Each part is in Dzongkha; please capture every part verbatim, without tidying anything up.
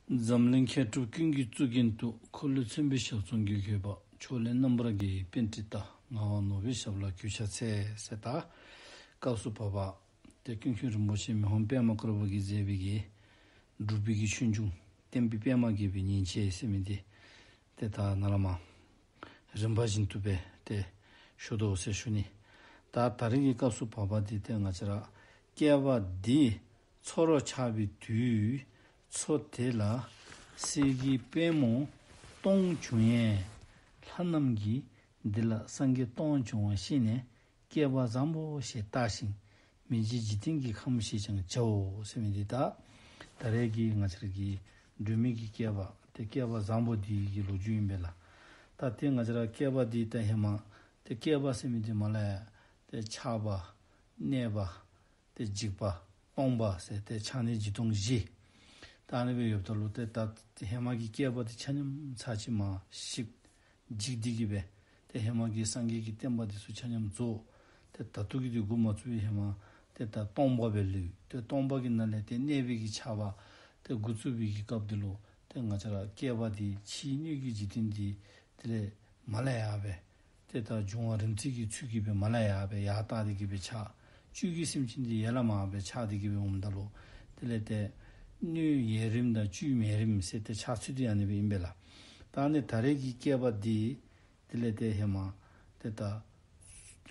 འཛམ་གླིང་མཁས་གྲུབ་ཀུན་གྱི་གཙུག་རྒྱན་དུ། འཁོར་ལོས་མཚོན་པའི་ཞབས་ཟུང་གིས་བསྐོར་བ། ཕྱོགས་ལས་རྣམ་པར་རྒྱལ་བའི་པཎྜི་ཏ། ངག་དབང་ནོར་བུའི་ཞབས་ལ་གུས་ཕྱག་འཚལ། ཟེར་ད་སྐབས་སུ་བབ་པ་ཏེ་ཀུན་མཁྱེན་རིན་པོ་ཆེ་མི་ཕམ་པདྨ་དཀར་པོ་གིས་མཛད་པའི་གི་སྒྲུབ་པའི་གི་ཆོས་འབྱུང་བསྟན་པའི་པདྨ་རྒྱས་པའི་ཉིན་བྱེད་ཟེར་མི་འདི་ཏེ་ད་ནཱ་ལས་མར་རིམ་པ་བཞིན་དུ་སྦེ་ཏེ་ཞུ་དོ་ཟེར་ཞུ་ནི། ད་ད་རེས་ཀྱི་སྐབས་སུ་བབ་པ་འདི་ཏེ་ང་བཅས་ར་བསྐལ་པ་འདི་མཚོ་རུ་ཆགས་པའི་དུས། མཚོ་དེ་ལ་གསེར་གྱི་པདྨོ་སྟོང་བྱུང་ཡང་། ལྷ་རྣམས་ཀྱིས་འདི་ལ་སངས་རྒྱས་སྟོང་བྱུང་བ་ཤེས་ནས། བསྐལ་པ་བཟང་པོ་ཞེས་བཏགས་ཤིང་། མི་མཇེད་འཇིག་རྟེན་གྱི་ཁམས་ཞེས་ཀྱང་བྱའོ། ཟེར་མི་འདི་ད་ད་རེས་ཀྱི་ང་བཅས་ར་གི་སྒྲོན་མེ་གི་བསྐལ་པ་ཏེ་བསྐལ་པ་བཟང་པོ་འདི་གི་ལོ་རྒྱུས་ཨིན་པས་ལགས། ད་ཏེ་ང་བཅས་ར་བསྐལ་པ་འདི་ད་ཧེ་མ་ཏེ་བསྐལ་པ་ཟེར་མི་འདི་མར་ལས་ཡར་ཏེ་ཆགས་པ་གནས་པ་ཏེ་འཇིག་པ་སྟོང་པ་ཟེར་ཏེ་ཆགས་གནས་འཇིག་སྟོང་བཞི། ད་ཨ་ནི་སྦེ་ཡོདཔ་ད་ལུ་ཏེ་ད་ཧེ་མ་གི་བསྐལ་པ་འདི་ཆ་མཉམ་ཚར་གཅིག་མར་ཞིག་འཇིག་སྟེ་གི་སྦེ་ཏེ་ཧེ་མ་གི་སངས་རྒྱས་ཀྱི་བསྟན་པ་འདི་ཚུ་ཆ་མཉམ་རྫོགས། ཏེ་ད་ལྟོ་གི་འདི་འགོ་མ་བཙུགས་པའི་ཧེ་མ་ཏེ་ད་སྟོང་པ་སྦེ་ལུས། ཏེ་སྟོང་པ་གི་ནང་ལས་ཏེ་གནས་པའི་གི་ཆགས་པ་ཏེ་འགོ་བཙུགས་པའི་གི་སྐབས་འདི་ལུ་ཏེ་ང་བཅས་ར་བསྐལ་པ་འདི་ཕྱིའི་སྣོད་ཀྱི་འཇིག་རྟེན་འདི་དེ་ལས་མར་ལས་ཡར་སྦེ་ཏེ་ད་འབྱུང་བ་རིམ་བརྩེགས་ཀྱི་ཚུལ་གྱིས་སྦེ་མར་ལས་ཡར་སྦེ་ཡར་བཏགས་ཏེ་གི་སྦེ་ཆགས། བཅུད་ཀྱི་སེམས་ཅན་འདི་ཡར་ལས་མར་སྦེ་ཆགས་ཏེ་གི་སྦེ་འོངམ་ད་ལུ་དེ་ལས་ཏེ་སྣོད་ཡས་རིམ་དང་བཅུད་མས་རིམ་ཟེར་ཏེ་ཆགས་ཚུལ་འདི་ཨ་ནི་སྦེ་ཨིན་པས་ལགས། ད་ཨ་ནི་ད་རེས་ཀྱི་བསྐལ་པ་འདི་དེ་ལས་ཏེ་ཧེ་མ་ཏེ་ད་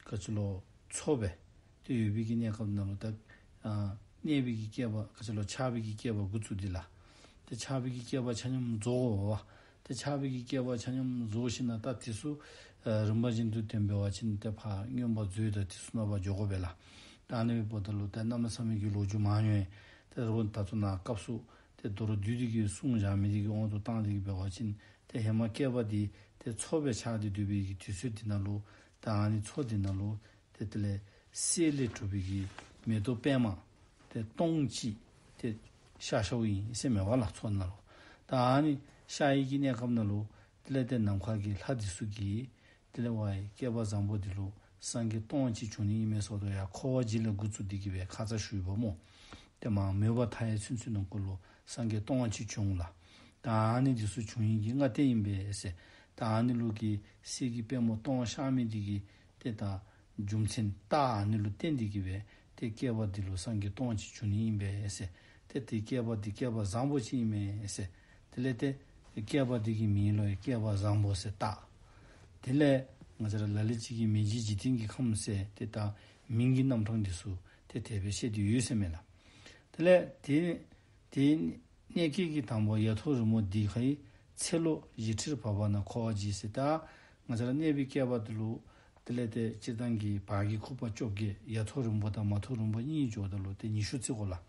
ག་ཅི་ལོ་མཚོ་སྦེ་ཏེ་ཡོད་པའི་གི་གནས་སྐབས་ནང་ལུ་ད་ཨ་གནས་པའི་གི་བསྐལ་པ་ག་ཅི་ལོ་ཆགས་པའི་གི་བསྐལ་པ་འགོ་བཙུགས་འདི་ལགས། ཏེ་ཆགས་པའི་གི་བསྐལ་པ་ཆ་མཉམ་རྫོགས་པ། ཏེ་ཆགས་པའི་གི་བསྐལ་པ་ཆ་མཉམ་རྫོགས་ཞིནམ་ད་དེ་ཚུ་ཨ་རིམ་པ་བཞིན་དུ་ཐོན་པའི་བ་ཅིན་ཏེ་ཕར་མངོན་པ་མཛོད་དང་དེ་ཚུ་ནང་ཕར་འགྱོ་དགོ་པས་ལགས། ད་ཨ་ནི་འབདཝ་ད་ལུ་ཏེ་གནམ་མེད་ས་མེད་ཀྱི་ལོ་རྒྱུས་མང་ཡོད། ཏེ་རོགས་ད་ལྟོ་ནཱ་སྐབས་སུ་ཏེ་མདོར་བསྡུས་ཏེ་གི་གསུངས་བཞག་མི་འདི་གི་དབང་དུ་བཏང་སྟེ་གི་འབད་བ་ཅིན་ཏེ་ཧེ་མ་བསྐལ་པ་འདི་ཏེ་མཚོ་སྦེ་ཆགས་ཏེ་སྡོད་པའི་གི་དུས་ཚོད་འདི་ནང་ལུ་ད་ཨ་ནི་མཚོ་འདི་ནང་ལུ་ཏེ་དེ་ལས་གསེར་ལས་གྲུབ་པའི་གི་མེ་ཏོག་པདྨ་ཏེ་སྟོང་གཅིག་ཏེ་ཤར་ཤརཝ་ཨིན་ཟེར་མས་པ་ལགས། མཚོ་ནང་ལུ་ད་ཨ་ནི་ཤར་བའི་གི་གནས་སྐབས་ནང་ལུ་དེ་ལས་ཏེ་ནམ་མཁའ་གི་ལྷ་འདི་ཚུ་གིས་དེ་ལས་ཝའི་བསྐལ་པ་བཟང་པོ་འདི་ལུ་སངས་རྒྱས་སྟོང་གཅིག་བྱུང་ནི་ཨིན་མས་ཟེར་དོ་ཡར་འཁོར་བ་འཇིག་ལས་འགོ་བཙུགས་ཏེ་གི་སྦེ་ཁ་ཙ་ཞུ་ཡི་པ་སྨོ། ཏེ་མར་མོས་པ་མཐའ་ཡས་ཚུན་ཚོད་ནང་འཁོད་ལུ་སངས་རྒྱས་སྟོང་གཅིག་བྱུང་ལགས། ད་ཨ་ནི་འདི་ཚུ་བྱུང་ནི་གི་སྔ་ལྟས་ཨིན་པས་ཟེར། ད་ཨ་ནི་ལུ་གི་གསེར་གྱི་པདྨོ་སྟོང་ཤར་མི་འདི་གི་ཏེ་ད་རྒྱུ་མཚན་རྟགས་ཨ་ནི་ལུ་བརྟེན་ཏེ་གི་སྦེ་ཏེ་བསྐལ་པ་འདི་ལུ་སངས་རྒྱས་སྟོང་གཅིག་བྱུང་ནི་ཨིན་པས་ཟེར། ཏེ་ཏེ་བསྐལ་པ་འདི་བསྐལ་པ་བཟང་པོ་ཅིག་ཨིན་མས་ཟེར། དེ་ལས་ཏེ་བསྐལ་པ་འདི་གི་མིང་ལུ་ཡང་བསྐལ་པ་བཟང་པོ་ཟེར་བཏགས། དེ་ལས་ང་བཅས་ར་ལ་ལུ་ཅིག་གིས་མི་མཇེད་འཇིག་རྟེན་གྱི་ཁམས་ཟེར་ཏེ་ད་མིང་གི་རྣམ་གྲངས་འདི་ཚུ་ཏེ་དེ་སྦེ་བཤད་དེ་ཡོད་ཟེར་མས་ལགས། དེ་ལས་ཏེ་ཏེ་གནས་སྐབས་ཀྱི་དང་པོ་ཡ་ཐོག་རི་མོ་འདི་ཁའི་ཚེ་ལོ་བཞི་ཁྲིར་བབ་པ་ན་འཁོར་བ་འཇིག་ཟེར། ད་ང་བཅས་ར་གནས་པའི་བསྐལ་པ་འདི་ལུ་དེ་ལས་ཏེ་སྤྱིར་བཏང་གི་བར་གྱི་ཁུག་པ་བཅོ་བརྒྱད་ཡ་ཐོག་རིང་པོ་དང་མ་ཐོག་རིང་པོ་གཉིས་འགྱོཝ་ད་ལུ་ཏེ་ཉི་ཤུ་རྩིས་དགོ་ལགས།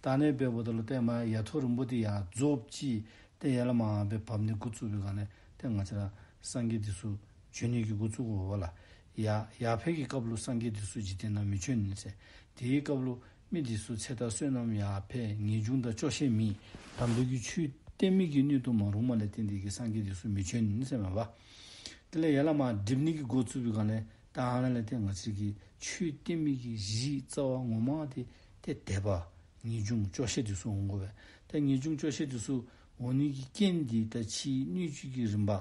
ད་ཨ་ནི་འབདཝ་ད་ལུ་ཏེ་མར་ཡ་ཐོག་རིང་པོ་འདི་ཡར་རྫོགསཔ་ཅིག་ཏེ་ཡར་ལས་མར་སྦེ་བབས་ནི་འགོ་བཙུགས་པའི་སྒང་ལས་ཏེ་ང་བཅས་ར་སངས་རྒྱས་འདི་ཚུ་བྱོན་ནི་གི་འགོ་བཙུགས་དགོ་པས་ལགས། ཡར་ཡར་ཕེབས་ཀྱི་སྐབས་ལུ་སངས་རྒྱས་འདི་ཚུ་འཇིག་རྟེན་ནང་མི་བྱོན་ཟེར། དེའི་སྐབས་ལུ་མི་འདི་ཚུ་ཚེ་དང་བསོད་ནམས་ཡར་འཕེལ། ངེས་འབྱུང་དང་སྐྱོ་ཤས་མེད། དམ་པའི་གི་ཆོས་བསྟན་མི་གི་སྣོད་དུ་མ་རུངམ་ལས་བརྟེན་ཏེ་གི་སངས་རྒྱས་འདི་ཚུ་མི་བྱོན་ཟེར་མས་པ། དེ་ལས་ཡར་ལས་མར་འགྲིབ་ནི་གི་འགོ་བཙུགས་པའི་སྒང་ལས་ད་ཨ་ནཱ་ལས་ཏེ་ང་བཅས་ཀྱི་ཆོས་བསྟན་མི་གི་གཞི་རྩ་བ་ངོ་མ་འདི་ཏེ་དད་པ་ངེས་འབྱུང་སྐྱོ་ཤས་འདི་ཚུ་འོང་དགོ་པས། ཏེ་ངེས་འབྱུང་སྐྱོ་ཤས་འདི་ཚུ་འོང་ནི་གི་རྐྱེན་འདི་ད་ཕྱིའི་སྣོད་བཅུད་ཀྱི་རིམ་པ་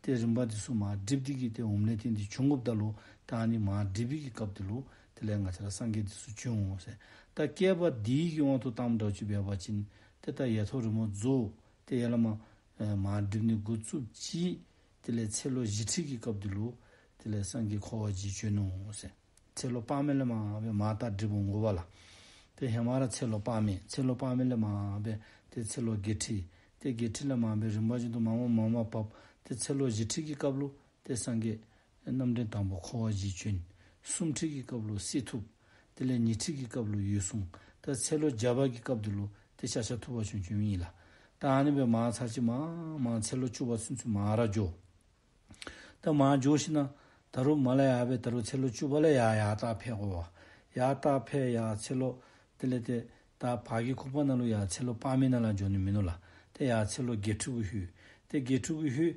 ཏེ་རིམ་པ་འདི་ཚུ་མར་འགྲིབ་སྟེ་གི་ཏེ་འོངམ་ལས་བརྟེན་ཏེ་བྱུང་དགོཔ་ད་ལུ་ད་ཨ་ནི་མར་འགྲིབ་པའི་གི་སྐབས་འདི་ལུ་དེ་ལས་ང་བཅས་ར་སངས་རྒྱས་འདི་ཚུ་བྱོན་འོང་ཟེར། ད་བསྐལ་པ་འདི་གི་དབང་དུ་བཏངམ་འདྲཝ་ཅིག་འབད་བ་ཅིན་ཏེ་ད་ཡ་ཐོག་རི་མོ་རྫོགས་ཏེ་ཡར་ལས་མར་ཨེ་མར་འགྲིབ་ནི་འགོ་བཙུགསཔ་ཅིག་དེ་ལས་ཚེ་ལོ་བཞི་ཁྲི་གི་སྐབས་འདི་ལུ་དེ་ལས་སངས་རྒྱས་འཁོར་བ་འཇིག་བྱོན་ནུག་ཟེར། ཚེ་ལོ་དཔག་མེད་ལས་མར་སྦེ་མར་ད་འགྲིབ་འོང་དགོ་པས་ལགས། ཏེ་ཧེ་མ་ར་ཚེ་ལོ་དཔག་མེད་ཚེ་ལོ་དཔག་མེད་ལས་མར་སྦེ་ཏེ་ཚེ་ལོ་བརྒྱད་ཁྲི་ཏེ་བརྒྱད་ཁྲི་ལས་མར་སྦེ་རིམ་པ་བཞིན་དུ་མར་མར་མར་མར་བབས། ཏེ་ཚེ་ལོ་བཞི་ཁྲི་གི་སྐབས་ལུ་ཏེ་སངས་རྒྱས་རྣམ་འདྲེན་དང་པོ་འཁོར་བ་འཇིག་བྱོན། གསུམ་ཁྲི་གི་སྐབས་ལུ་གསེར་ཐུབ། དེ་ལས་ཉི་ཁྲི་གི་སྐབས་ལུ་འོད་སྲུང་། ད་ཚེ་ལོ་བརྒྱ་པ་གི་སྐབས་འདི་ལུ་ཏེ་ཤཱཀྱ་ཐུབ་པ་བྱོན་བྱོནམ་ཨིན་ལགས། ད་ཨ་ནི་སྦེ་མར་ཚར་གཅིག་མར་མར་ཚེ་ལོ་བཅུ་པ་ཚུན་ཚོད་མར་ར་འགྱོ། ད་མར་འགྱོ་ཞིནམ་ད་རུང་མར་ལས་ཡར་སྦེ་ད་རུང་ཚེ་ལོ་བཅུ་པ་ལས་ཡར་ཡར་ད་ཕེབས་དགོ་པས། ཡར་ད་ཕེབས་ཡར་ཚེ་ལོ་དེ་ལས་ཏེ་ད་བར་གྱི་ཁུག་པ་ནང་ལུ་ཡར་ཚེ་ལོ་དཔག་མེད་ནང་ལུ་འགྱོ་ནི་མིན་ནུག་ལགས། ཏེ་ཡར་ཚེ་ལོ་བརྒྱད་ཁྲི་གུ་ལྷོད། ཏེ་བརྒྱད་ཁྲི་གུ་ལྷོད།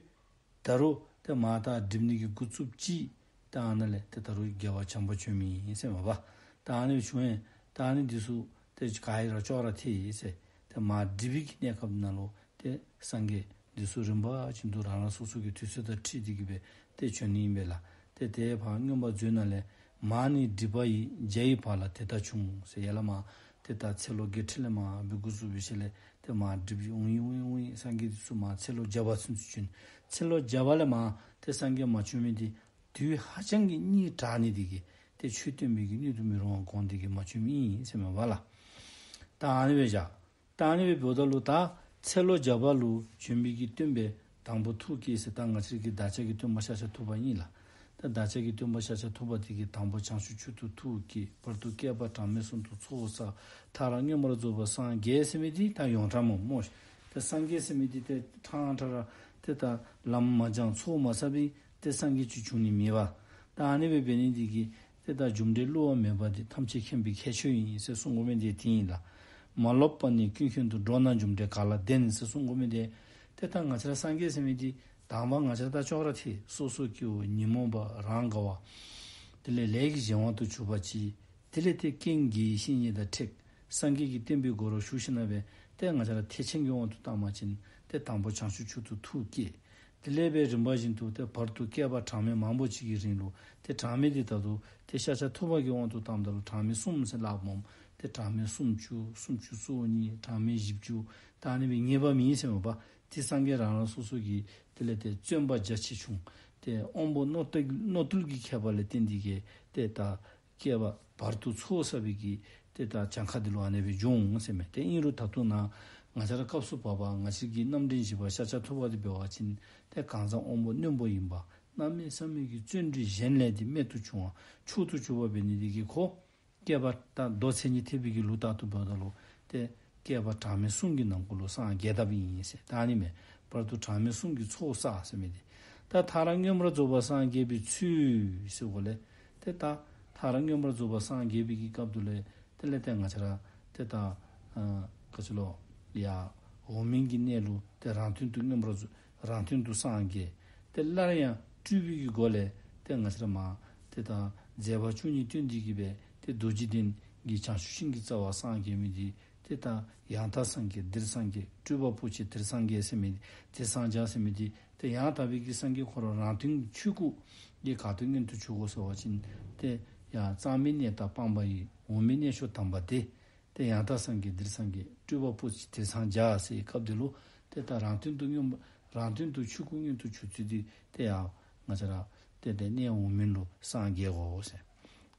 ད་རུང་ཏེ་མར་ད་འགྲིབ་ནི་གི་འགོ་བཙུགསཔ་ཅིག་ད་ཨ་ནཱ་ལས་ཏེ་ད་རུང་རྒྱལ་བ་བྱམས་པ་བྱོནམ་ཨིན་ཟེར་མས་པ། ད་ཨ་ནི་བྱུང་ཡང་ད་ཨ་ནི་འདི་ཚུ་ཏེ་ག་ཡི་ར་ཅོག་ར་འཐད་ཡི་ཟེར། ཏེ་མར་འགྲིབ་པའི་གི་གནས་སྐབས་ནང་ལུ་ ཏེ་སངས་རྒྱས་འདི་ཚུ་རིམ་པ་བཞིན་དུ་རང་རང་སོ་སོ་གི་དུས་ཚོད་དང་འཁྲིལ་ཏེ་གི་སྦེ་ཏེ་བྱོན་ནི་ཨིན་པས་ལགས། ཏེ་དེ་ཕར་མངོན་པ་མཛོད་ནང་ལས། མ་ཎི་སྒྲིབ་པ་ཡི། བརྒྱ་ཡི་བར་ལ་དེ་ལྟར་བྱུང་ཟེར། ཡར་ལས་མར་ཏེ་ད་ཚེ་ལོ་བརྒྱད་ཁྲི་ལས་མར་འབད་འགོ་བཙུགས་པའི་ཤུལ་ལས་ཏེ་མར་སྒྲིབ་འོང་ཡི་འོང་ཡི་འོང་ཡི། སངས་རྒྱས་འདི་ཚུ་མར་ཚེ་ལོ་བརྒྱ་པ་ཚུན་ཚོད་བྱོན། ཚེ་ལོ་བརྒྱ་པ་ལས་མར་ཏེ་སངས་རྒྱས་མ་བྱོན་མི་འདི་དུས་ཧ་ཅང་གི་སྙིང་དྲགས་ནི་འདི་གིས་ཏེ་ཆོས་སྟོན་པའི་གི་སྣོད་དུ་མི་རུང་བར་དགོངས་ཏེ་གི་མ་བྱོན་མི་ཨིན་ཟེར་མས་པ་ལགས། ད་ཨ་ནི་སྦེ་བཞག། ད་ཨ་ནི་སྦེ་འབདཝ་ད་ལུ་ད་ཚེ་ལོ་བརྒྱ་པ་ལུ་བྱོན་པའི་གི་སྟོན་པའི་དང་པོ་ཐུགས་བསྐྱེད་ཟེར། ད་ང་བཅས་ཀྱི་བདག་ཅག་གི་སྟོན་པ་ཤཱཀྱ་ཐུབ་པ་ཨིན་ལགས། ད་བདག་ཅག་གི་སྟོན་པ་ཤཱཀྱ་ཐུབ་པ་འདི་གིས་དང་པོ་བྱང་ཆུབ་མཆོག་ཏུ་ཐུགས་བསྐྱེད། བར་དུ་བསྐལ་པ་གྲངས་མེད་གསུམ་དུ་ཚོགས་བསགས། མཐར་མངོན་པར་རྫོགས་པར་སངས་རྒྱས་ཟེར་མི་འདི་ད་ཡོངས་གྲགས་སྨོ་སྨོ། ད་སངས་རྒྱས་ཟེར་མི་འདི་ཏེ་ཕྲང་ཕྲང་ར་ཏེ་ད་ལམ་མ་སྦྱངས་ཚོགས་མ་བསགས་པའི་ཏེ་སངས་རྒྱས་ཅིག་བྱུང་ནི་མེད་པ། ད་ཨ་ནི་སྦེ་འབད་ནི་འདི་གིས་ཏེ་ད་རྒྱུ་འབྲས་བསླུ་བ་མེད་པ་འདི་ཐམས་ཅད་མཁྱེན་པའི་ཁྱད་ཆོས་ཨིན་ཟེར་གསུང་དགོ་མི་འདི་དེ་ཨིན་ལགས། མ་ལོག་པ་ནི་ཀུན་མཁྱེན་དུ། འགྲོ་རྣམས་རྒྱུ་འབྲས་ག་ལ་ལྡན་ཟེར་གསུང་དགོ་མི་འདི། ཏེ་ད་ང་བཅས་ར་སངས་རྒྱས་ཟེར་མི་འདི་དང་པ་ང་བཅས་ར་ད་ཅོག་ར་འཐད། སོ་སོ་སྐྱེ་བོ་ཉོན་མོངས་པ་རང་ག་བ། དེ་ལས་ལས་ཀྱི་གཞན་དབང་དུ་གྱུར་པ་ཅིག། དེ་ལས་ཏེ་རྐྱེན་དགེ་བའི་བཤེས་གཉེན་དང་འཕྲད། སངས་རྒྱས་ཀྱི་བསྟན་པའི་སྒོ་རུ་ཞུགས་ཞིནམ་ལས་ཏེ་ང་བཅས་ར་ཐེག་ཆེན་གྱི་དབང་དུ་བཏང་པ་ཅིན་ཏེ་དང་པོ་བྱང་ཆུབ་མཆོག་ཏུ་ཐུགས་བསྐྱེད། དེ་ལས་སྦེ་རིམ་པ་བཞིན་དུ་ཏེ་བར་དུ་བསྐལ་པ་གྲངས་མེད་མང་པོ་ཅིག་གི་རིང་ལུ་ཏེ་གྲངས་མེད་འདི་ད་ལྟོ་ཏེ་ཤཱཀྱ་ཐུབ་པ་གི་དབང་དུ་བཏངམ་ད་ལུ་གྲངས་མེད་གསུམ་ཟེར་སླབ་སྨོ། ཏེ་གྲངས་མེད་སུམ་ཅུ་སུམ་ཅུ་སོ་གཉིས་གྲངས་མེད་བཞི་བཅུ་ད་ཨ་ནི་སྦེ་ངེས་པ་མེད་ཟེར་མས་པ། ཏེ་སངས་རྒྱས་རང་རང་སོ་སོ་གི་དེ་ལས་ཏེ་བརྩོན་པ་རྒྱ་ཆེ་ཆུང་ཏེ་དབང་པོ་རྣོ་རྟུལ་རྣོ་རྟུལ་གྱི་ཁྱད་པར་ལས་བརྟེན་ཏེ་གི་ཏེ་ད་བསྐལ་པ་བར་དུ་ཚོགས་བསགས་པའི་གི་ཏེ་ད་གྱངས་ཁ་འདི་ལུ་ཨ་ནི་སྦེ་འབྱུང་ཟེར་མས། ཏེ་ཨིན་རུང་ད་ལྟོ་ནཱ་ང་བཅས་ར་སྐབས་སུ་བབ་པ་ང་བཅས་ཀྱི་རྣམ་འདྲེན་བཞི་པ་ཤཱཀྱ་ཐུབ་པ་འདི་འབད་བ་ཅིན་ཏེ་གང་ཟག་དབང་པོ་རྣོན་པོ་ཨིན་པ། གནམ་མེད་ས་མེད་ཀྱི་བརྩོན་འགྲུས་གཞན་ལས་འདི་རྨད་དུ་བྱུང་བ་མཆོག་ཏུ་གྱུར་པ་འབད་ནི་འདི་གིས་ཁོ་བསྐལ་པ་ད་མདོ་མཚན་ཉིད་ཐེག་པའི་གི་ལུགས་ལྟར་དུ་འབདཝ་ད་ལུ་ཏེ་བསྐལ་པ་གྲངས་མེད་གསུམ་གྱི་ནང་འཁོད་ལུ་སངས་རྒྱས་དཔ་ཨིན་ཟེར། ད་ཨ་ནི་མས། བར་དུ་གྲངས་མེད་གསུམ་གྱི་ཚོགས་བསགས་ཟེར་མི་འདི། ད་མཐར་མངོན་པར་རྫོགས་པར་སངས་རྒྱས་པའི་ཚུལ་ཟེར་གོ་ལས། ཏེ་ད་མཐར་མངོན་པར་རྫོགས་པར་སངས་རྒྱས་པའི་གི་སྐབས་དུ་ལས་དེ་ལས་ཏེ་ང་བཅས་ར་ཏེ་ད་ཨ་ག་ཅི་ལོ་ཡ་འོག་མིན་གྱི་གནས་ལུ་ཏེ་རང་དོན་དུ་མངོན་པར་རྫོགས་རང་དོན་དུ་སངས་རྒྱས། ཏེ་སླར་ཡང་སྤྲུལ་པའི་གི་སྒོ་ལས་ཏེ་ང་བཅས་ར་མར་ཏེ་ད་མཛད་པ་བཅུ་གཉིས་སྟོན་ཏེ་གི་སྦེ་ཏེ་རྡོ་རྗེ་གདན་གྱི་བྱང་ཆུབ་ཤིང་གི་རྩ་བར་སངས་རྒྱས་མི་འདི་ཏེ་ད་ཡང་དག་སངས་རྒྱས་འདིར་སངས་རྒྱས། སྤྲུལ་པ་པོ་ཆེ་འདིར་སངས་རྒྱས་ཟེར་མི་འདི་འདིར་སངས་རྒྱས་ཟེར་མི་འདི་ཏེ་ཡང་དག་པའི་གི་སངས་རྒྱས་ཁོ་ར་རང་དོན་ཆོས་སྐུ་འདི་ག་ཏེ་མངོན་དུ་གྱུར་གོ་ཟེར་བ་ཅིན་ཏེ་ཡང་གཙང་མའི་གནས་དང་སྤངས་པ་ཡི། འོག་མིན་གནས་མཆོག་དམ་པ་དེ། ཏེ་ཡང་དག་སངས་རྒྱས་འདིར་སངས་རྒྱས། སྤྲུལ་པ་པོ་ཆེ་འདིར་སངས་རྒྱས་ཟེར་བའི་སྐབས་འདི་ལུ་ཏེ་ད་རང་དོན་དུ་མངོན་པ་རང་དོན་དུ་ཆོས་སྐུ་མངོན་དུ་གྱུར་ཚུལ་འདི་ཏེ་ཡང་ང་བཅས་ར་ཏེ་ཏེ་གནས་འོག་མིན་ལུ་སངས་རྒྱས་དགོ་ཟེར།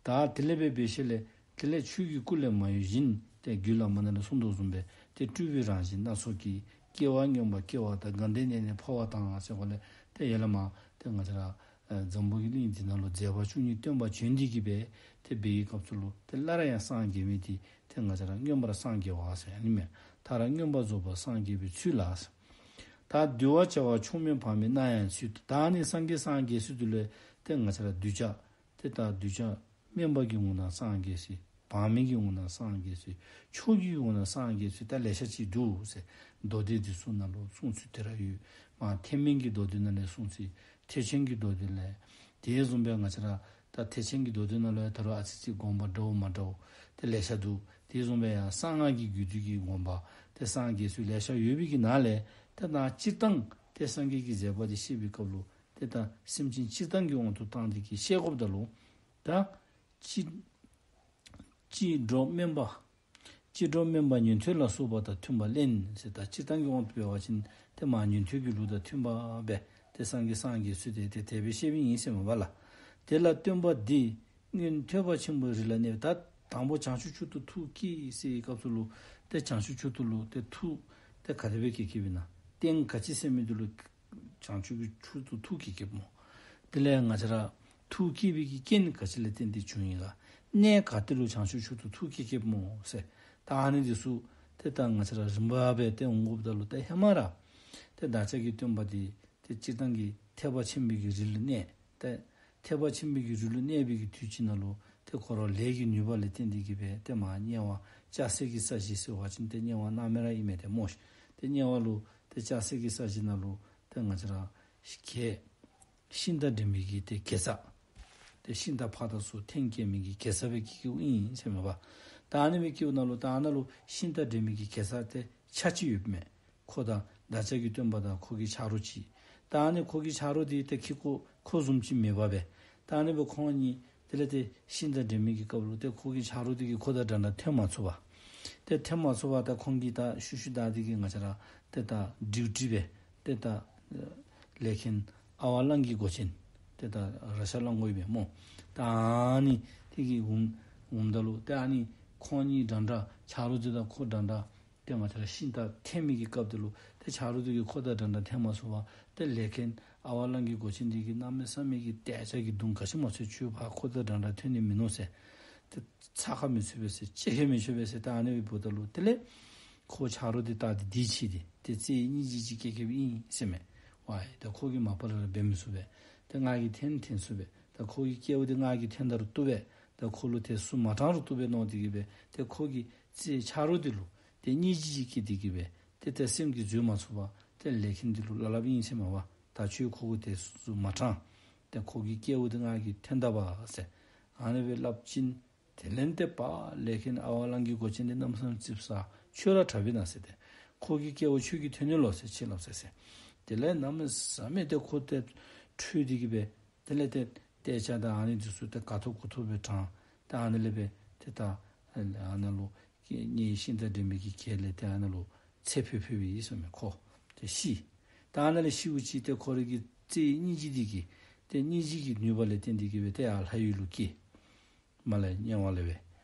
ད་དེ་ལས་འབད་འབད་ཞིནམ་ལས་དེ་ལས་ཆོས་ཀྱི་སྐུ་ལས་མ་གཡོས་བཞིན། ཏེ་རྒྱུད་བླ་མ་ནང་ལས་གསུངས་དོ་བཟུམ་སྦེ་ཏེ་སྤྲུལ་པའི་རང་བཞིན་སྣ་ཚོགས་ཀྱིས། སྐྱེ་བ་སྔོན་པ་སྐྱེ་བ་དང་། དགའ་ལྡན་གནས་ནས་འཕོ་བ་དང་ཟེར་གོ་ལས། ཏེ་ཡར་ལས་མར་ཏེ་ང་བཅས་ར་ཨ་འཛམ་བུ་གི་གླིང་འདི་ནང་ལུ་མཛད་པ་བཅུ་གཉིས་སྟོན་པ་བྱོན་ཏེ་གི་སྦེ་ཏེ་འབད་བའི་སྐབས་སུ་ལུ་ཏེ་སླར་ཡང་སངས་རྒྱས་མི་འདི་ཏེ་ང་བཅས་ར་མངོན་པར་སངས་རྒྱས་པ་ཟེར་ཨ་ནི་མས། མཐར་མངོན་པར་རྫོགས་པར་སངས་རྒྱས་པའི་ཚུལ་ལ་ཟེར། ད་འདུལ་བར་བྱ་བ་མཆོག་དམན་བག་མེད་སྣང་ཡང་ཚུལ། ད་ནི་སངས་རྒྱས་སངས་རྒྱས་ཚུལ་འདི་ལུ་ཏེ་ང་བཅས་ར་གདུལ་བྱ་ཏེ་ད་གདུལ་བྱ་དམན་པ་གི་ངོ་ན་སངས་རྒྱས་ཚུལ། བག་མེད་ཀྱི་ངོ་ན་སངས་རྒྱས་ཚུལ། མཆོག་གི་ངོ་ན་སངས་རྒྱས་ཚུལ་ད་ལེ་ཤ་ཅིག་འདུག་ཟེར། མདོ་སྡེ་འདི་ཚུ་ནང་ལུ་གསུངས་ཚུལ་དེ་ར་ཡོད། མར་ཐེག་དམན་གྱི་མདོ་སྡེ་ནང་ལས་གསུངས་ཚུལ། ཐེག་ཆེན་གྱི་མདོ་སྡེ་ལས། དེ་བཟུམ་སྦེ་ང་བཅས་ར་ད་ཐེག་ཆེན་གྱི་མདོ་སྡེ་ནང་ལུ་ཡང་ད་རུང་ཨ་ཙི་ཅིག་དགོངས་པ་འདྲཝ་མ་འདྲཝ་ཏེ་ལེ་ཤ་འདུག། དེ་བཟུམ་སྦེ་ཡང་གསང་སྔགས་ཀྱི་རྒྱུད་སྡེ་གི་དགོངས་པ་ཏེ་སངས་རྒྱས་ཚུལ་ལེ་ཤ་ཡོད་པའི་གི་ནང་ལས་ཏེ་ད་སྤྱིར་བཏང་ཏེ་སངས་རྒྱས་ཀྱི་མཛད་པ་འདི་བཤད་པའི་སྐབས་ལུ་ཏེ་ད་སེམས་ཅན་སྤྱིར་བཏང་གི་དབང་དུ་བཏང་སྟེ་གི་བཤད་དགོཔ་ད་ལུ་ད་སྤྱི་སྤྱི་སྒྲོག་སྨན་པ་སྤྱི་སྒྲོག་སྨན་པ་ཉན་ཐོས་ལ་སོགས་པ་དང་མཐུན་པ་གླེང་ཟེར། ད་སྤྱིར་བཏང་གི་དབང་དུ་འབད་བ་ཅིན་ཏེ་མར་ཉན་ཐོས་ཀྱི་ལུགས་དང་མཐུན་པ་སྦེ་ཏེ་སངས་རྒྱས་སངས་རྒྱས་ཚུལ་དེ་ཏེ་དེ་སྦེ་བཤད་པའི་ཨིན་ཟེར་མས་པ་ལགས། དེ་ལ་སྟོན་པ་འདི་སྔོན་ཐོས་པ་ཆེན་པོའི་རིགས་ལ་གནས་པའི། ད་དང་པོ་བྱང་ཆུབ་མཆོག་ཏུ་ཐུགས་བསྐྱེད་ཟེར་བའི་སྐབས་སུ་ལུ་ཏེ་བྱང་ཆུབ་མཆོག་ཏུ་ལུ་ཏེ་ཐུགས་ཏེ་ག་དེ་སྦེ་བསྐྱེད་བསྐྱེདཔ་ཨིན་ན། རྟེན་ག་ཅི་ཟེར་མི་འདི་ལུ་བྱང་ཆུབ་ཀྱི་མཆོག་ཏུ་ཐུགས་བསྐྱེད་བསྐྱེདཔ་སྨོ། དེ་ལས་ང་བཅས་ར་ཐུགས་བསྐྱེད་པའི་གི་རྐྱེན་ག་ཅི་ལས་བརྟེན་ཏེ་བྱུང་ཡི་ག། གནས་ག་ཏེ་ལུ་བྱང་ཆུབ་མཆོག་ཏུ་ཐུགས་བསྐྱེད་བསྐྱེདཔ་སྨོ་ཟེར། ད་ཨ་ནི་འདི་ཚུ་ཏེ་ད་ང་བཅས་ར་རིམ་པ་སྦེ་ཏེ་འོང་དགོཔ་ད་ལུ་ཏེ་ཧེ་མ་ར་ཏེ་བདག་ཅག་གི་སྟོན་པ་འདི་ཏེ་སྤྱིར་བཏང་གི་ཐེག་པ་ཆེན་པོའི་གི་རིགས་ལུ་གནས། ཏེ་ཐེག་པ་ཆེན་པོའི་གི་རིགས་ལུ་གནས་པའི་གི་དུས་ཅིག་ནང་ལུ་ཏེ་ཁོ་ར་ལས་ཀྱི་ནུས་པ་ལས་བརྟེན་ཏེ་གི་སྦེ་ཏེ་མར་དམྱལ་བ་ལྕགས་སྲེག་གི་ས་གཞི་ཟེར་བ་ཅིན་ཏེ་དམྱལ་བ་མནར་མེད་ར་ཨིན་མས་ཏེ་སྨོ་ཤིག། ཏེ་དམྱལ་བ་ལུ་ཏེ་ལྕགས་སྲེག་གི་ས་གཞི་ནང་ལུ་ཏེ་ང་བཅས་ར་གེ་ཤིང་རྟ་འདྲེན་པའི་གི་ཏེ་གེ་སར། ཏེ་ཤིང་རྟ་ཕར་དང་ཚུར་འཐེན་བསྐྱལ་མི་གི་གེ་སར་སྦེ་སྐྱེ་སྐྱེཝ་ཨིན་ཟེར་མས་པ། ད་ཨ་ནི་སྦེ་སྐྱེཝ་ནང་ལུ་ད་ཨ་ནཱ་ལུ་ཤིང་རྟ་འདྲེན་མི་གི་གེ་སར་ཏེ་ཆ་གཅིག་ཡོདཔ་མས། ཁོ་དང་བདག་ཅག་གི་སྟོན་པ་དང་ཁོ་གི་ཆ་རོགས་ཅིག། ད་ཨ་ནི་ཁོ་གི་ཆ་རོགས་འདི་ཏེ་ཁྱི་ཁོ་ཁོ་བཟུམ་ཅིག་མེད་པ་སྦེ། ད་ཨ་ནི་སྦེ་ཁོང་གཉིས་དེ་ལས་ཏེ་ཤིང་རྟ་འདྲེན་མི་གི་སྐབས་ལུ་ཏེ་ཁོ་གི་ཆ་རོགས་འདི་གིས་ཁོ་དང་འདྲན་འདྲ་ཐོན་མ་ཚུགས་པས། ཏེ་ཐོན་མ་ཚུགས་པར་ད་ཁོང་གིས་ད་ཤུལ་ཤུལ་བདའ་སྟེ་གིས་ང་བཅས་ར་ཏེ་ད་ཌིའུ་ཊི་སྦེ་ཏེ་ད་ལས་མཁན་ཨ་ཝ་གླང་གི་མགོ་ཅན་ཏེ་ད་ར་ཤ་གླང་མགོ་ཨིན་པས་སྨོ། ད་ཨ་ནི་དེ་གིས་འོངམ་འོངམ་ད་ལུ་ཏེ་ཨ་ནི་ཁོང་གཉིས་འདྲན་འདྲ་ཆ་རོགས་འདི་དང་ཁོ་འདྲན་འདྲ་ཏེ་ང་བཅས་ར་ཤིང་རྟ་འཐེན་མི་གི་སྐབས་དེ་ལུ་ཏེ་ཆ་རོགས་འདི་གིས་ཁོ་དང་འདྲན་འདྲ་འཐེན་མ་ཚུགས་པར་ཏེ་ལས་མཁན་ཨ་ཝ་གླང་གི་མགོ་ཅན་འདི་གིས་གནམ་མེད་ས་མེད་ཀྱི་ཏེ་ལྕགས་ཀྱི་མདུང་ག་ཅི་མ་ཚུགས་ཁྱོད་ཕར་ཁོ་དང་འདྲན་འདྲ་ཐོན་ནི་མིན་ནུག་ཟེར། ཏེ་ཚ་ཁ་མི་ཚུད་པས་ཟེར། ལྕེ་ཁ་མི་ཆོད་པས་ཟེར། ད་ཨ་ནི་སྦེ་འབདཝ་ད་ལུ་དེ་ལས་ཁོ་ཆ་རོགས་འདི་ད་འདི་འདི་ཕྱི་འདི་ཏེ་རྩེ་གཉིས་གཅིག་གཅིག་སྐྱེ་སྐྱེཝ་ཨིན་ཟེར་མས། ཝའི་ད་ཁོ་གིས་མ་པ་ལས་ར་འབད་མི་ཚུགས་པས། ཏེ་ང་གིས་འཐེན་འཐེན་ཚུགས་པས། ད་ཁོ་གི་སྐལཝ་འདི་ང་གིས་འཐེན་ད་རུང་བཏུབ་པས། ད་ཁོ་ལུ་ཏེ་སུ་མ་དྲངས་རུང་བཏུབ་པས་མནོ་སྟེ་གིས་སྦེ་ཏེ་ཁོ་གིས་རྩེ་ཆ་རོགས་འདི་ལུ་ཏེ་སྙིང་རྗེ་ཅིག་སྐྱེས་ཏེ་གིས་སྦེ་ཏེ་ཏེ་སེམས་ཀྱིས་བཟོད་མ་ཚུགས་པར་ཏེ་ལས་མཁན་འདི་ལུ་སླབ་སླབ་ཨིན་ཟེར་མས་པ། ད་ཁྱོད་ཁོ་གུ་ཏེ་སུ་མ་དྲངས། ཏེ་ཁོ་གི་སྐལཝ་འདི་ང་གིས་འཐེན་ད་པས་ཟེར། ཨ་ནི་སྦེ་སླབ་ཅིན་དེ་ལས་ཏེ་པ་ལས་མཁན་ཨ་ཝ་གླང་གི་མགོ་ཅན་འདི་གནམ་མེད་ས་མེད་ཙིགཔ་ཟ། ཁྱོད་ར་དྲགཔ་ཨིན་ན་ཟེར་ཏེ། ཁོ་གི་སྐལཝ་ཁྱོད་ཀྱིས་འཐེན་ནི་ལོ་ཟེར་ཅིག་སླབ་ཟེར་ཟེར། དེ་ལས་གནམ་མེད་ས་མེད་ཏེ་ཁོ་ཏེ་ཁྲོས་ཏེ་གིས་སྦེ་དེ་ལས་ཏེ་ཏེ་ལྕགས་དང་ཨ་ནི་འདི་ཚུ་ཏེ་ག་ཐོབ་གུ་ཐོབ་སྦེ་དྲངས། ཏེ་ཨ་ནི་ལས་སྦེ་ཏེ་ད་ཨ་ནཱ་ལུ་ངེའི་ཤིང་རྟ་འདྲེན་མི་གི་གྱད་ལས་ཏེ་ཨ་ནཱ་ལུ་ཚེ་འཕོས་འཕོས་པའི་ཨིན་ཟེར་མས། ཁོ་ཏེ་ཤི། ད་ཨ་ནཱ་ལས་ཤིཝ་ཅིག་ཏེ་ཁོ་རའི་གི་རྩེ་སྙིང་རྗེ་འདི་གིས་ཏེ་སྙིང་རྗེ་གི་ནུས་པ་ལས་བརྟེན་ཏེ་གིས་སྦེ་ཏེ་ཡར་ལྷ་ཡུལ་ལུ་སྐྱེས། མར་ལས་དམྱལ་བ་ལས་སྦེ་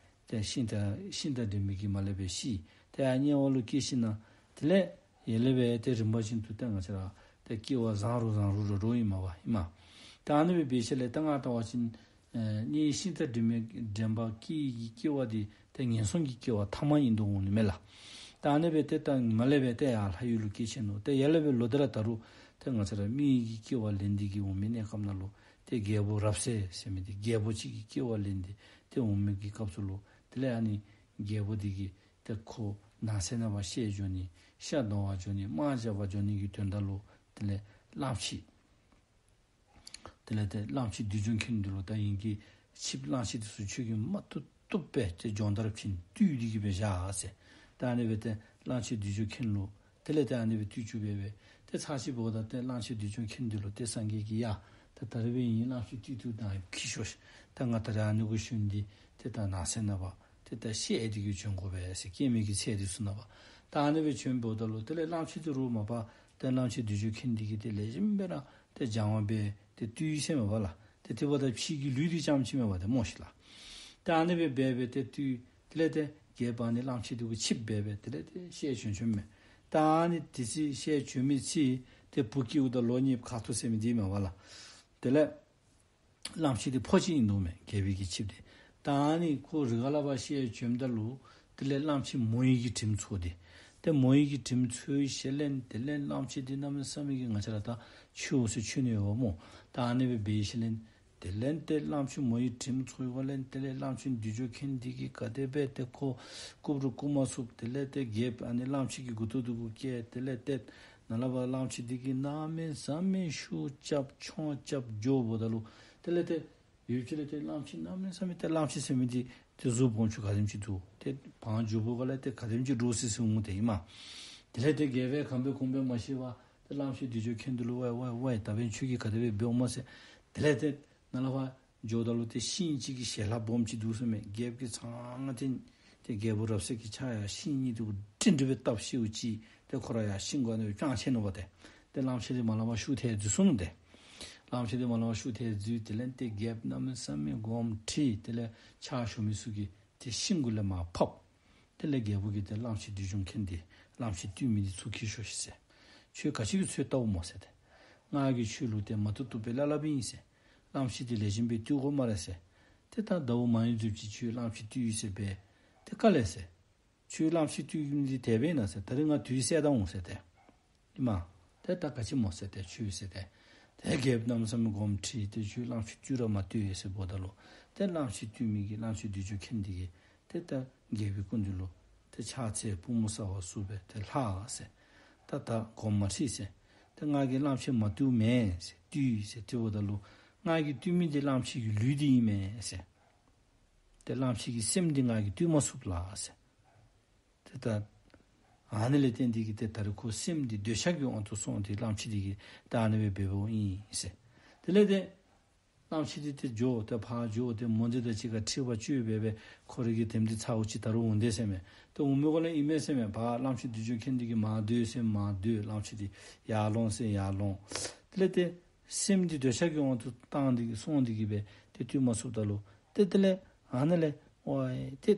ཏེ་ཤིང་རྟ་ཤིང་རྟ་འདྲེན་མི་གིས་མར་ལས་སྦེ་ཤི། ཏེ་ཡར་དམྱལ་བ་ལུ་སྐྱེས་ཞིནམ་ལས་དེ་ལས་ཡར་ལས་སྦེ་ཏེ་རིམ་པ་བཞིན་དུ་ཏེ་ང་བཅས་ར་ཏེ་སྐྱེ་བ་བཟང་རུང་བཟང་རུང་ར་འགྲོཝ་ཨིན་མས་པ་ཨིན་མས། ད་ཨ་ནི་སྦེ་འབད་ཞིནམ་ལས་ད་ང་བལྟ་བ་ཅིན་ཨེ་ངེའི་ཤིང་རྟ་འདྲེན་མི་འདྲེན་པ་སྐྱེ་ཡི་གི་སྐྱེ་བ་འདི་ཏེ་ངན་སོང་གི་སྐྱེ་བ་ཐ་མ་ཨིན་དོ་འོང་ནི་མས་ལགས། ད་ཨ་ནི་སྦེ་ཏེ་ད་མར་ལས་སྦེ་ཏེ་ཡར་ལྷ་ཡུལ་ལུ་སྐྱེས་ཆི་ནུག། ཏེ་ཡར་ལས་སྦེ་ལོག་སྟེ་ར་ད་རུང་ཏེ་ང་བཅས་ར་མི་གི་སྐྱེ་བ་ལེན་ཏེ་གིས་འོང་མི་གནས་སྐབས་ནང་ལུ་ཏེ་རྒྱལ་པོ་རབ་གསལ་ཟེར་མི་འདི་རྒྱལ་པོ་ཅིག་གི་སྐྱེ་བ་ལེན་ཏེ་ཏེ་འོང་མི་གི་སྐབས་སུ་ལུ་དེ་ལས་ཨ་ནི་རྒྱལ་པོ་འདི་གིས་ཏེ་ཁོ་ནགས་གསེབ་ནང་ཕར་བཤལ་འགྱོ་ནི་ཤ་དོང་བར་འགྱོ་ནི་དམག་རྐྱབ་པར་འགྱོ་ནི་གི་དོན་དག་ལུ་དེ་ལས་གླངམོ་ཆེ་དེ་ལས་ཏེ་གླངམོ་ཆེ་སྡིག་སྦྱོང་མཁན་འདི་ལུ་ད་ངེ་གི་ཆིབས་གླངམོ་ཆེ་འདི་ཚུ་ཁྱོད་ཀྱིས་མ་བཏུལ་བཏུལ་སྦེ་ཏེ་སྦྱོང་བརྡར་བྱིན་བཏུལ་ཏེ་གིས་སྦེ་བཞག་ཟེར། ད་ཨ་ནི་སྦེ་ཏེ་གླངམོ་ཆེ་སྡིག་སྦྱོང་མཁན་ལུ་དེ་ལས་ཏེ་ཨ་ནི་སྦེ་བཏུལ་བཅུག་སྦེ་སྦེ་ཏེ་ཚར་ཅིག་འབདཝ་ད་ཏེ་གླངམོ་ཆེ་སྡིག་སྦྱོང་མཁན་འདི་ལུ་ཏེ་སངས་རྒྱས་ཀྱིས་ཡ་ད་ད་རིས་སྦེ་ངེའི་གླངམོ་ཆེ་བཏུལ་བཏུལཝ་ད་ཁྱོད་ཤོག་ཤིག། ད་ང་ད་རིས་ཨ་ནི་གུ་ཞོན་ཏེ་ཏེ་ད་ནགས་གསེབ་ནང་ཕར་ཏེ་ད་བཤལ་ཏེ་གིས་བྱོན་དགོ་པས་ཟེར། སྐྱེ་མེད་ཀྱི་ཚལ་འདི་ཚུ་ནང་ཕར། ད་ཨ་ནི་སྦེ་བྱོན་འབདཝ་ད་ལུ་དེ་ལས་གླངམོ་ཆེ་འདི་རུང་མ་པ་ཏེ་གླངམོ་ཆེ་སྡིག་སྦྱོང་མཁན་འདི་གིས་ཏེ་ལེགས་ཤོམ་སྦེ་ར་ཏེ་སྦྱང་བ་འབད་དེ་བཏུལ་ཡི་ཟེར་མས་པ་ལགས། ཏེ་དེ་འབདཝ་ད་ཕྱི་གི་ལུས་འདི་རྐྱངམ་ཅིག་མས་པ་ཏེ་སྨོ་ཤིག་ལགས། ད་ཨ་ནི་སྦེ་འབད་འབད་དེ་བཏུལ། དེ་ལས་ཏེ་རྒྱལཔོ་ཨ་ནི་གླངམོ་ཆེ་འདི་གུ་ཆིབས་འབད་འབད་དེ་ལས་ཏེ་བཤལ་བྱོན་བྱོནམ་མས། ད་ཨ་ནི་དེ་ཚེ་བཤལ་བྱོན་མི་ཚེ་ཏེ་བུ་སྐྱེཝ་ད་ལོ་གཉིས་ཁ་ཐུག་ཟེར་མི་འདི་མས་པ་ལགས། དེ་ལས་གླངམོ་ཆེ་འདི་ཕོ་གཅིག་ཨིན་དོ་མས། རྒྱལ་པོའི་གི་ཆིབས་འདི། ད་ཨ་ནི་ཁོ་རི་ག་ལས་ཕར་བཤལ་བྱོནམ་ད་ལུ་དེ་ལས་གླངམོ་ཆེ་མོ་ཡི་གི་དྲིམ་ཚོར་ཏེ། ཏེ་མོ་ཡི་གི་དྲིམ་ཚོར་ཞིནམ་ལས་དེ་ལས་གླངམོ་ཆེ་འདི་གནམ་མེད་ས་མེད་ཀྱི་ང་བཅས་ར་ད་མཆོད་འོང་ཟེར་མཆོད་ནི་ཡོདཔ་སྨོ། ད་ཨ་ནི་སྦེ་འབད་ཞིནམ་ལས་དེ་ལས་ཏེ་གླངམོ་ཆེ་མོ་ཡི་དྲིམ་ཚོར་བ་ལས་དེ་ལས་གླངམོ་ཆེ་སྡིག་སྦྱོང་མཁན་འདི་གིས་ག་དེ་སྦེ་ཏེ་ཁོ་བཀུག་རུང་བཀུག་མ་ཚུགས། དེ་ལས་ཏེ་རྒྱལཔོ་ཨ་ནི་གླངམོ་ཆེ་གི་མགུ་ཏོ་འདི་གུ་བཀལ། དེ་ལས་ཏེ་ནཱ་ལས་ཕར་གླངམོ་ཆེ་འདི་གིས་གནམ་མེད་ས་མེད་ཤུགས་རྐྱབ་མཆོང་རྐྱབ་འགྱོཝ་ད་ལུ་དེ་ལས་ཏེ་ཡུདཔ་ཅིག་ལས་ཏེ་གླངམོ་ཆེ་གནམ་མེད་ས་མེད་ཏེ་གླངམོ་ཆེ་ཟེར་མི་འདི་ཏེ་གཟུགས་སྦོམ་ཆུང་ག་དེམ་ཅིག་འདུག། ཏེ་བང་རྒྱུག་པོ་ག་ལས་ཏེ་ག་དེམ་ཅིག་འདྲོག་སི་སི་འོང་ཏེ་ཨིན་མས། དེ་ལས་ཏེ་རྒྱལ་པོ་ག་དེ་སྦེ་གོ་དེ་སྦེ་མ་ཤེས་པར་ཏེ་གླངམོ་ཆེ་སྡིག་སྦྱོང་མཁན་འདི་ལུ་ཝའི་ཝའི་ཝའི་ད་འབདན་ཁྱོད་ཀྱིས་ག་དེ་སྦེ་འབདཝ་སྨོ་ཟེར། དེ་ལས་ཏེ་ནཱ་ལས་ཕར་འགྱོཝ་ད་ལུ་ཏེ་ཤིང་ཅིག་གི་ཞལ་ལག་སྦོམ་ཅིག་འདུག་ཟེར་མས། རྒྱལཔོ་གིས་ཚང་ཏེ་ཏེ་རྒྱལ་པོ་རབ་གསལ་གྱི་ཕྱག་ཡར་ཤིང་གཉིས་འདི་གུ་སྒྲིང་སྒྲི་སྦེ་བཏབ་ཤིཝ་ཅིག་ཏེ་ཁོ་ར་ཡར་ཤིང་གུ་ཨ་ནི་སྦེ་དཔྱང་ཆི་ནུག་པ་ཏེ། ཏེ་གླངམོ་ཆེ་འདི་མར་ལས་ཕར་ཤུགས་ཐལ་འཛུལ་སོང་ནུག་ཏེ། གླངམོ་ཆེ་འདི་མར་ལས་ཕར་ཤུགས་ཐལ་འཛུལ། དེ་ལས་ཏེ་རྒྱལཔོ་གནམ་མེད་ས་མེད་དགོངསམ་ཁྲེལ། དེ་ལས་ཕྱག་ཞུ་མི་ཚུ་གིས་ཏེ་ཤིང་གུ་ལས་མར་ཕབ། དེ་ལས་རྒྱལ་པོ་གིས་ཏེ་གླངམོ་ཆེ་སྡིག་སྦྱོང་མཁན་འདི་གླངམོ་ཆེ་བཏུལ་མི་འདི་ཚུར་འཁྱིད་ཤོག་ཤིག་ཟེར། ཁྱོད་ག་ཅི་གི་ཚོད་བལྟཝ་སྨོ་ཟེར་ཏེ། ང་གིས་ཁྱོད་ལུ་ཏེ་མ་བཏུལ་བཏུལ་སྦེ་སླབ་སླབ་ཨིན་ཟེར། གླངམོ་ཆེ་འདི་ལེགས་ཤོམ་སྦེ་བཏུལ་དགོ་སྨ་རེ་ཟེར། ཏེ་ད་ཟླཝ་མང་རབས་ཅིག་ཁྱོད་གླངམོ་ཆེ་བཏུལ་ཡི་ཟེར་སྦེ། ཏེ་ག་ལས་ཟེར། ཁྱོད་གླངམོ་ཆེ་བཏུལ་མི་འདི་དེ་སྦེ་ཨིན་ན་ཟེར། ད་རིས་ང་དུས་བསལ་ད་འོང་ཟེར་ཏེ། ཨིན་མས། ཏེ་ད་ག་ཅི་སྨོ་ཟེར་ཏེ་ཁྱོད་ཟེར་ཏེ། ཏེ་རྒྱལཔོ་གནམ་མེད་ས་མེད་དགོངསམ་ཁྲེལ་ཏེ་ཁྱོད་གླངམོ་ཆེ་བཏུལ་ར་མ་བཏུལ་ཡི་ཟེར་འབདཝ་ད་ལུ། ཏེ་གླངམོ་ཆེ་བཏུལ་མི་གིས་གླངམོ་ཆེ་སྡིག་སྦྱོང་མཁན་འདི་གིས་ཏེ་ད་རྒྱལ་པོའི་སྐུ་མདུན་ལུ་ཏེ་ཕྱག་འཚལ་པུས་མོ་ཟ་བ་ཚུ་འབད་དེ་ལྷག་ཟེར། ད་ད་དགོངསམ་མ་ཁྲེལ་ཟེར། ཏེ་ང་གིས་གླངམོ་ཆེ་མ་བཏུལ་མེན་ཟེར། བཏུལ་ཡི་ཟེར། དེ་འབདཝ་ད་ལུ་ང་གིས་བཏུལ་མི་འདི་གླངམོ་ཆེ་གི་ལུས་འདི་ཨིན་མས་ཟེར། ཏེ་གླངམོ་ཆེ་གི་སེམས་འདི་ང་གིས་བཏུལ་མ་ཚུགས་ལགས་ཟེར། ཏེ་ད་ ཨ་ནི་ལས་བརྟེན་ཏེ་གིས་ཏེ་ད་རེས་ཁོ་སེམས་འདི་འདོད་ཆགས་ཀྱི་དབང་དུ་སོང་སྟེ་གླངམོ་ཆེ་འདི་གིས་ད་ཨ་ནི་སྦེ་འབདཝ་ཨིན་ཟེར། དེ་ལས་ཏེ་གླངམོ་ཆེ་འདི་ཏེ་འགྱོ་ཏེ་ཕར་འགྱོ་ཏེ་མོ་འདི་དང་གཅིག་ཁར་འཁྲིལ་བ་ཅིན་འབད་འབད་ཁོ་རའི་གི་དེམ་འདི་ཚརཝ་ཅིག་ད་རུང་འོང་དེས་ཟེར་མས། ཏེ་འོང་མི་གོ་ལས་ཨིན་མས་ཟེར་མས། ཕར་གླངམོ་ཆེ་འདི་འགྱོ་མཁན་འདི་གིས་མར་སྡོད་ཟེར་མར་སྡོད། གླངམོ་ཆེ་འདི་ཡར་ལོང་ཟེར་ཡར་ལོང་། དེ་ལས་ཏེ་སེམས་འདི་འདོད་ཆགས་ཀྱི་དབང་དུ་བཏང་སྟེ་གིས་སོང་སྟེ་གིས་སྦེ་ཏེ་བཏུལ་མ་ཚུགསཔ་ད་ལུ་ཏེ་དེ་ལས་ཨ་ནཱ་ལས་ཝའི་ཏེ་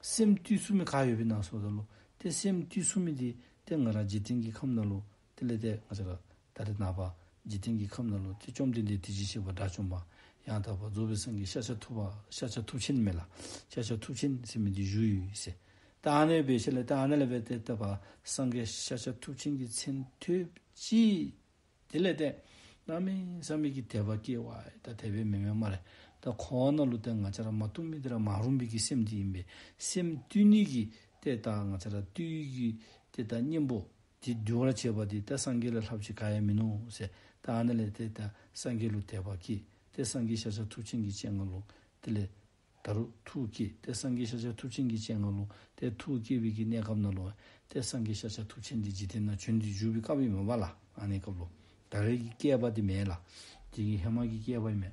སེམས་བཏུལ་ཚུགས་མི་ག་ཡོདཔ་ཨིན་ན་ཟེརཝ་ད་ལུ་ཏེ་སེམས་བཏུལ་ཚུགས་མི་འདི་ཏེ་ང་ར་འཇིག་རྟེན་གྱི་ཁམས་ནང་ལུ་དེ་ལས་ཏེ་ང་བཅས་ར་ད་རེས་ནངས་པ་འཇིག་རྟེན་གྱི་ཁམས་ནང་ལུ་ཏེ་བཅོམ་ལྡན་འདས་དེ་བཞིན་གཤེགས་པ་དགྲ་བཅོམ་པ་ཡང་དག་པར་རྫོགས་པའི་སངས་རྒྱས་ཤཱཀྱ་ཐུབ་པ་ཤཱཀྱ་ཐུབ་ཆེན་མས་ལགས། ཤཱཀྱ་ཐུབ་ཆེན་ཟེར་མི་འདི་བཞུགས་ཡོད་ཟེར། ད་ཨ་ནི་སྦེ་ཞིནམ་ལས་ད་ཨ་ནཱ་ལས་སྦེ་ཏེ་ད་ཕར་སངས་རྒྱས་ཤཱཀྱ་ཐུབ་ཆེན་གྱི་མཚན་ཐོས་ཅི། དེ་ལས་ཏེ་གནམ་མེད་ས་མེད་ཀྱི་དད་པ་སྐྱེ་བ་ད་དེ་སྦེ་མེན་མས་སྨ་རེ། ད་འཁོར་བ་ནང་ལུ་ཏེ་ང་བཅས་ར་མ་བཏུལ་མི་འདི་ར་མ་རུངས་པའི་གི་སེམས་འདི་ཨིན་པས། སེམས་བཏུལ་ནི་གི་ཏེ་ད་ང་བཅས་ར་བཏུལ་གྱི་ཏེ་ད་གཉེན་པོ་འདི་འདུལ་བར་བྱེད་པ་འདི་ད་སངས་རྒྱས་ལས་ལྷགཔ་ཅིག་ག་ཡང་མིན་ནུག་ཟེར། ད་ཨ་ནཱ་ལས་ཏེ་ད་སངས་རྒྱས་ལུ་དད་པ་སྐྱེ། ཏེ་སངས་རྒྱས་ཤཱཀྱ་ཐུབ་ཆེན་གྱི་སྤྱན་སྔར་ལུ་དེ་ལས་ད་རུང་ཐུགས་བསྐྱེད། ཏེ་སངས་རྒྱས་ཤཱཀྱ་ཐུབ་ཆེན་གྱི་སྤྱན་སྔར་ལུ་ཏེ་ཐུགས་བསྐྱེད་པའི་གི་གནས་སྐབས་ནང་ལུ་ཏེ་སངས་རྒྱས་ཤཱཀྱ་ཐུབ་ཆེན་འདི་འཇིག་རྟེན་ནང་བྱོན་ཏེ་བཞུགས་པའི་སྐབས་ཨིན་མས་པ་ལགས། ཨ་ནི་སྐབས་ལུ་ད་རེས་ཀྱི་བསྐལ་པ་འདི་མེན་ལགས། དེ་གི་ཧེ་མ་གི་བསྐལ་པ་ཨིན་མས།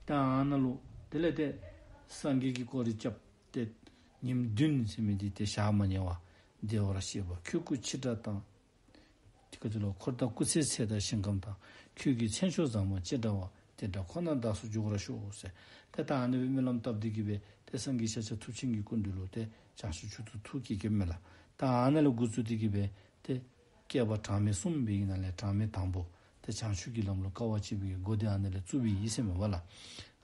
ད་ཨ་ནཱ་ལུ་དེ་ལས་ཏེ་སངས་རྒྱས་ཀྱིས་སྐོར་ར་རྐྱབ་སྟེ་ཉིནམ་བདུན་ཟེར་མི་འདི་ཏེ་ཞག་མ་ཉལ་བར་བདེ་བར་གཤེགས་པ་ཁྱོད་སྐུ་ཅི་འདྲ་དང་། དེ་ཁ་ཅིག་ལུ་འཁོར་དང་སྐུ་ཚེའི་ཚད་དང་ཞིང་ཁམས་དང་། ཁྱོད་ཀྱི་མཚན་མཆོག་བཟང་པོ་ཅི་འདྲ་བ། དེ་འདྲ་ཁོ་ནར་བདག་སོགས་འགྱུར་བར་ཤོག་ཟེར། ཏེ་ད་ཨ་ནི་སྦེ་སྨོན་ལམ་བཏབ་སྟེ་གིས་སྦེ་ཏེ་སངས་རྒྱས་ཤཱཀྱ་ཐུབ་ཆེན་གྱི་སྐུ་མདུན་ལུ་ཏེ་བྱང་ཆུབ་མཆོག་ཏུ་ཐུགས་བསྐྱེད་བསྐྱེདཔ་མས་ལགས། ད་ཨ་ནཱ་ལས་འགོ་བཙུགས་ཏེ་གིས་སྦེ་ཏེ་བསྐལ་པ་གྲངས་མེད་གསུམ་པའི་ནང་ལས་གྲངས་མེད་དང་པོ་ཏེ་བྱང་ཆུབ་ཀྱི་ལམ་ལུ་དཀའ་བ་སྤྱད་པའི་གི་འགོ་འདི་ཨ་ནཱ་ལས་བཙུགས་པའི་ཨིན་ཟེར་མས་པ་ལགས།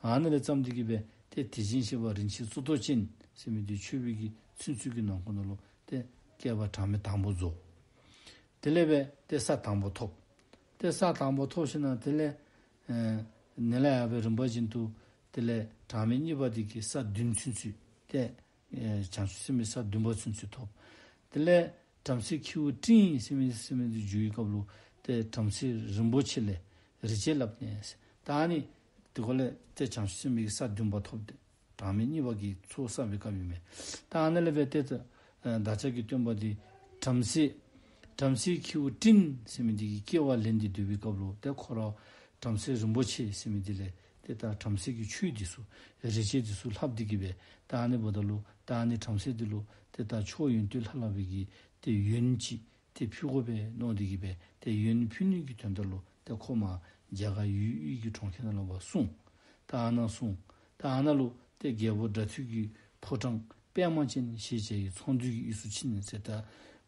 ཨ་ནཱ་ལས་བརྩམས་ཏེ་གིས་སྦེ་ཏེ་དེ་བཞིན་གཤེགས་པ་རིན་ཆེན་གཙུག་ཏོར་ཅན་ཟེར་མི་འདི་མཆོད་པའི་གི་ཚུན་ཚོད་ཀྱི་ནང་འཁོད་ནང་ལུ་ཏེ་བསྐལ་པ་གྲངས་མེད་དང་པོ་རྫོགས། དེ་ལས་སྦེ་ཏེ་ས་དང་པོ་ཐོབ། ཏེ་ས་དང་པོ་ཐོབ་ཞིནམ་ལས་དེ་ལས་ཨེ་ནཱ་ལས་ཡར་སྦེ་རིམ་པ་བཞིན་དུ་དེ་ལས་གྲངས་མེད་གཉིས་པ་འདི་གིས་ས་བདུན་ཚུན་ཚོད་ཏེ་ཨེ་བྱང་ཆུབ་སེམས་དཔའི་ས་བདུན་པ་ཚུན་ཚོད་ཐོབ། དེ་ལས་བྲམ་ཟེ་ཁྱེའུ་སྤྲིན་ཟེར་མི་ཟེར་མི་འདི་བཞུགས་པའི་སྐབས་ལུ་ཏེ་བྲམ་ཟེ་རིན་པོ་ཆེ་ལས་རིག་བྱེད་བསླབས་ནས་ཟེར། ད་ཨ་ནི་དེ་ཁར་ལས་ཏེ་བྱང་ཆུབ་སེམས་དཔའི་ས་བདུན་པ་ཐོབ་སྟེ་གྲངས་མེད་གཉིས་པ་གི་ཚོགས་བསགས་པའི་སྐབས་ཨིན་མས། ད་ཨ་ནཱ་ལས་སྦེ་ཏེ་ད་ཨ་བདག་ཅག་གི་སྟོན་པ་འདི་བྲམ་ཟེ་བྲམ་ཟེ་ཁྱེའུ་སྤྲིན་ཟེར་མི་འདི་གི་སྐྱེ་བ་ལེན་ཏེ་སྡོད་པའི་སྐབས་ལུ་ཏེ་ཁོ་ར་བྲམ་ཟེ་རིན་པོ་ཆེ་ཟེར་མི་འདི་ལས་ཏེ་ད་བྲམ་ཟེ་གི་ཆོས་འདི་ཚུ་རིག་བྱེད་འདི་ཚུ་ལྷབ་སྟེ་གིས་སྦེ་ད་ཨ་ནི་འབདཝ་ད་ལུ་ད་ཨ་ནི་བྲམ་ཟེ་འདི་ལུ་ཏེ་ད་མཆོག་ཡོན་ཏན་ལྷ་ལྷ་པའི་གི་ཏེ་ཡོན་ཅིག་ཏེ་ཕུལ་དགོ་པས་མནོ་སྟེ་གིས་སྦེ་ཏེ་ཡོན་ཕུལ་ནི་གི་དོན་དག་ལུ་ཏེ་ཁོ་མར་རྒྱ་གར་ཡུལ་དབུས་ཀྱི་གྲོང་ཁྱེར་ནང་ལུ་ཕར་སོང་། ད་ཨ་ནཱ་སོང་། ད་ཨ་ནཱ་ལུ་ཏེ་རྒྱལ་པོ་དགྲ་འདུལ་གྱི་ཕོ་བྲང་པདྨ་ཅན་ཞེས་བྱ་བའི་ཚོང་འདུས་ཀྱི་དབུས་སུ་ཕྱིན་ཟེར། ད་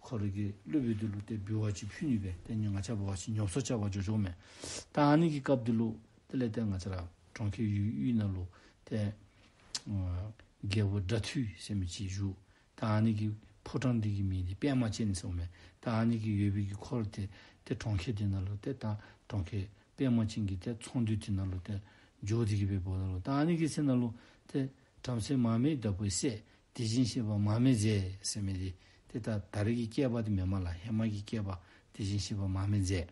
ཁོ་རའི་གི་སློབ་དཔོན་འདི་ལུ་ཏེ་འབུལ་བ་ཅིག་ཕུལ་ནི་སྦེ་ཏེ་ང་བཅས་འབད་བ་ཅིན་ཉོ་ཚོང་རྐྱབ་པར་འགྱོ་འགྱོཝ་མས། ད་ཨ་ནི་གི་སྐབས་འདི་ལུ་དེ་ལས་ཏེ་ང་བཅས་ར་གྲོང་ཁྱེར་ཡུལ་དབུས་ནང་ལུ་ཏེ་ཨ་རྒྱལ་པོ་དགྲ་འདུལ་ཟེར་མི་ཅིག་བཞུགས། ད་ཨ་ནི་གི་ཕོ་བྲང་འདི་གི་མིང་འདི་པདྨ་ཅན་ཟེརཝ་མས། ད་ཨ་ནི་གི་ཡོད་པའི་གི་འཁོར་ཏེ་ཏེ་གྲོང་ཁྱེར་འདི་ནང་ལུ་ཏེ་ད་གྲོང་ཁྱེར་པདྨ་ཅན་གྱི་ཏེ་ཚོང་འདུས་འདི་ནང་ལུ་ཏེ་འགྱོ་སྟེ་གིས་སྦེ་འབདཝ་ད་ལུ་ད་ཨ་ནི་གི་ཚེ་ནང་ལུ་ཏེ་བྲམ་ཟེ་མར་མེ་བདག་པོའི་སྲས་དེ་བཞིན་གཤེགས་པ་མར་མེ་མཛད་ཟེར་མི་འདི་ཏེ་ད་ད་རེས་ཀྱི་བསྐལ་པ་འདི་མེན་མས་ལགས། ཧེ་མ་གི་བསྐལ་པ་དེ་བཞིན་གཤེགས་པ་མར་མེ་མཛད།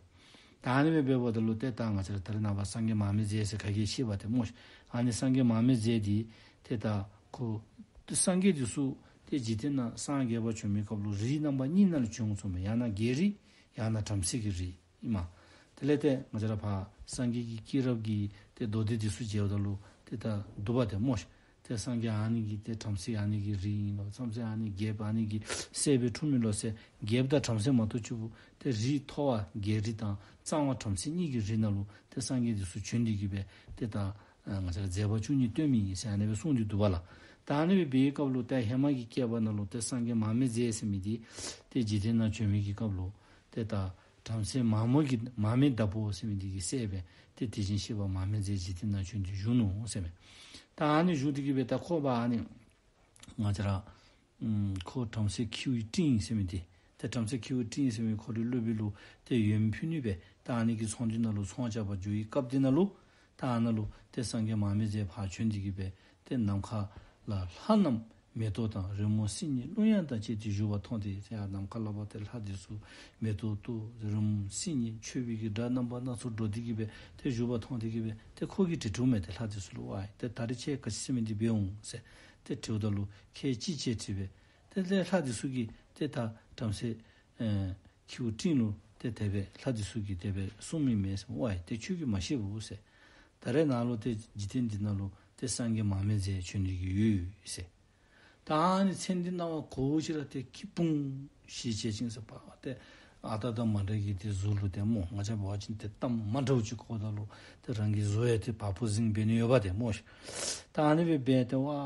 ད་ཨ་ནི་སྦེ་འབདཝ་ད་ལུ་ཏེ་ད་ང་བཅས་ར་ད་རེས་ནངས་པ་སངས་རྒྱས་མར་མེ་མཛད་ཟེར་ག་གིས་ཤེས་པ་ཏེ་སྨོ་ཤ། ཨ་ནི་སངས་རྒྱས་མར་མེ་མཛད་འདི་ཏེ་ད་ཁོ་ཏེ་སངས་རྒྱས་འདི་ཚུ་ཏེ་འཇིག་རྟེན་ནང་སངས་རྒྱས་པར་བྱོན་མི་སྐབས་ལུ་རིགས་རྣམ་པ་གཉིས་ནང་ལུ་བྱོན་ཚུགས་མས། ཡང་ན་རྒྱལ་རིགས་ཡང་ན་བྲམ་ཟེ་གི་རིགས་ཨིན་མས། དེ་ལས་ཏེ་ང་བཅས་ར་ཕར་སངས་རྒྱས་ཀྱི་སྐྱེས་རབས་ཀྱི་ཏེ་མདོ་སྡེ་འདི་ཚུ་མཇལཝ་ད་ལུ་ཏེ་ད་འདུག་པ་ཏེ་སྨོ་ཤ། ཏེ་སངས་རྒྱས་ཨ་ནི་གི་ཏེ་བྲམ་ཟེ་ཨ་ནི་གི་རིགས་ཨིན་ལོ། བྲམ་ཟེ་ཨ་ནི་རྒྱལཔོ་ཨ་ནི་གི་སྲས་སྦེ་འཁྲུངས་མི་ལོ་ཟེར། རྒྱལཔོ་དང་བྲམ་ཟེ་མ་གཏོགས་ཅིག་པོ་ཏེ་རིགས་མཐོ་བ་རྒྱལ་རིགས་དང་གཙང་བ་བྲམ་ཟེ་གཉིས་ཀྱི་རིགས་ནང་ལུ་ཏེ་སངས་རྒྱས་འདི་ཚུ་བྱོན་ཏེ་གིས་སྦེ་ཏེ་ད་ཨ་ང་བཅས་ར་མཛད་པ་བཅུ་གཉིས་སྟོན་མི་ཨིན་ཟེར་ཨ་ནི་སྦེ་གསུངས་ཏེ་འདུག་པ་ལགས། ད་ཨ་ནི་སྦེ་འབད་བའི་སྐབས་ལུ་ཏེ་ཧེ་མ་གི་བསྐལ་པ་ནང་ལུ་ཏེ་སངས་རྒྱས་མར་མེ་མཛད་ཟེར་མི་འདི་ཏེ་འཇིག་རྟེན་ནང་བྱོན་མི་གི་སྐབས་ལུ་ཏེ་ད་བྲམ་ཟེ་མར་མོ་གི་མར་མེ་བདག་པོ་ཟེར་མི་འདི་གི་སྲས་སྦེ་ཏེ་དེ་བཞིན་གཤེགས་པ་མར་མེ་མཛད་འཇིག་རྟེན་ནང་བྱོན་ཏེ་བཞུགས་ནུག་ཟེར་མས། ད་ཨ་ནི་བཞུགས་ཏེ་གིས་སྦེ་ད་ཁོ་བ་ཨ་ནི་ང་བཅས་ར་ཨམ་ཁོ་བྲམ་ཟེ་ཁྱེའུའི་སྤྲིན་ཟེར་མི་འདི་ཏེ་བྲམ་ཟེ་ཁྱེའུའི་སྤྲིན་ཟེར་མི་ཁོ་རའི་སློབ་དཔོན་ལུ་ཏེ་ཡོན་ཕུལ་ནི་སྦེ་ད་ཨ་ནི་གི་ཚོང་འདུས་ནང་ལུ་ཚོང་རྐྱབ་པར་འགྱོ་བའི་སྐབས་འདི་ནང་ལུ་ད་ཨ་ནཱ་ལུ་ཏེ་སངས་རྒྱས་མར་མེ་མཛད་ཕར་བྱོན་ཏེ་གིས་སྦེ་ཏེ་ནམ་མཁའ་ལ་ལྷ་རྣམས་མེ་ཏོག་དང་རོལ་མོ་སིལ་སྙན་རླུང་དབྱངས་དང་བཅས་ཏེ་བཞུགས་པ་མཐོང་སྟེ་ཟེར། ཡར་ནམ་མཁའ་ལས་ཕར་ཏེ་ལྷ་འདི་ཚུ་མེ་ཏོག་གཏོར་རོལ་མོ་སིལ་སྙན་མཆོད་པའི་གི་སྒྲ་རྣམ་པ་སྣ་ཚོགས་སྒྲོག་སྟེ་གིས་སྦེ་ཏེ་བཞུགས་པ་མཐོང་སྟེ་གིས་སྦེ་ཏེ་ཁོ་གིས་དྲི་དྲིཝ་མས། ཏེ་ལྷ་འདི་ཚུ་ལུ་ཝའི་ཏེ་ད་རེས་ཁྱེད་ག་ཅི་ཟེར་མི་འདི་འབད་འོང་ཟེར་ཏེ་དྲིཝ་ད་ལུ་ཁྱེད་ཅི་བྱས་དྲིས་པས། ཏེ་ཏེ་ལྷ་འདི་ཚུ་གིས་ ཏེ་ད་བྲམ་ཟེ་ཨེ་ཁྱེའུ་སྤྲིན་ལུ་ཏེ་དེ་སྦེ་ལྷ་འདི་ཚུ་གིས་དེ་སྦེ་གསུངམ་ཨིན་མས་ཟེར། ཝའི་ཏེ་ཁྱོད་ཀྱིས་མ་ཤེས་པས་ཟེར། ད་རེས་ནཱ་ལུ་ཏེ་འཇིག་རྟེན་འདི་ནང་ལུ་ཏེ་སངས་རྒྱས་མར་མེ་མཛད་བྱོན་ནི་གི་ཡོད་ཟེར། ད་ཨ་ནི་མཚན་འདི་རྣ་བར་གོ་ཞིནམ་ལས་ཏེ་ཁྱི་དཔུང་ཞེས་བྱེད་ཅིང་ཟེར། པ་ཏེ་ཨ་རྟག་དང་མ་འདྲ་གི་ཏེ་གཟུགས་ལུ་ཏེ་སྨོ། ང་བཅས་འབད་བ་ཅིན་ཏེ་གཏམ་མ་འདྲཝ་ཅིག་གོཝ་ད་ལུ་ཏེ་རང་གི་གཟུགས་ཡང་ཏེ་བ་སྤུ་ཟིང་འབད་ནི་ཡོདཔ་ཏེ་སྨོ་ཤིག། ད་ཨ་ནི་སྦེ་འབད་དེ་ཝའི་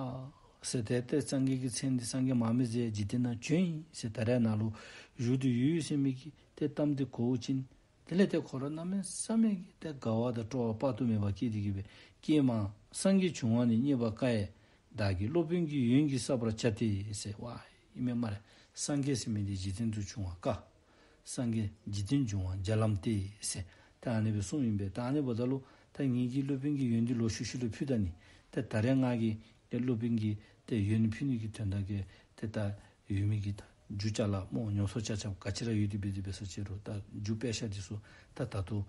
ཟེར་ཏེ་ཏེ་སངས་རྒྱས་ཀྱི་མཚན་འདི་སངས་རྒྱས་མར་མེ་མཛད་འཇིག་རྟེན་ན་བྱོན་ཡི་ཟེར་ད་རེས་ནཱ་ལུ་བཞུགས་ཏེ་ཡོད་ཟེར་མི་གི་ཏེ་གཏམ་འདི་གོ་ཞིནམ་དེ་ལས་ཏེ་ཁོ་ར་གནམ་མེད་ས་མེད་ཀྱི་ཏེ་དགའ་བ་དང་སྤྲོ་བ་དཔག་ཏུ་མེད་པ་སྐྱེས་ཏེ་གི་སྦེ་ཀྱེ་མ་སངས་རྒྱས་འབྱུང་བ་ནི་རྙེད་པར་དཀའ་ཡས། བདག་གིས་སློབ་དཔོན་གྱི་ཡོན་གྱིས་བསགས་པར་བྱ་སྟེ་ཟེར། ཝའི་ཨིན་མས་སྨ་རེ། སངས་རྒྱས་ཟེར་མི་འདི་འཇིག་རྟེན་དུ་འབྱུང་བ་དཀའ། སངས་རྒྱས་འཇིག་རྟེན་འབྱུང་བ་བརྒྱ་ལམ་སྟེ་ཟེར། ད་ཨ་ནི་སྦེ་གསུངམ་ཨིན་པས། ད་ཨ་ནི་འབདཝ་ད་ལུ་ད་ངེ་གི་སློབ་དཔོན་གྱི་ཡོན་འདི་ལོག་ཤུལ་ཤུལ་ལུ་ཕུལ་ད་ནི། ཏེ་ད་རེས་ང་གིས་ཏེ་སློབ་དཔོན་གྱི་ཏེ་ཡོན་ཕུལ་ནི་གི་དོན་དག་གི་ཏེ་ད་ཡོད་མི་གི་ད་རྒྱུ་ཅ་ལ་སྨོ། ཉོ་སོགས་ཆ་ཁྱབ་ག་ཅི་ར་ཡོད་དེ་འབད་དེ་འབད་ས་ཅིག་རུང་ད་རྒྱུ་པེ་ཤ་འདི་ཚུ་ད་ད་ལྟོ་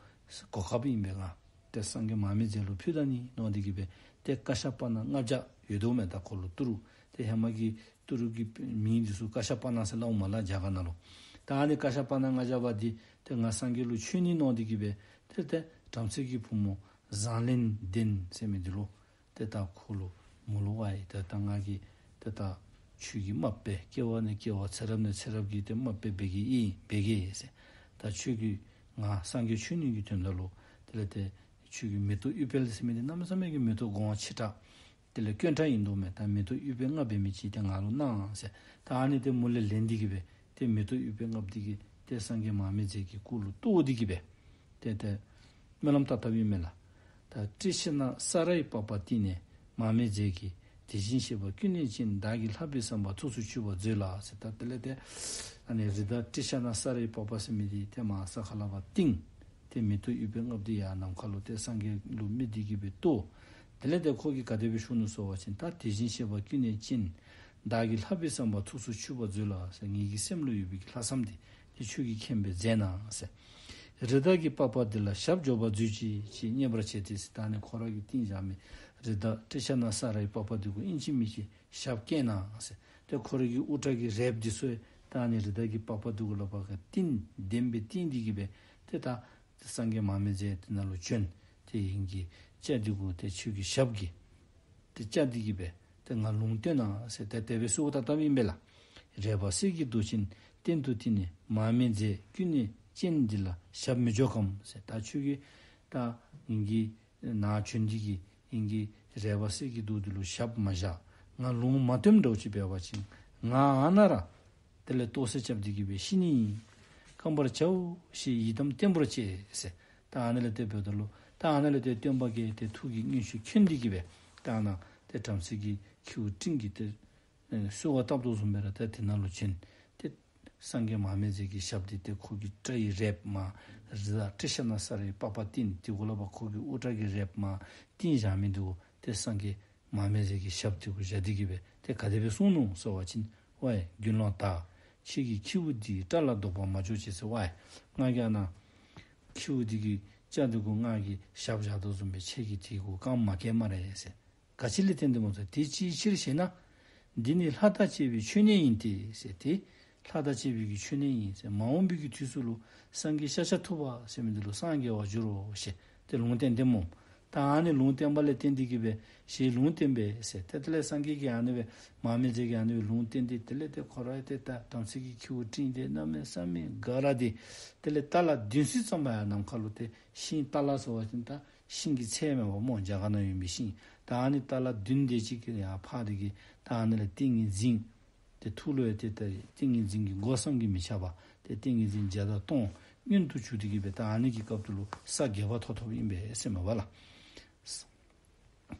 གོ་སྐབས་ཨིན་པས། ང་ཏེ་སངས་རྒྱས་མར་མེ་མཛད་ལུ་ཕུལ་ད་ནི་མནོ་སྟེ་གི་སྦེ་ཏེ་ཀ་ཤ་པ་ཎ་ལྔ་བརྒྱ་ཡོད་དོ་མས། ད་ཁོ་ལུ་ཏི་རུ་ཏེ་ཧེ་མ་གི་ཏི་རུ་གི་མིང་འདི་ཚུ་ཀ་ཤ་པ་ཎ་ཟེར་སླབ་འོང་མས་ལགས་རྒྱ་གར་ནང་ལུ། ད་ཨ་ནི་ཀ་ཤ་པ་ཎ་ལྔ་བརྒྱ་པ་འདི་ཏེ་ང་སངས་རྒྱས་ལུ་མཆོད་ནི་མནོ་སྟེ་གི་སྦེ་ཏེ་ཏེ་བྲམ་ཟེ་གི་བུམོ་བཟང་ལེགས་ལྡན་ཟེར་མི་འདི་ལུ་ཏེ་ད་ཁོ་ལུ་མོ་ལུ་ཝའི་ཏེ་ད་ང་གིས་ཏེ་ད་ཁྱོད་ཀྱི་རྨགཔ་སྦེ་སྐྱེ་བ་ནས་སྐྱེ་བ་ཚེ་རབས་ནས་ཚེ་རབས་ཀྱི་ཏེ་རྨགཔ་སྦེ་འབད་གེ་ཨིན་འབད་གེ་ཟེར། ད་ཁྱོད་ཀྱིས་ང་སངས་རྒྱས་མཆོད་ནི་གི་དོན་དག་ལུ་དེ་ལས་ཏེ་ཁྱོད་ཀྱི་མེ་ཏོག་ཨུཏྤལ་ཟེར་མི་འདི་གནམ་མེད་ས་མེད་ཀྱི་མེ་ཏོག་གོང་བ་ཆེ་དྲགས་དེ་ལས་དཀོན་དྲགས་ཨིན་དོ་མས། ད་མེ་ཏོག་ཨུཏྤལ་ལྔ་འབད་མི་ཅིག་ཏེ་ང་ལུ་གནང་ཟེར། ད་ཨ་ནི་ཏེ་མོ་ལས་ལེན་ཏེ་གི་སྦེ་ཏེ་མེ་ཏོག་ཨུཏྤལ་ལྔ་འདི་གིས་ཏེ་སངས་རྒྱས་མར་མེ་མཛད་ཀྱི་སྐུ་ལུ་གཏོར་ཏེ་གི་སྦེ་ཏེ་ཏེ་སྨོན་ལམ་བཏབ་བཏབཔ་ཨིན་མས་ལགས། ད་ཏྲི་ཤ་ན་ས་ར་ཡི་པགས་པ་བཏིང་ནས་མར་མེ་མཛད་ཀྱིས། དེ་བཞིན་གཤེགས་པ་ཀུན་ནས་སྤྱན། བདག་གིས་ལྷག་པའི་བསམ་པ་ཐུགས་སུ་ཆུད་པར་མཛོད་ལ་ཟེར། ད་དེ་ལས་ཏེ་ཨ་ནི་རི་དྭགས་ཏྲི་ཤ་ན་ས་ར་ཡི་པགས་པ་ཟེར་མི་འདི་ཏེ་མར་ས་ཁ་ལས་ཕར་བཏིང་། ཏེ་མེ་ཏོག་ཨུཏྤལ་ལྔ་འདི་ཡར་ནམ་མཁའ་ལུ་ཏེ་སངས་རྒྱས་ལུ་དམིགས་ཏེ་གི་སྦེ་གཏོར། དེ་ལས་ཏེ་ཁོ་གིས་ག་དེ་སྦེ་ཞུ་ནུག་ཟེར་བ་ཅིན་ད་དེ་བཞིན་གཤེགས་པ་ཀུན་ནས་སྤྱན། བདག་གིས་ལྷག་པའི་བསམ་པ་ཐུགས་སུ་ཆུད་པར་མཛོད་ལ་ཟེར། ངེ་གི་སེམས་ལུ་ཡོད་པའི་གི་ལྷག་བསམ་འདི་ཏེ་ཁྱོད་ཀྱིས་མཁྱེན་པར་མཛད་གནང་ཟེར། རི་དྭགས་ཀྱི་པགས་པ་འདི་ལ་ཞབས་འཇོག་པར་མཛོད་ཅིག་ཅེས་མཉེས་པར་བྱས་ཏེ་ཟེར། ད་ཨ་ནི་ཁོ་ར་གིས་བཏིང་བཞག་མི་རི་དྭགས་ཏྲི་ཤ་ན་ས་ར་ཡི་པགས་པ་འདི་གུ་ཨིན་ཅི་མིན་ཅི་ཞབས་བཀལ་གནང་ཟེར། ཏེ་ཁོ་ར་གི་དབུ་སྐྲ་གི་རལཔ་འདི་ཚུ་ད་ཨ་ནི་རི་དྭགས་ཀྱི་པགས་པ་འདི་གུ་ལས་ཕར་བཏིང་ལྡེམ་སྦེ་བཏིང་སྟེ་གི་སྦེ་ཏེ་ད་སངས་རྒྱས་མར་མེ་མཛད་དེ་ནང་ལུ་བྱོན། ཏེ་ཨིན་གྱི་སྐྱ་འདི་གུ་ཏེ་ཁྱོད་ཀྱི་ཞབས་ཀྱིས་ཏེ་བཅགས་ཏེ་གི་སྦེ་ཏེ་ང་ལུང་བསྟན་གནང་ཟེར་ཏེ་དེ་སྦེ་གསོལཝ་བཏབ་བཏབཔ་ཨིན་པས་ལགས། རལ་པ་གསེར་གྱི་མདོག་ཅན་སྟེང་དུ་བཏིང་ནས་མར་མེ་མཛད་ཀུན་ནས་སྤྱན་འདི་ལ་ཞབས་མི་འཇོག་གམ་ཟེར། ད་ཁྱོད་ཀྱིས་ད་ཨིན་གྱི་ནཱ་བྱོན་ཏེ་གི་ཨིན་གྱི་རལ་པ་གསེར་གྱི་མདོག་འདི་ལུ་ཞབས་མ་བཞག། ང་ལུང་མ་བསྟནམ་འདྲཝ་ཅིག་འབད་བ་ཅིན་ང་ཨ་ནཱ་ར་དེ་ལས་ལྟོ་ཚང་རྐྱབ་སྟེ་གི་སྦེ་ཤི་ནི་ཨིན། བསྐང་བར་བྱའོ་ཞེས་ཡི་དམ་བརྟན་པོར་བཅས་ཟེར། ད་ཨ་ནཱ་ལས་ཏེ་འབདཝ་ད་ལུ་ད་ཨ་ནཱ་ལས་ཏེ་སྟོན་པ་གིས་ཏེ་ཐུགས་ཀྱི་མངོན་ཤེས་མཁྱེན་ཏེ་གི་སྦེ་ད་ཨ་ནཱ་ཏེ་བྲམ་ཟེ་གི་ཁྱེའུ་སྤྲིན་གྱིས་ཏེ་ཨེ་གསོལ་བ་བཏབ་དོ་བཟུམ་སྦེ་ར་ཏེ་དེ་ནང་ལུ་བྱོན། ཏེ་སངས་རྒྱས་མར་མེ་མཛད་ཀྱི་ཞབས་འདི་ཏེ་ཁོ་གི་སྐྲ་ཡི་རལཔ་མར་རི་དྭགས་ཏྲི་ཤ་ན་ས་ར་ཡི་པགས་པ་བཏིང་། དེ་གུ་ལས་ཕར་ཁོ་གི་དབུ་སྐྲ་གི་རལཔ་མར་བཏིང་བཞག་མི་འདི་གུ་ཏེ་སངས་རྒྱས་མར་མེ་མཛད་ཀྱི་ཞབས་འདི་གུ་བཞག་སྟེ་གི་སྦེ་ཏེ་ག་དེ་སྦེ་གསུངས་ནུག་ཟེར་བ་ཅིན། ཝའི་དགེ་སློང་དག། ཁྱེད་ཀྱིས་ཁྱེའུ་འདིའི་སྐྲ་ལ་དོགས་པ་མ་འཇོག་ཅིག་ཟེར། ཝའི་ང་གིས་ཨ་ནཱ་ཁྱེའུ་འདི་གི་སྐྲ་འདི་གུ་ང་གིས་ཞབས་བཞག་དོ་བཟུམ་སྦེ་ཁྱེད་ཀྱིས་དེ་གུ་བསྐང་མ་བཀལ་སྨ་རེ་ཟེར། ག་ཅི་ལས་བརྟེན་ཏེ་སྨོ་ཟེར། དེ་ཅིའི་ཕྱིར་ཞེ་ན། འདི་ནི་ལྷ་དང་བཅས་པའི་མཆོད་གནས་ཡིན་ཏེ་ཟེར། ཏེ་ལྷ་དང་བཅས་པའི་གི་མཆོད་གནས་ཨིན་ཟེར། མ་འོངས་པའི་གི་དུས་སུ་ལུ་སངས་རྒྱས་ཤཱཀྱ་ཐུབ་པ་ཟེར་མི་འདི་ལུ་སངས་རྒྱས་པར་འགྱུར་རོ་ཞེས་ཏེ་ལུང་བསྟན་ཏེ་སྨོ། ད་ཨ་ནི་ལུང་བསྟན་པ་ལས་བརྟེན་ཏེ་གི་སྦེ་ཞེས་ལུང་བསྟན་པས་ཟེར། ཏེ་དེ་ལས་སངས་རྒྱས་ཀྱིས་ཨ་ནི་སྦེ་མར་མེ་མཛད་ཀྱིས་ཨ་ནི་སྦེ་ལུང་བསྟན་ཏེ་དེ་ལས་ཏེ་ཁོ་ར་ཏེ་ད་བྲམ་ཟེ་གི་ཁྱེའུ་སྤྲིན་འདི་གནམ་མེད་ས་མེད་དགའ་ར་ཏེ་དེ་ལས་ཏ་ལ་བདུན་ཚིགས་ཙམ་པ་ཡར་ནམ་མཁའ་ལུ་ཏེ་ཤིང་ཏ་ལ་ཟེར་བ་ཅིན་ད་ཤིང་གི་ཚལ་མེན་པ་སྨོ། རྒྱ་གར་ནང་ཡོད་མི་ཤིང་། ད་ཨ་ནི་ཏ་ལ་བདུན་དེ་ཅིག་གིས་ཡར་འཕགས་ཏེ་གི་ད་ཨ་ནི་ལས་ཏིང་ངེ་འཛིན་ཏེ་ཐུགས་ལུ་ཡང་ཏེ་ད་ཏིང་ངེ་འཛིན་གྱི་སྒོ་བསམ་གྱིས་མི་ཁྱབ་པ་ཏེ་ཏིང་ངེ་འཛིན་བརྒྱ་དང་སྟོང་མངོན་དུ་གྱུར་ཏེ་གི་སྦེ་ད་ཨ་ནི་གི་སྐབས་སུ་ལུ་ས་རྒྱས་པ་ཐོབ་ཐོབཔ་ཨིན་པས་ཟེར་མས་པ་ལགས།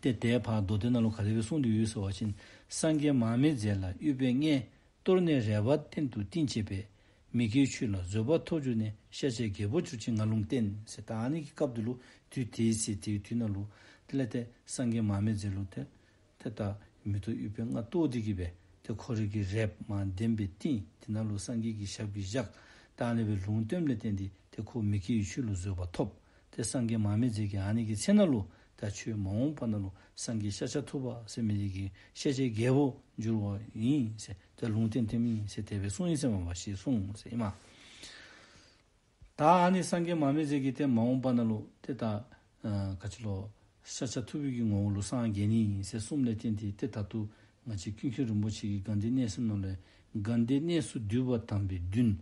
ཏེ་དེ་ཕར་མདོ་སྡེ་ནང་ལུ་ག་དེ་སྦེ་གསུངས་ཏེ་ཡོད་ཟེར་བ་ཅིན། སངས་རྒྱས་མར་མེ་མཛད་ལ་ཨུཏྤལ་ལྔས། གཏོར་ནས་རལ་པ་སྟེང་དུ་བཏིང་བྱས་པས། མི་དགེ་བའི་ཆོས་ལ་བཟོད་པ་ཐོབ་གྱུར་ནས། ཤཱཀྱའི་རྒྱལ་པོར་གྱུར་ཅིང་ང་ལུང་བསྟན་ཟེར། ད་ཨ་ནི་གི་སྐབས་དེ་ལུ་དུས་དེའི་ཚེ་དེའི་དུས་ནང་ལུ་དེ་ལས་ཏེ་སངས་རྒྱས་མར་མེ་མཛད་ལུ་ཏེ་ཏེ་ད་མེ་ཏོག་ཨུཏྤལ་ལྔ་གཏོར་ཏེ་གི་སྦེ་ཏེ་ཁོ་རའི་གི་རལཔ་མར་ལྡེམ་སྦེ་བཏིང་། དེ་ནང་ལུ་སངས་རྒྱས་ཀྱི་ཞབས་ཀྱིས་བཞག། ད་ཨ་ནི་སྦེ་ལུང་བསྟན་ལས་བརྟེན་ཏེ་ཏེ་ཁོ་མི་དགེ་བའི་ཆོས་ལུ་བཟོད་པ་ཐོབ། ཏེ་སངས་རྒྱས་མར་མེ་མཛད་ཀྱིས་ཨ་ནི་གི་ཚེ་ནང་ལུ་ ད་ཁྱོད་མ་འོངས་པ་ནང་ལུ་སངས་རྒྱས་ཤཱཀྱ་ཐུབ་པ་ཟེར་མི་འདི་གི་ཤཱཀྱའི་རྒྱལ་པོ་འགྱུར་བ་ཨིན་ཟེར་ཏེ་ལུང་བསྟན་བསྟནམ་ཨིན་ཟེར་དེ་སྦེ་གསུངས་ཡི་ཟེར་མས་པ། ཞེས་གསུངས་ཟེར་ཨིན་མས། ད་ཨ་ནི་སངས་རྒྱས་མར་མེ་མཛད་ཀྱིས་ཏེ་མ་འོངས་པ་ནང་ལུ་ཏེ་ད་ཨ་ག་ཅི་ལོ་ཤཱཀྱ་ཐུབ་པའི་གི་ངོ་བོ་ལུ་སངས་རྒྱས་ནི་ཨིན་ཟེར་གསུངསམ་ལས་བརྟེན་ཏེ་ཏེ་ད་ལྟོ་ང་བཅས་ཀུན་མཁྱེན་རིན་པོ་ཆེ་གིས་དགའ་ལྡན་གནས་གསུམ་ནང་ལས་དགའ་ལྡན་གནས་སུ་འདུས་པ་དམ་པའི་མདུན།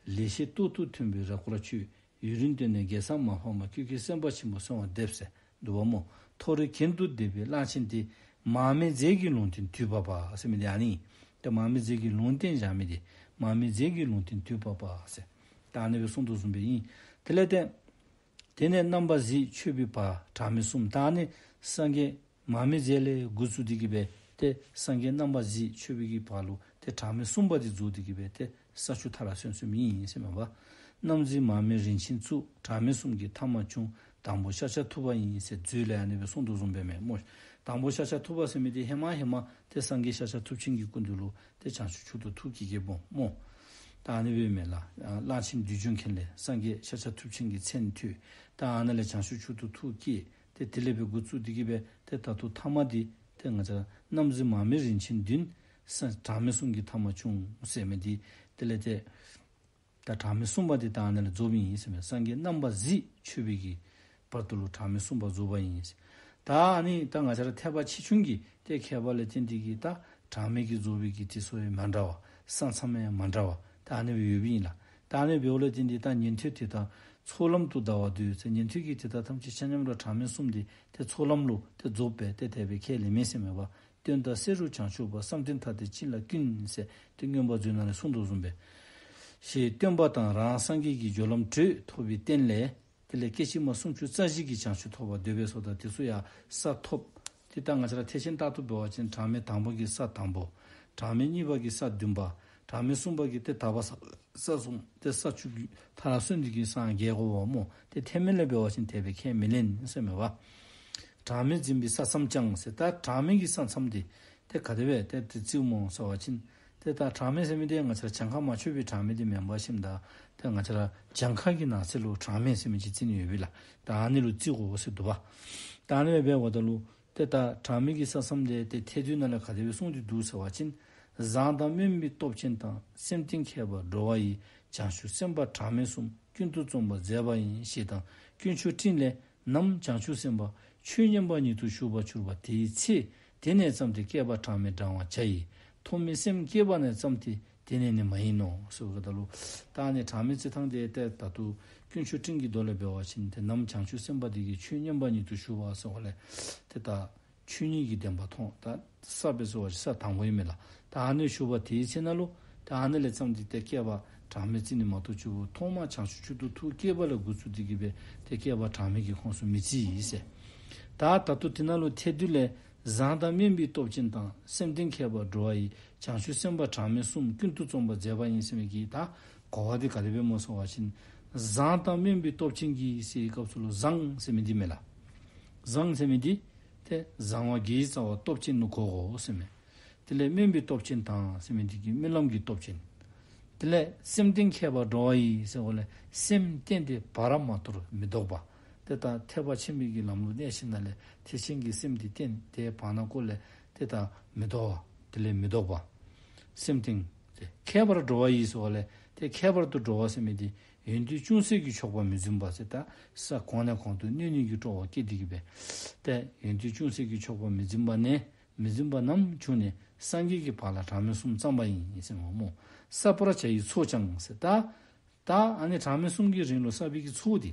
ལེགས་བཤད་ཏོག་ཏོ་ཐོན་པའི་རབ་དཀར་ཁྱོད། ཡུན་རིང་བསྟེན་ནས་རྒྱལ་ས་མ་ཕམ་པར། ཁྱོད་ཀྱི་སེམས་དཔའ་ཆེན་པོ་གསོལ་བ་འདེབས་ཟེར་འདུག་པ་སྨོ། མཐོ་རིས་གྱེན་དུ་འདེད་པའི་གླང་ཆེན་དེ། མར་མེ་མཛད་ཀྱི་ལུང་བསྟན་དུས་བབ་པ་ཟེར་མི་འདི་ཨ་ནི། ཏེ་མར་མེ་མཛད་ཀྱིས་ལུང་བསྟན་བཞག་མི་འདི་མར་མེ་མཛད་ཀྱི་ལུང་བསྟན་དུས་བབ་པ་ཟེར། ད་ཨ་ནི་སྦེ་གསུངས་དོ་བཟུམ་སྦེ་ཨིན། དེ་ལས་ཏེ་དེ་ནས་རྣམ་པར་གཟིགས་མཆོད་པའི་བར། གྲངས་མེད་གསུམ། ད་ཨ་ནི་སངས་རྒྱས་མར་མེ་མཛད་ལས་འགོ་བཙུགས་ཏེ་གི་སྦེ་ཏེ་སངས་རྒྱས་རྣམ་པར་གཟིགས་མཆོད་པའི་གི་བར་ལུ་ཏེ་གྲངས་མེད་གསུམ་པ་འདི་རྫོགས་ཏེ་གི་སྦེ་ཏེ་ས་བཅུ་མཐར་སོན་སོནམ་ཨིན་ཟེར་མས་པ། རྣམ་གཟིགས་མར་མེ་རིན་ཆེན་གཙུག། གྲངས་མེད་གསུམ་གྱི་ཐ་མ་བྱུང་། དང་པོ་ཤཱཀྱ་ཐུབ་པ་ཡིན་ཟེར་མཛོད་ལས་ཨ་ནི་སྦེ་གསུངས་དོ་བཟུམ་སྦེ་མས་སྨོ། དང་པོ་ཤཱཀྱ་ཐུབ་པ་ཟེར་མི་འདི་ཧེ་མ་ཧེ་མ་ཏེ་སངས་རྒྱས་ཤཱཀྱ་ཐུབ་ཆེན་གྱི་སྐུ་མདུན་ལུ་ཏེ་བྱང་ཆུབ་མཆོག་ཏུ་ཐུགས་བསྐྱེད་བསྐྱེདཔ་སྨོ། ད་ཨ་ནི་སྦེ་མས་ལགས། གླང་ཆེན་བདུད་འཇོམས་མཁན་ལས་སངས་རྒྱས་ཤཱཀྱ་ཐུབ་ཆེན་གྱི་མཚན་ཐོས། ད་ཨ་ནཱ་ལས་བྱང་ཆུབ་མཆོག་ཏུ་ཐུགས་བསྐྱེད། ཏེ་དེ་ལས་སྦེ་འགོ་བཙུགས་ཏེ་གི་སྦེ་ཏེ་ད་ལྟོ་ཐ་མ་འདི་ཏེ་ང་བཅས་རྣམ་གཟིགས་མར་མེ་རིན་ཆེན་བདུན། ས་གྲངས་མེད་གསུམ་གྱི་ཐ་མ་བྱུང་ཟེར་མི་འདི་དེ་ལས་ཏེ་ད་གྲངས་མེད་གསུམ་པ་འདི་ད་ཨ་ནཱ་ལས་རྫོགསཔ་ཨིན་ཟེར་མས། སངས་རྒྱས་རྣམ་པར་གཟིགས་མཆོད་པའི་གི་བར་དུ་ལུ་གྲངས་མེད་གསུམ་པ་རྫོགས་པ་ཨིན་ཟེར། ད་ཨ་ནི་ད་ང་བཅས་ར་ཐེག་པ་ཆེ་ཆུང་གི་ཏེ་ཁྱད་པར་ལས་བརྟེན་ཏེ་གི་ད་གྲངས་མེད་ཀྱིས་རྫོགས་པའི་གི་དེ་ཚུ་ཡང་མ་འདྲ་བ། ས་མཚམས་ཡང་མ་འདྲ་བ། ད་ཨ་ནི་སྦེ་ཡོདཔ་ཨིན་ལགས། ད་ཨ་ནི་འབདཝ་ལས་བརྟེན་ཏེ་ད་ཉན་ཐོས་དེ་དག་ཚོགས་ལམ་དུ་བདའ་བར་འདོད་ཟེར། ཉན་ཐོས་ཀྱི་དེ་དག་ཐམས་ཅད་ཆ་མཉམ་ར་གྲངས་མེད་གསུམ་འདི་ཏེ་ཚོགས་ལམ་ལུ་ཏེ་རྫོགསཔ་སྦེ་ཏེ་དེ་སྦེ་ཁས་ལེན་མས་ཟེར་མས་པ། སྟོན་ཟླ་སེང་རུ་བྱང་ཆུབ་པ། བསམ་གཏན་མཐའ་དེ་ཅི་ལ་ཀུན་ཟེར་ཏེ་མངོན་པ་མཛོད་ནང་ལས་གསུངས་དོ་བཟུམ་སྦེ། ཞེས་སྟོན་པ་དང་རང་སངས་རྒྱས་ཀྱི་སྦྱོར་ལམ་དྲོད་ཐོབ་པའི་རྟེན་ལས། དེ་ལས་སྐད་ཅིག་མ་སུམ་ཅུ་རྩ་བཞི་གི་བྱང་ཆུབ་ཐོབ་པར་འདོད་པའི་ཚོགས་དང་དེ་ཚུ་ཡང་ས་ཐོབ། ཏེ་ད་ང་བཅས་ར་ཐེག་ཆེན་ལྟར་དུ་འབད་བ་ཅིན་གྲངས་མེད་དང་པོ་གི་ས་དང་པོ། གྲངས་མེད་གཉིས་པ་གི་ས་བདུན་པ། གྲངས་མེད་གསུམ་པ་གི་ཏེ་དག་པ་ས་ས་གསུམ། ཏེ་ས་བཅུ་གི་མཐར་སོན་ཏེ་གི་སངས་རྒྱས་དགོཔ་སྨོ། ཏེ་ཐེག་དམན་ལས་འབད་བ་ཅིན་དེ་སྦེ་ཁས་མི་ལེན་ཟེར་མས་པ། གྲངས་མེད་འཛིན་པའི་ས་མཚམས་ཀྱང་ཟེར། ད་གྲངས་མེད་ཀྱི་ས་མཚམས་འདི་ཏེ་ག་དེ་སྦེ་ཏེ་ཏེ་བརྩིཝ་སྨོ་ཟེར་བ་ཅིན་ཏེ་ད་གྲངས་མེད་ཟེར་མི་འདི་ང་བཅས་ར་གྱངས་ཁ་མ་ཆོད་པའི་གྲངས་མེད་འདི་མེན་པར་ཞིནམ་ད་ཏེ་ང་བཅས་ར་གྱངས་ཁ་གི་ནང་གསེས་ལུ་གྲངས་མེད་ཟེར་མི་ཅིག་བརྩི་ནི་ཡོད་པས་ལགས། ད་ཨ་ནི་ལུ་བརྩི་དགོ་ཟེར་འདུག་པ། ད་ཨ་ནི་སྦེ་འབདཝ་ད་ལུ་ཏེ་ད་གྲངས་མེད་ཀྱི་ས་མཚམས་འདི་ཏེ་ཐེག་བསྡུས་ནང་ལས་ག་དེ་སྦེ་གསུངས་ཏེ་འདུག་ཟེར་བ་ཅིན། བཟང་དང་དམན་པའི་སྟོབས་ཅན་དང་། སེམས་རྟེན་ཁྱད་པར་འགྲོ་བ་ཡི། བྱང་ཆུབ་སེམས་དཔའ་གྲངས་མེད་གསུམ། ཀུན་ཏུ་རྩོམ་པར་མཛད་པ་ཡིན། ཞེས་དང་དཀོན་མཆོག་སྤྲིན་ལས། ནམ་བྱང་ཆུབ་སེམས་དཔའ་ཆོས་མཉན་པ་ཉིད་དུ་ཞུགས་པར་གྱུར་པ་དེའི་ཚེ། དེ་ནས་བརྩམས་ཏེ་བསྐལ་པ་གྲངས་མེད་བགྲང་བར་བྱ་ཡི། ཐོག་མའི་སེམས་བསྐྱེད་པ་ནས་བརྩམས་ཏེ་དེ་ནས་ནི་མ་ཡིན་ནོ། ཟེར་བའི་སྐབས་ལུ་ད་ཨ་ནི་གྲངས་མེད་རྩི་ཐངས་དེ་ཏེ་ད་ལྟོ་དཀོན་མཆོག་སྤྲིན་གྱི་མདོ་ལས་འབད་བ་ཅིན་ཏེ་ནམ་བྱང་ཆུབ་སེམས་དཔའ་དེ་གིས་ཆོས་མཉན་པ་ཉིད་དུ་ཞུགས་པ་ཟེར་བ་ལས་ཏེ་ད་ཆོས་ཉིད་ཀྱི་བདེན་པ་མཐོང་། ད་ས་སྦེ་ཟེར་བ་ཅིན་ས་དང་པོ་ཨིན་མས་ལགས། ད་ཨ་ནི་ཞུགས་པ་དེའི་ཚེ་ན་ལུ་ད་ཨ་ནི་ལས་བརྩམས་ཏེ་ཏེ་བསྐལ་པ་གྲངས་མེད་རྩི་ནི་མ་གཏོགས་ཆུ་བོ་ཐོག་མ་བྱང་ཆུབ་མཆོག་ཏུ་ཐུགས་བསྐྱེད་པ་ལས་འགོ་བཙུགས་ཏེ་གི་སྦེ་ཏེ་བསྐལ་པ་གྲངས་མེད་ཀྱི་ཁོངས་སུ་མི་རྩི་ཡི་ཟེར། ད་ད་ལྟོ་དེ་ནང་ལུ་ཐེག་བསྡུས་ལས་བཟང་དང་དམན་པའི་སྟོབས་ཅན་དང་། སེམས་རྟེན་ཁྱད་པར་འགྲོ་བ་ཡི། བྱང་ཆུབ་སེམས་དཔའ་གྲངས་མེད་གསུམ། ཀུན་ཏུ་རྩོམ་པར་མཛད་པ་ཡིན་ཟེར་མི་གི་ད་གོ་བ་འདི་ག་དེ་སྦེ་སྨོ་ཟེར་བ་ཅིན། བཟང་དང་དམན་པའི་སྟོབས་ཅན་གྱི་ཟེར་བའི་སྐབས་སུ་ལུ་བཟང་ཟེར་མི་འདི་མས་ལགས། བཟང་ཟེར་མི་འདི་ཏེ་བཟང་བ་དགེ་བའི་རྩ་བ་སྟོབས་ཅན་ལུ་གོ་དགོ་ཟེར་མས། དེ་ལས་དམན་པའི་སྟོབས་ཅན་དང་ཟེར་མི་འདི་གིས་སྨོན་ལམ་གྱི་སྟོབས་ཅན། དེ་ལས་སེམས་རྟེན་ཁྱད་པར་འགྲོ་བ་ཡི་ཟེར་བ་ལས་སེམས་རྟེན་ཏེ་བར་མ་དོར་མི་ལྡོག་པ། ཏེ་ད་ཐེག་པ་ཆེན་པོའི་གི་ལམ་ལུ་གནས་ཞིནམ་ལས་ཐེག་ཆེན་གྱི་སེམས་འདི་རྟེན་ཏེ་བར་ན་ཀོ་ལས་ཏེ་ད་མི་ལྡོག་པ། དེ་ལས་མི་ལྡོག་པ། སེམས་རྟེན་ཏེ་ཁྱད་པར་འགྲོ་བ་ཡི་ཟེར་བ་ལས་ཏེ་ཁྱད་པར་དུ་འགྲོ་བ་ཟེར་མི་འདི་ཡོན་ཏན་ཅུང་ཟད་ཀྱིས་ཆོག་པར་མི་འཛིན་པ་ཟེར། ད་ས་གོང་ནས་གོང་དུ་གནས་ནས་ཀྱི་སྤྲོ་བ་སྐྱེས་ཏེ་གི་སྦེ་ཏེ་ཡོན་ཏན་ཅུང་ཟད་ཀྱིས་ཆོག་པར་མི་འཛིན་པ་ནས་མི་འཛིན་པ་རྣམས་བྱུང་ནས་སངས་རྒྱས་ཀྱི་བར་ལ་གྲངས་མེད་གསུམ་བརྩམས་པ་ཡིན་ཟེར་མས་སྨོ། བསགས་པར་བྱ་ཡི་ཚོགས་ཀྱང་ཟེར། ད་ད་ཨ་ནི་གྲངས་མེད་གསུམ་གྱི་རིང་ལུ་བསགས་པའི་གི་ཚོགས་འདི་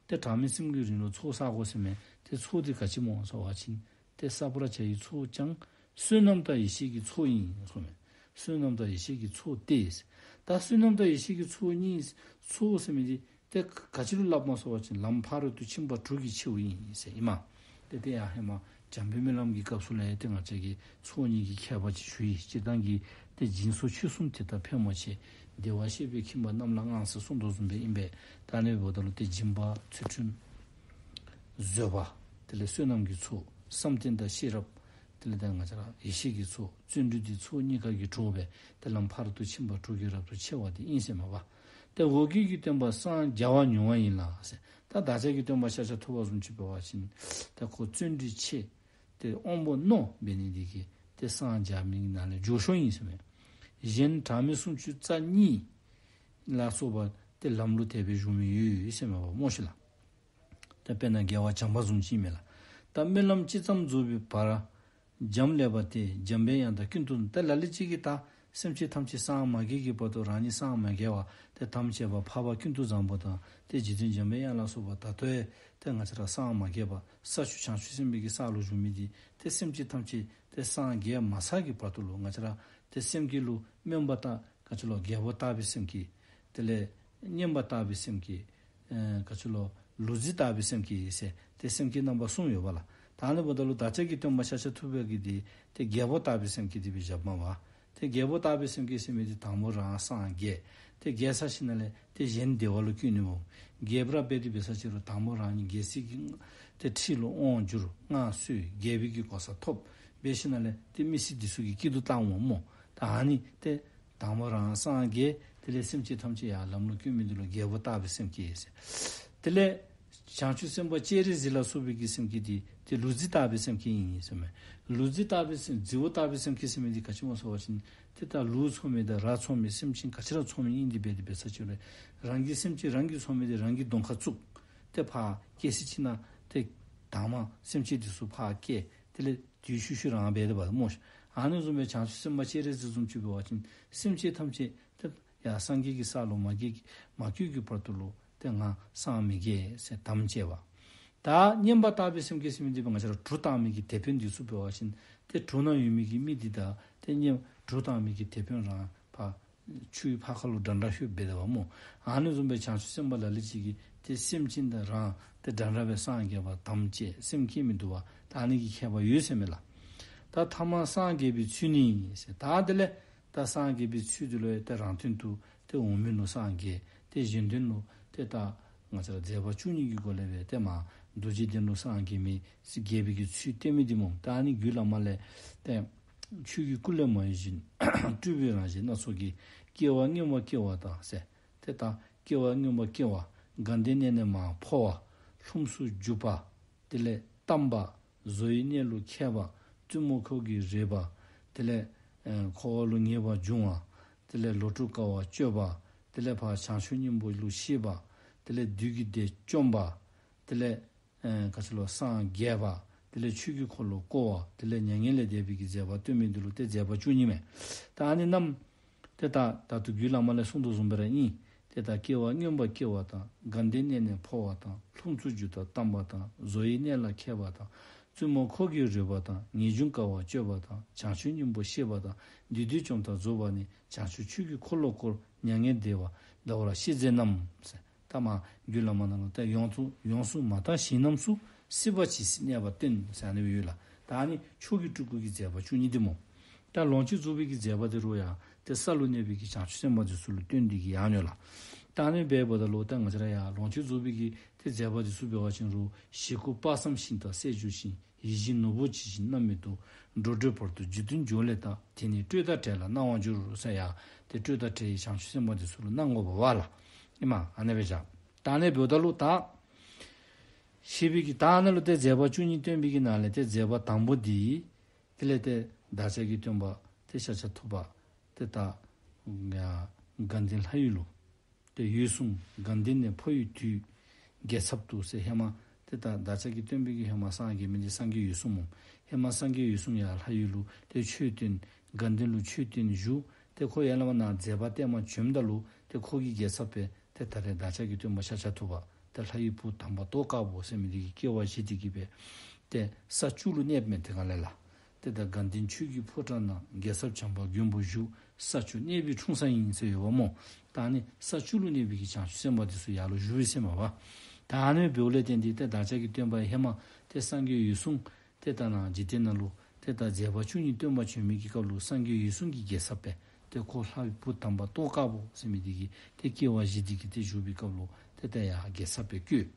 ཏེ་གྲངས་མེད་གསུམ་གྱི་རིང་ལུ་ཚོགས་བསག་དགོ་ཟེར་མས། ཏེ་ཚོགས་འདི་ག་ཅི་སྨོ་ཟེར་བ་ཅིན་ཏེ་བསགས་པར་བྱ་ཡི་ཚོགས་ཀྱང་བསོད་ནམས་དང་ཡེ་ཤེས་ཀྱི་ཚོགས་ཡིན་གསུངས་མས། བསོད་ནམས་དང་ཡེ་ཤེས་ཀྱི་ཚོགས་ཏེ། ད་བསོད་ནམས་དང་ཡེ་ཤེས་ཀྱི་ཚོགས་གཉིས་ཚོགས་ཟེར་མི་འདི་ཏེ་ག་ཅི་ལུ་སླབ་སྨོ་ཟེར་བ་ཅིན་ལམ་ཕ་རོལ་ཏུ་ཕྱིན་པ་དྲུག་གི་ཆེད་དུ་ཨིན་ཟེར་ཨིན་མས། ཏེ་དེ་ཡང་ཧེ་མ་འཇམ་པའི་སྨོན་ལམ་གྱི་སྐབས་སུ་ལས་ཏེ་ང་བཅས་ཀྱིས་ཚོགས་གཉིས་ཀྱི་ཁྱད་པར་ཅིག་ཞུ་ཡི། སྤྱིར་བཏང་གི་ཏེ་སྦྱིན་སོགས་ཆོས་གསུམ་དེ་དག་ཕལ་མོ་ཆེ་བདེ་བར་གཤེགས་པའི་ཁྱིམ་པ་རྣམས་ལ་བསྔགས་ཟེར་གསུངས་དོ་བཟུམ་སྦེ་ཨིན་པས། ད་ཨ་ནི་འབདཝ་ད་ལུ་ཏེ་སྦྱིན་པ་ཚུལ་ཁྲིམས་བཟོད་པ་དེ་ལས་བསོད་ནམས་ཀྱི་ཚོགས་བསམ་གཏན་དང་ཤེས་རབ་དེ་ལས་ད་ང་བཅས་ར་ཡེ་ཤེས་ཀྱི་ཚོགས་བརྩོན་འགྲུས་ཀྱི་ཚོགས་གཉིས་ཀ་གིས་གྲུབ་པའི་ཏེ་ལམ་ཕ་རོལ་ཏུ་ཕྱིན་པ་དྲུག་གི་རབ་ཏུ་ཕྱེ་བ་དེ་ཨིན་ཟེར་མས་པ། ཏེ་འོག་གི་གི་སྟོན་པ་སངས་རྒྱ་བ་མྱུར་བ་ཡིན་ལ་ཟེར། ད་བདག་ཅག་གི་སྟོན་པ་ཤཱཀྱ་ཐུབ་པ་བཟུམ་ཅིག་འབད་བ་ཅིན་ད་ཁོ་བརྩོན་འགྲུས་ཆེ། ཏེ་དབང་པོ་རྣོ་འབད་ནི་འདི་གིས་ཏེ་སངས་རྒྱ་མི་ནང་ལས་མགྱོགས་ཤོས་ཨིན་ཟེར་མས། གཞན་གྲངས་མེད་སུམ་ཅུ་རྩ་གཉིས་ལ་སོགས་པ་ཏེ་ལམ་ལུ་དེ་སྦེ་བཞུགས་མི་ཡོད་ཟེར་མས་པ་སྨོ་ཤིག་ལགས། ད་དཔེར་ན་རྒྱལ་བ་བྱམས་པ་བཟུམ་ཅིག་ཨིན་མས་ལགས། ད་སྨོན་ལམ་ཅི་ཙམ་རྫོགས་པའི་བར། འབྱམས་ཀླས་པ་སྟེ་འཇམ་པའི་དབྱངས་དང་ཀུན་ཏུ། ད་ལ་ལུ་ཅིག་གིས་ད་སེམས་ཅན་ཐམས་ཅད་སངས་མ་རྒྱས་ཀྱི་བར་དུ་རང་ཉིད་སངས་མ་རྒྱས་པར་ཏེ་དམ་བཅས་པ་འཕགས་པ་ཀུན་ཏུ་བཟང་པོ་དང་ཏེ་འཇིག་རྟེན་འཇམ་པའི་དབྱངས་ལ་སོགས་པ་ད་ལྟོ་ཡང་ཏེ་ང་བཅས་ར་སངས་མ་རྒྱས་པར་ས་བཅུ་བྱང་ཆུབ་སེམས་དཔའི་གི་ས་ལུ་བཞུགས་མི་འདི་ཏེ་སེམས་ཅན་ཐམས་ཅད་ཏེ་སངས་རྒྱས་མ་ཚར་གྱི་བར་དུ་ལུ་ང་བཅས་ར་ཏེ་སེམས་བསྐྱེད་ལུ་སྨོན་པ་དང་ག་ཅི་ལོ་རྒྱལ་པོ་ལྟ་བུའི་སེམས་བསྐྱེད། དེ་ལས་སྙན་པ་ལྟ་བུའི་སེམས་བསྐྱེད། ཨེ་ག་ཅི་ལོ་ལུག་རྫི་ལྟ་བུའི་སེམས་བསྐྱེད་ཟེར་ཏེ་སེམས་བསྐྱེད་རྣམ་པ་གསུམ་ཡོད་པ་ལགས། ད་ཨ་ནི་འབདཝ་ད་ལུ་བདག་ཅག་གི་སྟོན་པ་ཤཱཀྱ་ཐུབ་པ་གིས་འདི་ཏེ་རྒྱལ་པོ་ལྟ་བུའི་སེམས་བསྐྱེད་འདི་སྦེ་བཞགཔ་མས་པ། ཏེ་རྒྱལ་པོ་ལྟ་བུའི་སེམས་བསྐྱེད་ཟེར་མི་འདི་དང་པོ་རང་སངས་རྒྱས། ཏེ་རྒྱས་ཚར་ཞིནམ་ལས་ཏེ་གཞན་བདེ་བ་ལུ་བཀོད་ནི་སྨོ། རྒྱས་པར་འབད་དེ་འབད་ས་ཅིག་རུང་དང་པོ་རང་ཉིད་རྒྱལ་སྲིད་ཀྱི་ཏེ་ཁྲི་ལུ་དབང་བསྒྱུར་མངའ་གསོལ་རྒྱལ་པོའི་གི་གོ་ས་ཐོབ། འབད་ཞིནམ་ལས་ཏེ་མི་སེར་འདི་ཚུ་གི་སྐྱིད་སྡུག་བལྟ་འོང་སྨོ། ད་ཨ་ནི་ཏེ་དང་པོ་རང་སངས་རྒྱས། དེ་ལས་སེམས་ཅན་ཐམས་ཅད་ཡར་ལམ་ལུ་བཀོད་མི་འདི་ལུ་རྒྱལ་པོ་ལྟ་བུའི་སེམས་བསྐྱེད་ཟེར། དེ་ལས་བྱང་ཆུབ་སེམས་དཔའ་སྤྱན་རས་གཟིགས་ལ་སོགས་པའི་གི་སེམས་བསྐྱེད་འདི་ཏེ་ལུག་རྫི་ལྟ་བུའི་སེམས་བསྐྱེད་ཨིན་ཟེར་མས། ལུག་རྫི་ལྟ་བུའི་སེམས་རྫི་བོ་ལྟ་བུའི་སེམས་བསྐྱེད་ཟེར་མི་འདི་ག་ཅི་སྨོ་ཟེར་བ་ཅིན་ཏེ་ད་ལུག་འཚོ་མི་དང་ར་འཚོ་མི་སེམས་ཅན་ག་ཅི་ར་འཚོ་མི་ཨིན་འདི་འབད་དེ་འབད་ས་ཅིག་རུང་རང་གི་སེམས་ཅན་རང་གིས་འཚོ་མི་འདི་རང་གི་གདོང་ཁར་བཙུགས། ཏེ་ཕར་སྐྱེ་ས་ཅིག་ནང་ཏེ་དང་པ་སེམས་ཅན་འདི་ཚུ་ཕར་སྐྱེ། དེ་ལས་དེའི་ཤུལ་ཤུལ་རང་འབད་དེ་འབད་སྨོ་ཤིག། ཨ་ནི་བཟུམ་སྦེ་བྱང་ཆུབ་སེམས་དཔའ་སྤྱན་རས་གཟིགས་བཟུམ་ཅིག་འབད་བ་ཅིན་སེམས་ཅན་ཐམས་ཅད་ཏེ་ཡར་སངས་རྒྱས་ཀྱི་ས་ལུ་མ་རྒྱས་མ་བཀོད་ཀྱི་བར་དུ་ལུ་ཏེ་ང་སངས་མི་རྒྱས་ཟེར་དམ་བཅས་པ། ད་སྙན་པ་ལྟ་བུའི་སེམས་བསྐྱེད་ཟེར་མི་འདི་ང་བཅས་ར་གྲུ་བཏང་མི་གི་དེད་དཔོན་འདི་ཚུ་འབད་བ་ཅིན་ཏེ་གྲུ་ནང་ཡོད་མི་གི་མི་འདི་དང་ཏེ་སྙན་གྲུ་བཏང་མི་གི་དེད་དཔོན་རང་ཕར་ཆུའི་ཕར་ཁ་ལུ་འདྲ་འདྲ་ཤོར་འབད་དེ་འབད་སྨོ། ཨ་ནི་བཟུམ་སྦེ་བྱང་ཆུབ་སེམས་དཔའ་ལ་ལུ་ཅིག་གིས་ཏེ་སེམས་ཅན་དང་རང་ཏེ་འདྲ་འདྲ་སྦེ་སངས་རྒྱས་པ་དམ་བཅས་སེམས་བསྐྱེད་མི་འདུག་པ། ད་ཨ་ནི་གི་ཁྱད་པར་ཡོད་ཟེར་མས་ལགས། ད་ཐ་མ་སངས་རྒྱས་པའི་ཚུལ་ནི་ཟེར། ད་དེ་ལས་ད་སངས་རྒྱས་པའི་ཚུལ་འདི་ལུ་ཡང་ཏེ་རང་དོན་དུ་ཏེ་འོག་མིན་ལུ་སངས་རྒྱས། ཏེ་གཞན་དོན་ལུ་ཏེ་ད་ང་བཅས་ར་མཛད་པ་བཅུ་གཉིས་ཀྱི་སྒོ་ལས་སྦེ་ཏེ་མར་རྡོ་རྗེ་གདན་ལུ་སངས་རྒྱས་མི་རྒྱས་པའི་གི་ཚུལ་སྟོན་མི་འདི་སྨོ། ད་ཨ་ནི་རྒྱུད་བླ་མ་ལས་ཏེ་ཆོས་ཀྱི་སྐུ་ལས་མ་གཡོས་བཞིན། སྤྲུལ་པའི་རང་བཞིན་སྣ་ཚོགས་ཀྱིས། སྐྱེ་བ་སྔོན་པ་སྐྱེ་བ་དང་ཟེར། ཏེ་ད་སྐྱེ་བ་སྔོན་པ་སྐྱེ་བ། དགའ་ལྡན་གནས་ནས་མར་འཕོ་བ། ལྷུམས་སུ་འཇུག་པ། དེ་ལས་བལྟམས་པ། བཟོ་ཡི་གནས་ལུ་མཁས་པ། བཙུན་མོ་འཁོར་གྱིས་རེག་པ། དེ་ལས་ཨེ་འཁོར་བ་ལུ་ངེས་པར་འབྱུང་བ། དེ་ལས་ལོ་དྲུག་དཀའ་བ་སྤྱོད་པ། དེ་ལས་ཕར་བྱང་ཆུབ་སྙིང་པོ་ལུ་གཤེགས་པ། དེ་ལས་བདུད་ཀྱི་སྡེ་བཅོམ་པ། དེ་ལས་ཨེ་ག་ཅི་ལོ་སངས་རྒྱས་པ། དེ་ལས་ཆོས་ཀྱི་འཁོར་ལོ་བསྐོར་བ། དེ་ལས་མྱ་ངན་ལས་འདས་པའི་གི་མཛད་པ་སྟོན་མི་འདི་ལུ་ཏེ་མཛད་པ་བཅུ་གཉིས་མས། ད་ཨ་ནི་རྣམས་ཏེ་ད་ད་ལྟོ་རྒྱུད་བླ་མ་ལས་གསུངས་དོ་བཟུམ་སྦེ་ར་ཨིན། ཏེ་ད་སྐྱེ་བ་སྔོན་པ་སྐྱེ་བ་དང་། དགའ་ལྡན་གནས་ནས་འཕོ་བ་དང་། ལྷུམས་སུ་འཇུག་དང་བལྟམས་པ་དང་། བཟོ་ཡི་གནས་ལ་མཁས་པ་དང་། བཙུན་མོ་འཁོར་གྱིས་རེག་པ་དང་། ངེས་འབྱུང་དཀའ་བ་སྤྱོད་པ་དང་། བྱང་ཆུབ་སྙིང་པོར་གཤེགས་པ་དང་། བདུད་སྡེ་བཅོམ་དང་རྫོགས་པ་ནི། བྱང་ཆུབ་ཆོས་ཀྱི་འཁོར་ལོ་བསྐོར། མྱ་ངན་འདས་པ་འདའ་བར་ཤེས་མཛད་རྣམས་ཟེར། ད་མར་རྒྱུད་བླ་མ་ནང་ལུ་ད་ཡོངས་སུ་ཡོངས་སུ་མ་དག་ཞིང་རྣམས་སུ། སྲིད་པ་ཇི་སྲིད་གནས་པ་སྟོན་ཟེར་ཨ་ནི་སྦེ་ཡོད་ལགས། ད་ཨ་ནི་མཆོག་གི་སྤྲུལ་སྐུ་གི་མཛད་པ་བཅུ་གཉིས་འདི་སྨོ། ད་ལོངས་སྤྱོད་རྫོགས་པའི་གི་མཛད་པ་འདི་རུང་ཡང་ཏེ་ས་ལུ་གནས་པའི་གི་བྱང་ཆུབ་སེམས་དཔའ་འདི་ཚུ་ལུ་སྟོན་ཏེ་གི་ཡང་ཡོད་ལགས། ད་ཨ་ནི་འབདཝ་ད་ལུ་ད་ང་བཅས་ར་ཡང་ལོངས་སྤྱོད་རྫོགས་པའི་གི་ཏེ་མཛད་པ་འདི་ཚུ་འབད་བ་ཅིན་རུང་། ཞེ་དགུ་དཔག་བསམ་ཤིང་རྟ་གསལ་འགྱུར་ཞིང་། ཡིད་བཞིན་ནོར་བུ་ཇི་བཞིན་རྣམ་སྨིན་དུ། འགྲོ་འགྲོལ་བར་དུ་རྒྱུད་དོན་འཇོག་ལས་ད། དེ་ནི་སྤྲོས་དང་བྲལ་ལ་སྣང་བར་འགྱུར་ཟེར་ཡང་ཏེ་སྤྲོས་དང་བྲལ་བའི་བྱང་ཆུབ་སེམས་དཔའ་འདི་ཚུ་ལུ་སྣང་དགོ་པ་ལགས། ཨིན་མས། ཨ་ནི་སྦེ་བཞག། ད་ཨ་ནི་འབདཝ་ད་ལུ་ད་ཞེས་པའི་གི་ད་ཨ་ནི་ལུ་ཏེ་མཛད་པ་བཅུ་གཉིས་སྟོན་པའི་གི་ནང་ལས་ཏེ་མཛད་པ་དང་པོ་འདི་དེ་ལས་ཏེ་བདག་ཅག་གི་སྟོན་པ་ཏེ་ཤཱཀྱ་ཐུབ་པ་ཏེ་ད་ཡར་དགའ་ལྡན་ལྷ་ཡུལ་ལུ་ཏེ་འོད་སྲུང་དགའ་ལྡན་ནས་འཕོ་བའི་དུས་རྒྱལ་ཚབ་ཏུ་ཟེར། ཧེ་མ་ཏེ་ད་བདག་ཅག་གི་སྟོན་པའི་གི་ཧེ་མ་སངས་རྒྱས་མི་འདི་སངས་རྒྱས་འོད་སྲུང་སྨོ། ཧེ་མ་སངས་རྒྱས་འོད་སྲུང་ཡར་ལྷ་ཡུལ་ལུ་ཏེ་ཆོས་སྟོན། དགའ་ལྡན་ལུ་ཆོས་སྟོན་བཞུགས། ཏེ་ཁོ་ཡར་ལས་མར་ནཱ་མཛད་པ་སྟོན་པར་བྱོནམ་ད་ལུ་ཏེ་ཁོ་གི་རྒྱལ་ཚབ་སྦེ་ཏེ་ད་རེས་བདག་ཅག་གི་སྟོན་པ་ཤཱཀྱ་ཐུབ་པ་ཏེ་ལྷ་ཡི་བུ་དམ་པ་ཏོག་དཀར་པོ་ཟེར་མི་འདི་གི་སྐྱེ་བ་བཞེས་ཏེ་གི་སྦེ་ཏེ་ས་བཅུ་ལུ་གནསཔ་མས། ཏེ་ག་ལས་ལགས། ཏེ་ད་དགའ་ལྡན་ཆོས་ཀྱི་ཕོ་བྲང་ན། རྒྱལ་ཚབ་བྱམས་པ་མགོན་པོ་བཞུགས། ས་བཅུ་གནས་པའི་འཁྲུངས་ས་ཡིན་ཟེར་ཡོདཔ་སྨོ། ད་ཨ་ནི་ས་བཅུ་ལུ་གནས་པའི་གི་བྱང་ཆུབ་སེམས་དཔའ་འདི་ཚུ་ཡར་ལུ་བཞུགས་པས་ཟེར་མས་པ། ད་ཨ་ནི་འབདཝ་ལས་བརྟེན་ཏེ་ཏེ་བདག་ཅག་གི་སྟོན་པ་ཧེ་མ་ཏེ་སངས་རྒྱས་འོད་སྲུང་ཏེ་ད་ནཱ་འཇིག་རྟེན་ནང་ལུ་ཏེ་ད་མཛད་པ་བཅུ་གཉིས་སྟོན་པར་བྱོན་མི་གི་སྐབས་ལུ་སངས་རྒྱས་འོད་སྲུང་གི་རྒྱལ་ཚབ་སྦེ་ཏེ་ཁོ་ལྷ་ཡི་བུ་དམ་པ་ཏོག་དཀར་པོ་ཟེར་མི་འདི་གི་ཏེ་སྐྱེ་བ་བཞེས་ཏེ་གི་ཏེ་བཞུགས་པའི་སྐབས་ལུ་ཏེ་ད་ཡར་རྒྱལ་ཚབ་སྦེ་བསྐོས།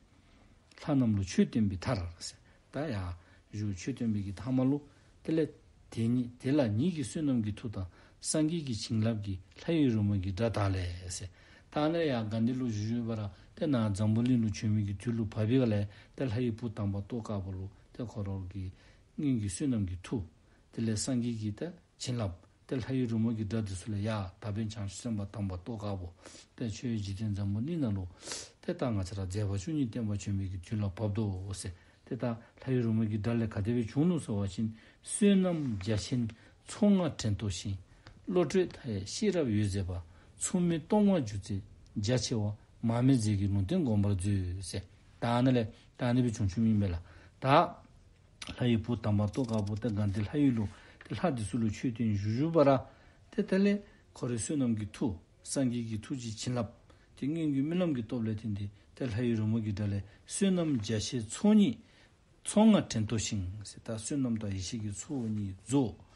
ལྷ་རྣམས་ལུ་ཆོས་སྟོན་པའི་མཐར་ཟེར། ད་ཡར་བཞུགས་ཆོས་སྟོན་པའི་གི་མཐའ་མ་ལུ་དེ་ལས་དེ་ཉིད་དེ་ལ་ཉིད་ཀྱི་བསོད་ནམས་ཀྱི་མཐུ་དང་། སངས་རྒྱས་ཀྱི་བྱིན་རླབས་ཀྱིས། ལྷ་ཡི་རོལ་མོའི་སྒྲ་དག་ལས་ཟེར། ད་ ད་ནི་ཡར་དགའ་ལྡན་ལུ་བཞུགས་བཞུགས་པ་ར་ཏེ་ནཱ་འཛམ་བུ་གླིང་ལུ་བྱོན་མི་གི་དུས་ལུ་བབ་པའི་སྒང་ལས་ཏེ་ལྷ་ཡི་བུ་དམ་པ་ཏོག་དཀར་པོ་ལུ་ཏེ་ཁོ་ར་གི་སྔོན་གྱི་བསོད་ནམས་ཀྱི་མཐུ། དེ་ལས་སངས་རྒྱས་ཀྱི་ཏེ་བྱིན་རླབས། ཏེ་ལྷ་ཡི་རོལ་མོ་གི་སྒྲ་འདི་ཚུ་ལས་ཡ་ད་འབདན་བྱང་ཆུབ་སེམས་དཔའ་དམ་པ་ཏོག་དཀར་པོ་ཏེ་ཁྱོད་འཇིག་རྟེན་འཛམ་བུ་གླིང་ནང་ལུ་ཏེ་ད་ང་བཅས་ར་མཛད་པ་བཅུ་གཉིས་བསྟན་པ་བྱོན་མི་གི་དུས་ལུ་བབ་དོ་ཟེར། ཏེ་ད་ལྷ་ཡི་རོལ་མོ་གི་སྒྲ་ལས་ག་དེ་སྦེ་བྱུང་ནུག་ཟེར་བ་ཅིན། བསོད་ནམས་རྒྱ་ཆེན་ཚོགས་མངའ་དྲན་ཏོག་ཞིང་། བློ་གྲོས་མཐའ་ཡས་ཤེས་རབ་འོད་མཛད་པ། མཚུངས་མེད་སྟོབས་མངའ་རྒྱུ་རྩལ་རྒྱ་ཆེ་བ། མར་མེ་མཛད་ཀྱི་ལུང་བསྟན་དགོངས་པར་མཛོད་ཟེར། ད་ཨ་ནཱ་ལས་ད་ཨ་ནི་སྦེ་བྱུང་བྱུངམ་ཨིན་པས་ལགས། ད་ལྷ་ཡི་བུ་དམ་པ་ཏོག་དཀར་པོ་ཏེ་དགའ་ལྡན་ལྷ་ཡུལ་ལུ་ཏེ་ལྷ་འདི་ཚུ་ལུ་ཆོས་སྟོན་བཞུགས་བཞུགས་པ་ར་ཏེ་དེ་ལས་ཁོ་རའི་བསོད་ནམས་ཀྱི་མཐུ། སངས་རྒྱས་ཀྱི་ཐུགས་ཀྱི་བྱིན་རླབས། ཏེ་སྔོན་གྱི་སྨོན་ལམ་གྱི་སྟོབས་ལས་བརྟེན་ཏེ་ཏེ་ལྷ་ཡི་རོལ་མོ་གི་སྒྲ་ལས་བསོད་ནམས་རྒྱ་ཆེན་ཚོགས་གཉིས། ཚོགས་མངའ་དྲན་ཏོག་ཞིང་ཟེར། ད་བསོད་ནམས་དང་ཡེ་ཤེས་ཀྱི་ཚོགས་གཉིས་རྫོགས།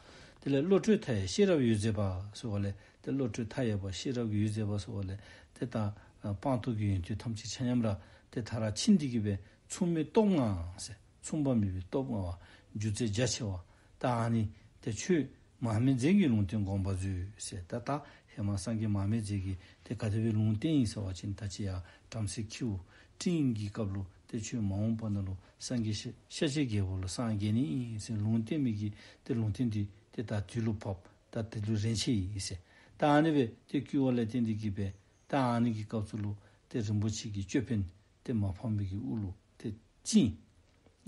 དེ་ལས་བློ་གྲོས་མཐའ་ཡས་ཤེས་རབ་འོད་མཛད་པ་ཟེར་བ་ལས་ཏེ་བློ་གྲོས་མཐའ་ཡས་པ་ཤེས་རབ་ཀྱི་འོད་མཛད་པ་ཟེར་བ་ལས་ཏེ་ད་སྤངས་རྟོགས་ཀྱི་ཡོན་ཏན་ཐམས་ཅད་ཆ་མཉམ་ར་ཏེ་མཐར་ཕྱིན་ཏེ་གི་སྦེ་མཚུངས་མེད་སྟོབས་མངའ་ཟེར། མཚུངས་པ་མེད་པའི་སྟོབས་མངའ་བ། རྒྱུ་རྩལ་རྒྱ་ཆེ་བ། ད་ཨ་ནི་ཏེ་ཁྱོད་མར་མེ་མཛད་ཀྱི་ལུང་བསྟན་དགོངས་པར་མཛོད་ཟེར། ད་ད་ཧེ་མ་སངས་རྒྱས་མར་མེ་མཛད་ཀྱིས་ཏེ་ག་དེ་སྦེ་ལུང་བསྟན་ཡི་ཟེར་བ་ཅིན་ད་ཅི་ཡར་བྲམ་ཟེ་ཁྱེའུ་སྤྲིང་གི་སྐབས་ལུ་ཏེ་ཁྱོད་མ་འོངས་པ་ནང་ལུ་སངས་རྒྱས་ཤཱཀྱའི་རྒྱལ་པོ་ལུ་སངས་རྒྱས་ནི་ཨིན་ཟེར་ལུང་བསྟན་མི་གི་ཏེ་ལུང་བསྟན་འདི་ཏེ་ད་དུས་ལུ་བབ། ད་དུས་ལུ་རན་ཆི་ཡི་ཟེར། ད་ཨ་ནི་སྦེ་ཏེ་བསྐུལ་བ་ལས་བརྟེན་ཏེ་གི་སྦེ་ད་ཨ་ནི་གི་སྐབས་སུ་ལུ་ཏེ་རིན་པོ་ཆེ་གི་ཅོད་པན་ཏེ་མ་ཕམ་པའི་གི་དབུ་ལུ་ཏེ་བཅིངས།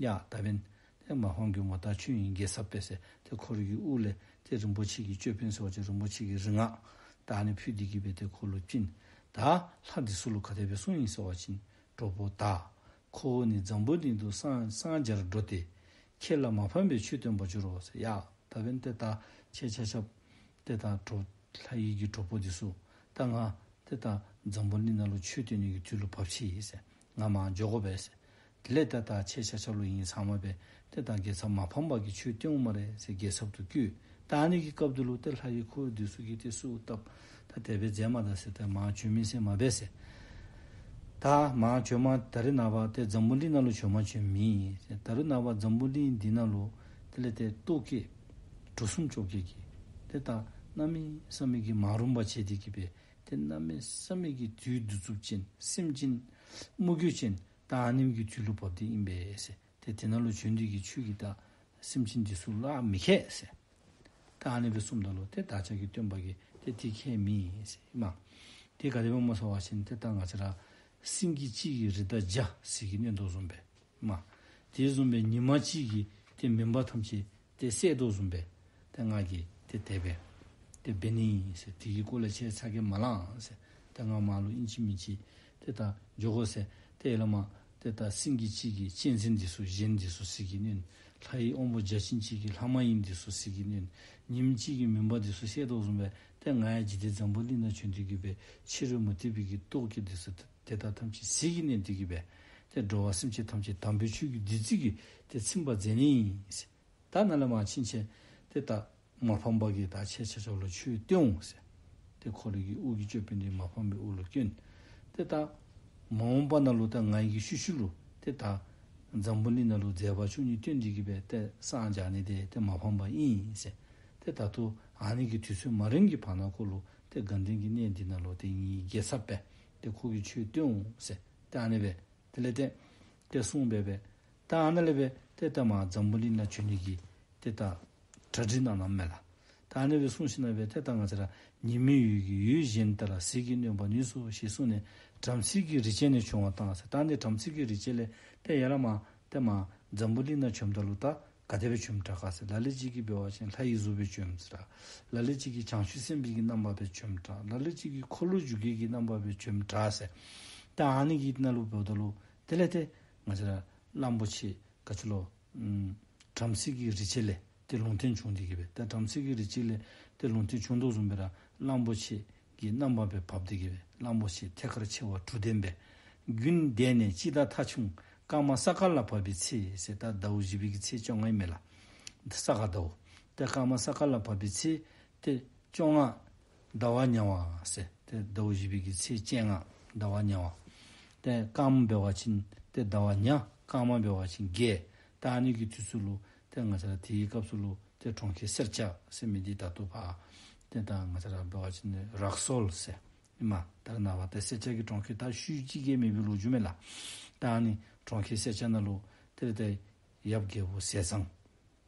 ཡ་ད་འབདན་ཏེ་མ་ཕམ་མགོན་པོ་ད་ཁྱོད་ཨིན་རྒྱལ་ཚབ་པས་ཟེར། ཏེ་ཁོ་རའི་གི་དབུ་ལས་ཏེ་རིན་པོ་ཆེ་གི་ཅོད་པན་ཟེར་བ་ཅིན་རིན་པོ་ཆེ་གི་རིག་སྔགས་ད་ཨ་ནི་ཕུལ་ཏེ་གི་སྦེ་ཏེ་ཁོ་ལུ་བྱིན། ད་ལྷ་འདི་ཚུ་ལུ་ག་དེ་སྦེ་གསུངས་ཡི་ཟེར་བ་ཅིན། གྲོགས་པོ་དག། ཁོ་བོ་ནི་འཛམ་བུ་གླིང་དུ་སངས་སངས་རྒྱས་འགྲོ་སྟེ། ཁྱེད་ལ་མ་ཕམ་པའི་ཆོས་སྟོན་པར་འགྱུར་རོ་ཟེར། ཡ་ད་འབདན་ཏེ་ད་ཁྱེད་ཆ་ཁྱབ་ཏེ་ད་གྲོགས་ལྷ་ཡི་གི་གྲོགས་པོ་འདི་ཚུ་ད་ང་ཏེ་ད་འཛམ་བུ་གླིང་ནང་ལུ་ཆོས་སྟོན་ནི་གི་དུས་ལུ་བབས་ཅི་ཟེར། ང་མར་འགྱོ་དགོ་པས་ཟེར། དེ་ལས་ད་ད་ཁྱེད་ཆ་ཁྱབ་ལུ་ཨིན་ཚང་མ་སྦེ་ཏེ་ད་རྒྱལ་ཚབ་མ་ཕམ་པ་གི་ཆོས་སྟོན་འོང་སྨ་རེ་ཟེར་རྒྱལ་ཚབ་ཏུ་བསྐུལ། ད་ཨ་ནི་གི་སྐབས་འདི་ལུ་ཏེ་ལྷ་ཡི་འཁོར་འདི་ཚུ་གིས་ཏེ་གསོལཝ་བཏབ། ད་དེ་སྦེ་མཛད་མ་ད་ཟེར། ད་མར་བྱོན་མི་ཟེར་མ་འབད་ཟེར། ད་མར་བྱོན་མ་ད་རེས་ནངས་པ་ཏེ་འཛམ་བུ་གླིང་ནང་ལུ་བྱོན་མ་བྱོན་མི་ཟེར། ད་རེས་ནངས་པ་འཛམ་བུ་གླིང་འདི་ནང་ལུ་དེ་ལས་ཏེ་རྟོག་གེ་གྲུ་གསུམ་བཅོ་བརྒྱད་ཀྱིས་ཏེ་ད་གནམ་མེད་ས་མེད་ཀྱི་མ་རུངས་པ་བྱས་ཏེ་གི་སྦེ་ཏེ་གནམ་མེད་ས་མེད་ཀྱི་དུས་གདུག་རྩུབ་ཅན་སེམས་ཅན་མུ་གེ་ཅན་ད་ཨ་ནེམ་གྱི་དུས་ལུ་བབས་ཏེ་ཨིན་པས་ཟེར། ཏེ་དེ་ནང་ལུ་བྱོན་ཏེ་གི་ཁྱོད་ཀྱིས་ད་སེམས་ཅན་འདི་ཚུ་ལུ་མི་མཁས་ཟེར། ད་ཨ་ནི་སྦེ་གསུངམ་ད་ལུ་ཏེ་བདག་ཅག་གི་སྟོན་པ་གིས་ཏེ་དེ་མཁས་མི་ཟེར་མས། ཏེ་ག་དེ་སྦེ་སྨོ་ཟེར་བ་ཅིན་ཏེ་ད་ང་བཅས་ར་སེང་གེ་གཅིག་གིས་རི་དྭགས་བརྒྱ་ཟིལ་གྱིས་གནོན་དོ་བཟུམ་སྦེ་མས། དེ་བཟུམ་སྦེ་ཉི་མ་གཅིག་གིས་ཏེ་མུན་པ་ཐམས་ཅད་ཏེ་བསལ་དོ་བཟུམ་སྦེ་ཏེ་ང་གིས་ཏེ་དེ་སྦེ་ཏེ་འབད་ནི་ཟེར། དེ་གི་སྐོར་ལས་ཁྱེད་ཚ་གྱང་མ་ལང་ཟེར། ཏེ་ང་མར་ལུ་ཨིན་ཅི་མིན་ཅི་ཏེ་ད་འགྱོ་དགོ་ཟེར། ཏེ་ཡར་ལས་མར་ཏེ་ད་སེང་གེ་གཅིག་གིས་གཅན་གཟན་འདི་ཚུ་གཞན་འདི་ཚུ་ཟིལ་གྱིས་གནོན། ལྷ་ཡི་དབང་པོ་བརྒྱ་བྱིན་གཅིག་གིས་ལྷ་མ་ཡིན་འདི་ཚུ་ཟིལ་གྱིས་གནོན། ཉིམ་གཅིག་གིས་མུན་པ་འདི་ཚུ་བསལ་དོ་བཟུམ་སྦེ་ཏེ་ང་ཡང་འཇིག་རྟེན་འཛམ་བུ་གླིང་ནང་བྱོན་ཏེ་གི་སྦེ་ཕྱི་རོལ་མུ་སྟེགས་པའི་གི་རྟོག་གེ་འདི་ཚུ་དེ་དག་ཐམས་ཅད་ཟིལ་གྱིས་གནོན་ཏེ་གི་སྦེ་ཏེ་འགྲོ་བ་སེམས་ཅན་ཐམས་ཅད་དམ་པའི་ཆོས་ཀྱི་བདུད་རྩི་གིས་ཏེ་ཚིམ་པར་མཛད་ནི་ཨིན་ཟེར། ད་ནཱ་ལས་མར་ཕྱིན་ཆད་ཏེ་ད་མ་ཕམ་པ་གིས་ད་ཁྱེད་ཆ་ཁྱབ་ལུ་ཆོས་སྟོན་འོང་ཟེར། ཏེ་ཁོ་རའི་གི་དབུ་གི་ཅོད་པན་འདི་མ་ཕམ་པའི་དབུ་ལུ་བསྐྱོན། ཏེ་ད་མ་འོངས་པ་ནང་ལུ་ད་ང་ཡི་གི་ཤུལ་ཤུལ་ལུ་ཏེ་ད་འཛམ་བུ་གླིང་ནང་ལུ་མཛད་པ་བཅུ་གཉིས་སྟོན་ཏེ་གི་སྦེ་ཏེ་སངས་རྒྱ་ནི་འདི་ཏེ་མ་ཕམ་པ་ཨིན་ཟེར། ཏེ་ད་ལྟོ་ཨ་ནི་གི་དུས་ཚོད་མ་རན་གྱི་བར་ན་ཁོ་ལུ་ཏེ་དགའ་ལྡན་གྱི་གནས་འདི་ནང་ལུ་ཏེ་ངེའི་རྒྱལ་ཚབ་སྦེ་ཏེ་ཁོ་གིས་ཆོས་སྟོན་འོང་ཟེར། ཏེ་ཨ་ནི་སྦེ་དེ་ལས་ཏེ་ཏེ་གསུངས་སྦེ་སྦེ་ད་ཨ་ནཱ་ལས་སྦེ་ཏེ་ད་མར་འཛམ་བུ་གླིང་ནང་བྱོན་ནི་གི་ཏེ་ད་གྲ་སྒྲིག་གནང་གནངམ་མས་ལགས། ད་ཨ་ནི་སྦེ་གསུངས་ཞིནམ་ལས་སྦེ་ཏེ་ད་ང་བཅས་ར་ཉི་མའི་འོད་ཀྱིས་འོད་གཞན་ལྟར་ཟིལ་གྱིས་གནོན་པར་ནུས་སོ་ཞེས་གསུངས་ནས་བྲམ་ཟེ་གི་རིགས་ཅན་ནི་བྱུང་བ་དང་ཟེར། ད་ནི་བྲམ་ཟེ་གི་རིགས་ཅན་ལས་ཏེ་ཡར་ལས་མར་ཏེ་མར་འཛམ་བུ་གླིང་ནང་བྱོནམ་ད་ལུ་ད་ག་དེ་སྦེ་བྱོནམ་དྲག་ག་ཟེར། ལ་ལུ་ཅིག་གིས་འབད་བ་ཅིན་ལྷ་ཡི་གཟུགས་སྦེ་བྱོནམ་ཟེར། ལ་ལུ་ཅིག་གིས་བྱང་ཆུབ་སེམས་དཔའི་གི་རྣམ་པ་སྦེ་བྱོནམ་དྲག། ལ་ལུ་ཅིག་གིས་འཁོར་ལོས་སྒྱུར་མཁན་གྱི་རྣམ་པ་སྦེ་བྱོནམ་དྲག་ཟེར། ད་ཨ་ནི་གི་ནང་ལུ་འབདཝ་ད་ལུ་དེ་ལས་ཏེ་ང་བཅས་ར་གླང་པོ་ཆེ་ག་ཅི་ལོ་ཨམ་བྲམ་ཟེ་གི་རིགས་ཅན་ལས་ཏེ་ལུང་བསྟན་བྱུང་སྟེ་གི་སྦེ་ད་བྲམ་ཟེ་གི་རིགས་ཅན་ལས་ཏེ་ལུང་བསྟན་བྱུང་དོ་བཟུམ་སྦེ་ར་གླང་པོ་ཆེ་གི་རྣམ་པ་སྦེ་བབས་ཏེ་གི་སྦེ་གླང་པོ་ཆེ་ཐལ་དཀར་མཆེ་བ་དྲུག་ལྡན་སྦེ་དགུན་འདས་ནས་དཔྱིད་ཟླ་ཐ་ཆུང་སྐར་མ་ས་ག་ལ་བབས་པའི་ཚེ་ཟེར། ད་ཟླཝ་བཞི་པའི་གི་ཚེས་བཅོ་ལྔ་ཨིན་མས་ལགས། ས་ག་ཟླཝ། ཏེ་སྐར་མ་ས་ག་ལ་བབས་པའི་ཚེ་ཏེ་བཅོ་ལྔ་ཟླ་བ་ཉ་བ་ཟེར། ཏེ་ཟླཝ་བཞི་པའི་གི་ཚེས་བཅོ་ལྔ་ཟླ་བ་ཉ་བ། ཏེ་སྐར་མ་འབད་བ་ཅིན་ཏེ་ཟླ་བ་ཉ། སྐར་མ་འབད་བ་ཅིན་རྒྱལ། ད་ཨ་ནི་གི་དུས་ཚོད་ལུ་ཏེ་ང་བཅས་ར་དེའི་སྐབས་སུ་ལུ་ཏེ་གྲོང་ཁྱེར་སེར་སྐྱ་ཟེར་མི་འདི་ད་ལྟོ་ཕར་ཏེ་ད་ང་བཅས་ར་འབད་བ་ཅིན་རག་སོལ་ཟེར། ཨིན་མས། ད་རེས་ནངས་པ་ཏེ་སེར་སྐྱ་གི་གྲོང་ཁྱེར་ད་ཤུལ་ཅིག་གི་མེད་པའི་ལོ་རྒྱུས་མས་ལགས། ད་ཨ་ནི་གྲོང་ཁྱེར་སེར་སྐྱ་ནང་ལུ་ཏེ་ཏེ་ཡབ་རྒྱལ་པོ་ཟས་གཙང་།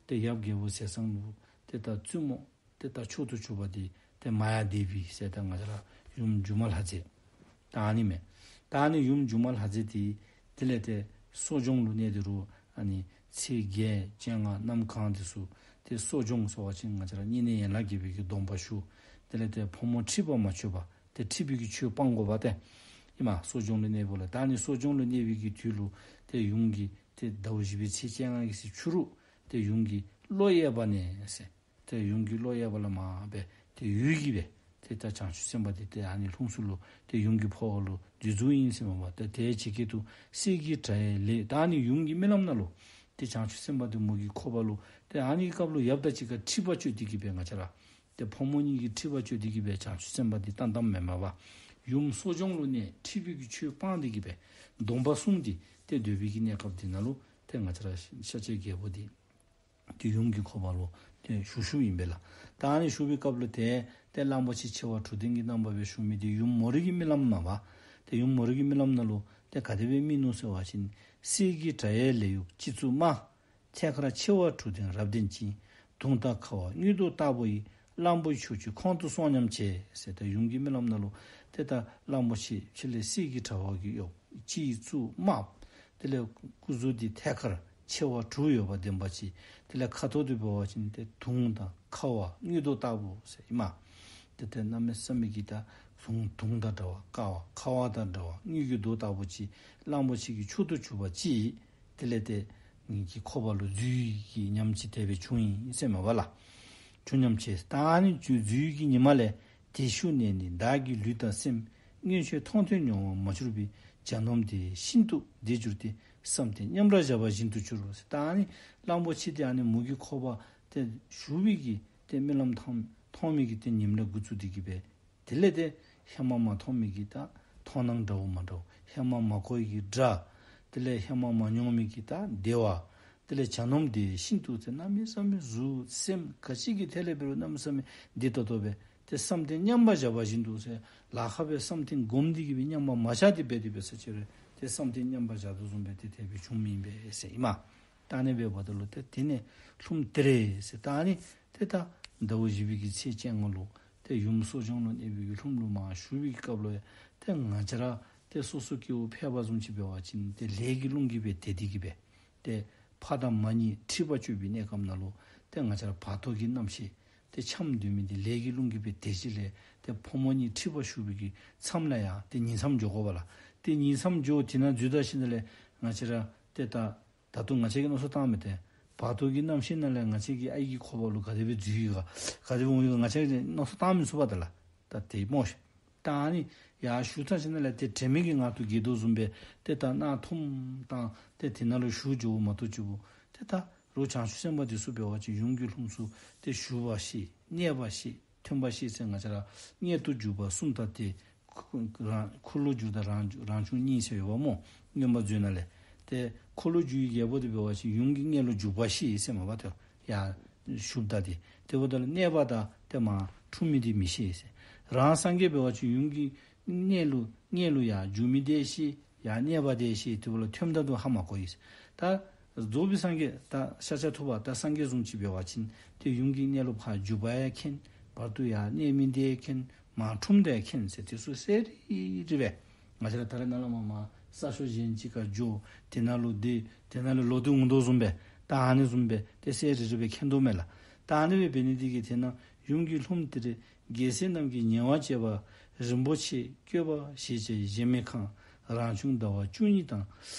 ཏེ་ཡབ་རྒྱལ་པོ་ཟས་གཙང་ལུ་ཏེ་ད་བཙུན་མོ་ཏེ་ད་མཆོག་ཏུ་གྱུར་པ་འདི་ཏེ་མ་ཡ་དེ་བི་ཟེར་ད་ང་བཅས་ར་ཡུམ་སྒྱུ་མ་ལྷ་མཛེས། ད་ཨ་ནི་མས། ད་ཨ་ནི་ཡུམ་སྒྱུ་མ་ལྷ་མཛེས་འདི་དེ་ལས་ཏེ་གསོ་སྦྱོང་ལུ་གནས་ཏེ་རུང་ཨ་ནི་ཚེས་བརྒྱད་བཅོ་ལྔ་གནམ་གང་འདི་ཚུ་ཏེ་གསོ་སྦྱོང་ཟེར་བ་ཅིན་ང་བཅས་ར་བསྙེན་གནས་ཡན་ལག་བརྒྱད་པའི་གི་སྡོམ་པ་ཞུ། དེ་ལས་ཏེ་ཕོ་མོ་འཁྲིག་པ་མ་ཆོད་པ་ཏེ་འཁྲིག་པའི་གི་ཆོས་སྤང་དགོ་པ་ཏེ་ཨིན་མས། གསོ་སྦྱོང་ལུ་གནས་པ་ལས། ད་ཨ་ནི་གསོ་སྦྱོང་ལུ་གནས་པའི་གི་དུས་ལུ་ཏེ་ཡུམ་གྱི་ཏེ་ཟླཝ་བཞི་པའི་ཚེས་བཅོ་ལྔ་གི་ཚེ་ཕྱི་རུ་ཏེ་ཡུམ་གྱི་གློ་གཡས་པ་ནས་ཟེར། ཏེ་ཡུམ་གྱི་གློ་གཡས་པ་ལས་མར་སྦེ་ཏེ་འོད་ཀྱིས་སྦེ་ཏེ་ད་བྱང་ཆུབ་སེམས་དཔའ་འདི་ཏེ་ཨ་ནི་ལྷུམས་སུ་ལུ་ཏེ་ཡུམ་གྱི་འཕོ་བ་ལུ་འཛུལ་འཛུལཝ་ཨིན་ཟེར་མས་པ། ཏེ་དེ་ཇི་སྐད་དུ་གསེར་གྱི་སྒྲ་ཡི་ལས། ད་ཨ་ནི་ཡུམ་གྱི་རྨི་ལམ་ནང་ལུ་ཏེ་བྱང་ཆུབ་སེམས་དཔའ་འདི་མོ་གི་འཁོར་བ་ལུ་ཏེ་ཨ་ནི་སྐབས་ལུ་ཡབ་དང་གཅིག་ཁར་འཁྲིག་པ་སྤྱོད་དེ་གིས་སྦེ་ང་བཅས་ར་ཏེ་ཕོ་མོ་གཉིས་ཀྱིས་འཁྲིག་པ་སྤྱོད་དེ་གིས་སྦེ་བྱང་ཆུབ་སེམས་དཔའ་འདི་བལྟམས་བལྟམས་མས་མས་པ། ཡུམ་གསོ་སྦྱོང་ལུ་གནས་འཁྲིག་པའི་གི་ཆོས་སྤང་སྟེ་གིས་སྦེ་སྡོམ་པ་བསྲུང་སྟེ་ཏེ་སྡོད་པའི་གི་གནས་སྐབས་འདི་ནང་ལུ་ཏེ་ང་བཅས་ར་ཤཱཀྱའི་རྒྱལ་པོ་འདི་ཏེ་ཡུམ་གྱི་འཁོར་བ་ལུ་ཏེ་བཞུགས་བཞུགསཔ་ཨིན་པས་ལགས། ད་ཨ་ནི་བཞུགས་པའི་སྐབས་ལུ་ཏེ་ཏེ་གླང་པོ་ཆེ་མཆེ་བ་དྲུག་ལྡན་གྱི་རྣམ་པ་སྦེ་བཞུགས་མི་འདི་ཡུམ་མོ་རའི་གི་རྨི་ལམ་མས་པ། ཏེ་ཡུམ་མོ་རའི་གི་རྨི་ལམ་ནང་ལུ་ཏེ་ག་དེ་སྦེ་རྨིས་ནུག་ཟེར་བ་ཅིན་གསེར་གྱི་སྒྲ་ཡི་ལས་ཡུགས་སྤྱི་གཙུག་དམར། ཐད་ཀར་མཆེ་བ་དྲུག་ལྡན་རབ་བརྟན་ཅིང་། དུང་དང་ཁ་བ་དངུལ་མདོག་ལྟ་བུ་ཡིས། གླང་པོའི་ཕྱོགས་ཀྱི་ཁོང་དུ་སོང་སྙམ་བྱེད་ཟེར། ཏེ་ཡུམ་གྱི་རྨི་ལམ་ནང་ལུ་ཏེ་ད་གླང་པོ་ཆེ་ཕྱི་ལས་གསེར་གྱི་དྲ་བ་གིས་གཡོགས། སྤྱི་གཙུག་དམར། དེ་ལས་སྐུ་གཟུགས་འདི་ཐད་ཀར་མཆེ་བ་དྲུག་ཡོདཔ་ལྡན་པ་ཅིག། དེ་ལས་ཁ་དོག་འདི་འབད་བ་ཅིན་ཏེ་དུང་དང་ཁ་བ་དངུལ་མདོག་ལྟ་བུ་ཟེར་ཨིན་མས། ཏེ་ཏེ་གནམ་མེད་ས་མེད་ཀྱི་ད་དུང་དུང་དང་འདྲ་བ་དཀར་བ་ཁ་བ་དང་འདྲ་བ་དངུལ་གྱི་མདོག་ལྟ་བུ་ཅིག་གླང་པོ་ཆེ་གི་མཆོག་ཏུ་གྱུར་པ་ཅིག། དེ་ལས་ཏེ་ངེ་གི་འཁོར་བ་ལུ་འཛུལ་གྱི་ཉམས་ཅིག་དེ་སྦེ་བྱུང་ཡི་ཟེར་མས་པ་ལགས། བྱུང་སྙམ་བྱེད། ད་ཨ་ནི་འཛུལ་འཛུལ་གྱི་ཉི་མ་ལས་དེ་ཤུལ་ནས་ནི་བདག་གི་ལུས་དང་སེམས། མངོན་སྤྱོད་མཐོང་ཐོས་མྱོང་བ་མ་གྱུར་པའི། བྱ་རྣམས་དེ་བཞིན་དུ་བདེ་གྱུར་ཏེ། བསམ་གཏན་མཉམ་པར་བཞག་པ་བཞིན་དུ་གྱུར་རོ་ཟེར། ད་ཨ་ནི་གླང་པོ་ཆེ་འདི་ཨ་ནི་མོ་གི་འཁོར་བ་ཏེ་བཞུགས་པའི་གི་ཏེ་རྨི་ལམ་མཐོང་མཐོང་མི་གི་ཏེ་ཉིནམ་ལས་འགོ་བཙུགས་ཏེ་གིས་སྦེ་དེ་ལས་ཏེ་ཧེ་མ་མ་མཐོང་མི་གི་ད་མཐོང་སྣང་འདྲཝ་མ་འདྲཝ། ཧེ་མ་མ་གོ་ཡི་གི་སྒྲ། དེ་ལས་ཧེ་མ་མ་མྱོང་མི་གི་ད་བདེ་བ། དེ་ལས་བྱ་རྣམས་དེ་བཞིན་དུ་ཟེར་གནམ་མེད་ས་མེད་གཟུགས་སེམས་ག་ཅི་གི་ཐད་ལས་འབད་རུང་གནམ་མེད་ས་མེད་བདེ་ཏོག་ཏོ་སྦེ་ཏེ་བསམ་གཏན་མཉམ་པར་བཞག་པ་བཞིན་དུ་ཟེར་ལཱ་ཁག་སྦེ་བསམ་གཏན་སྒོམ་སྟེ་གིས་སྦེ་མཉམ་པར་མ་བཞག་སྟེ་སྦེ་དེ་སྦེ་ཟེར་ཅི་རུང་ཏེ་བསམ་གཏན་མཉམ་པར་བཞག་དོ་བཟུམ་སྦེ་ཏེ་དེ་སྦེ་བྱུང་མི་ཨིན་པས་ཟེར་ཨིན་མས། ད་ཨ་ནི་སྦེ་འབདཝ་ད་ལུ་ཏེ་དེ་ནས་ལྷུམས་དེ་རེ་ཟེར། ད་ཨ་ནི་ཏེ་ད་ཟླཝ་བཞི་པའི་གི་ཚེས་བཅོ་ལྔ་ལུ་ཏེ་ཡུམ་གསོ་སྦྱོང་ལུ་གནས་པའི་གི་ལྷུམས་ལུ་མར་ཞུ་བའི་གི་སྐབས་ལུ་ཡང་ཏེ་ང་བཅས་ར་ཏེ་སོ་སོ་སྐྱེ་བོ་ཕལ་པ་བཟུམ་ཅིག་འབད་བ་ཅིན་ཏེ་ལས་ཀྱི་རླུང་གིས་སྦེ་དེད་དེ་གིས་སྦེ་ཏེ་ཕ་དང་མ་གཉིས་འཁྲིག་པ་སྤྱོད་པའི་གནས་སྐབས་ནང་ལུ་ཏེ་ང་བཅས་ར་བར་དོ་གི་རྣམ་ཤེས་ཏེ་འཁྱམས་སྡོད་མི་འདི་ལས་ཀྱི་རླུང་གིས་སྦེ་དེད་ཞིནམ་ལས་ཏེ་ཕོ་མོ་གཉིས་འཁྲིག་པ་ཞུགས་པའི་གི་མཚམས་ལུ་ཡང་ཏེ་ཉིང་མཚམས་འགྱོ་དགོ་པས་ལགས། ཏེ་ཉིང་མཚམས་འགྱོ་དེ་ནང་འཛུལ་ད་ཞིནམ་ལས་ང་བཅས་ར་ཏེ་ད་ད་རུང་ང་བཅས་ཀྱིས་མནོ་བསམ་བཏང་མི་འདི་བར་དོ་གི་རྣམ་ཤེས་ནང་ལས་ང་བཅས་ཀྱི་ཨའི་གི་འཁོར་བ་ལུ་ག་དེ་སྦེ་འཛུལ་ཡི་ག་ག་དེ་སྦེ་འོང་ཡི་ག་ང་བཅས་ཀྱིས་མནོ་བསམ་བཏང་མི་ཚུགས་པས་ད་ལགས། ད་དེ་སྨོ་ཤིག། ད་ཨ་ནི་ཡར་ཞུ་ད་ཞིནམ་ལས་ཏེ་དྲན་མེད་ཀྱི་ངང་དུ་འགྱེལ་དོ་བཟུམ་སྦེ་ཏེ་ད་གནག་ཐུམ་དང་ཏེ་དེ་ནང་ལུ་ཞུ་འགྱོཝ་མ་གཏོགས་ཅིག་པོ་ཏེ་ད་རོགས་བྱང་ཆུབ་སེམས་དཔའ་འདི་ཚུ་འབད་བ་ཅིན་ཡུམ་གྱི་ལྷུམས་སུ་ཏེ་བཞུགས་པ་ཤེས་གནས་པ་ཤེས་ཐོན་པ་ཤེས་ཟེར་ང་བཅས་ར་མངལ་དུ་འཇུག་པ་གསུམ་དང་ཏེ་ཁུ་རང་འཁོར་ལོས་སྒྱུར་དང་རང་རང་བྱུང་གཉིས་ཟེར་ཡོདཔ་སྨོ། མངོན་པ་མཛོད་ནང་ལས། ཏེ་འཁོར་ལོས་སྒྱུར་བའི་རྒྱལ་པོ་འདི་འབད་བ་ཅིན་ཡུམ་གྱི་མངལ་ལུ་འཇུག་པ་ཤེས་ཟེར་མས་པ། ཏེ་ཡར་ཞུཝ་ད་ཏེ་དེ་འབདཝ་ད་ལུ་གནས་པ་དང་ཏེ་མར་འཁྲུངས་མི་འདི་མི་ཤེས་ཟེར། རང་སངས་རྒྱས་འབད་བ་ཅིན་ཡུམ་གྱི་མངལ་ལུ་མངལ་ལུ་ཡར་འཇུག་མི་འདི་ཤེས་ཡར་གནས་པ་འདི་ཤེས། དེ་འབདཝ་ལས་ཐོནམ་ད་ལུ་ཧ་མ་གོ་ཡི་ཟེར། ད་རྫོགས་པའི་སངས་རྒྱས་ད་ཤཱཀྱ་ཐུབ་པ་ད་སངས་རྒྱས་བཟུམ་ཅིག་འབད་བ་ཅིན་ཏེ་ཡུམ་གྱི་མངལ་ལུ་ཕར་འཇུག་པ་ཡང་མཁྱེན། བར་དུ་ཡར་གནས་མི་འདི་ཡང་མཁྱེན། མར་འཁྲུངསམ་འདི་ཡང་མཁྱེན་ཟེར། དེ་ཚུ་གསལ་རི་རི་སྦེ་ང་བཅས་ར་ད་རེས་ནངས་པ་མར་ས་ཕྱོགས་གཞན་ཅིག་ཁར་འགྱོ་དེ་ནང་ལུ་སྡོད་དེ་ནང་ལུ་ལོག་སྟེ་འོང་དོ་བཟུམ་སྦེ་ད་ཨ་ནི་བཟུམ་སྦེ་ཏེ་གསལ་རི་རི་སྦེ་མཁྱེན་དོ་མས་ལགས། ད་ཨ་ནི་སྦེ་འབད་ནི་འདི་གིས་དེ་ནང་ཡུམ་གྱི་ལྷུམས་དེ་རེ་རྒྱལ་སྲས་རྣམས་ཀྱི་ཉེ་བར་སྤྱད་པ། རིན་པོ་ཆེ་བཀོད་པ་ཞེས་བྱ་ཡི་གཞལ་མེད་ཁང་། རང་བྱུང་ཟླ་བ་བཅུ་གཉིས་དང་།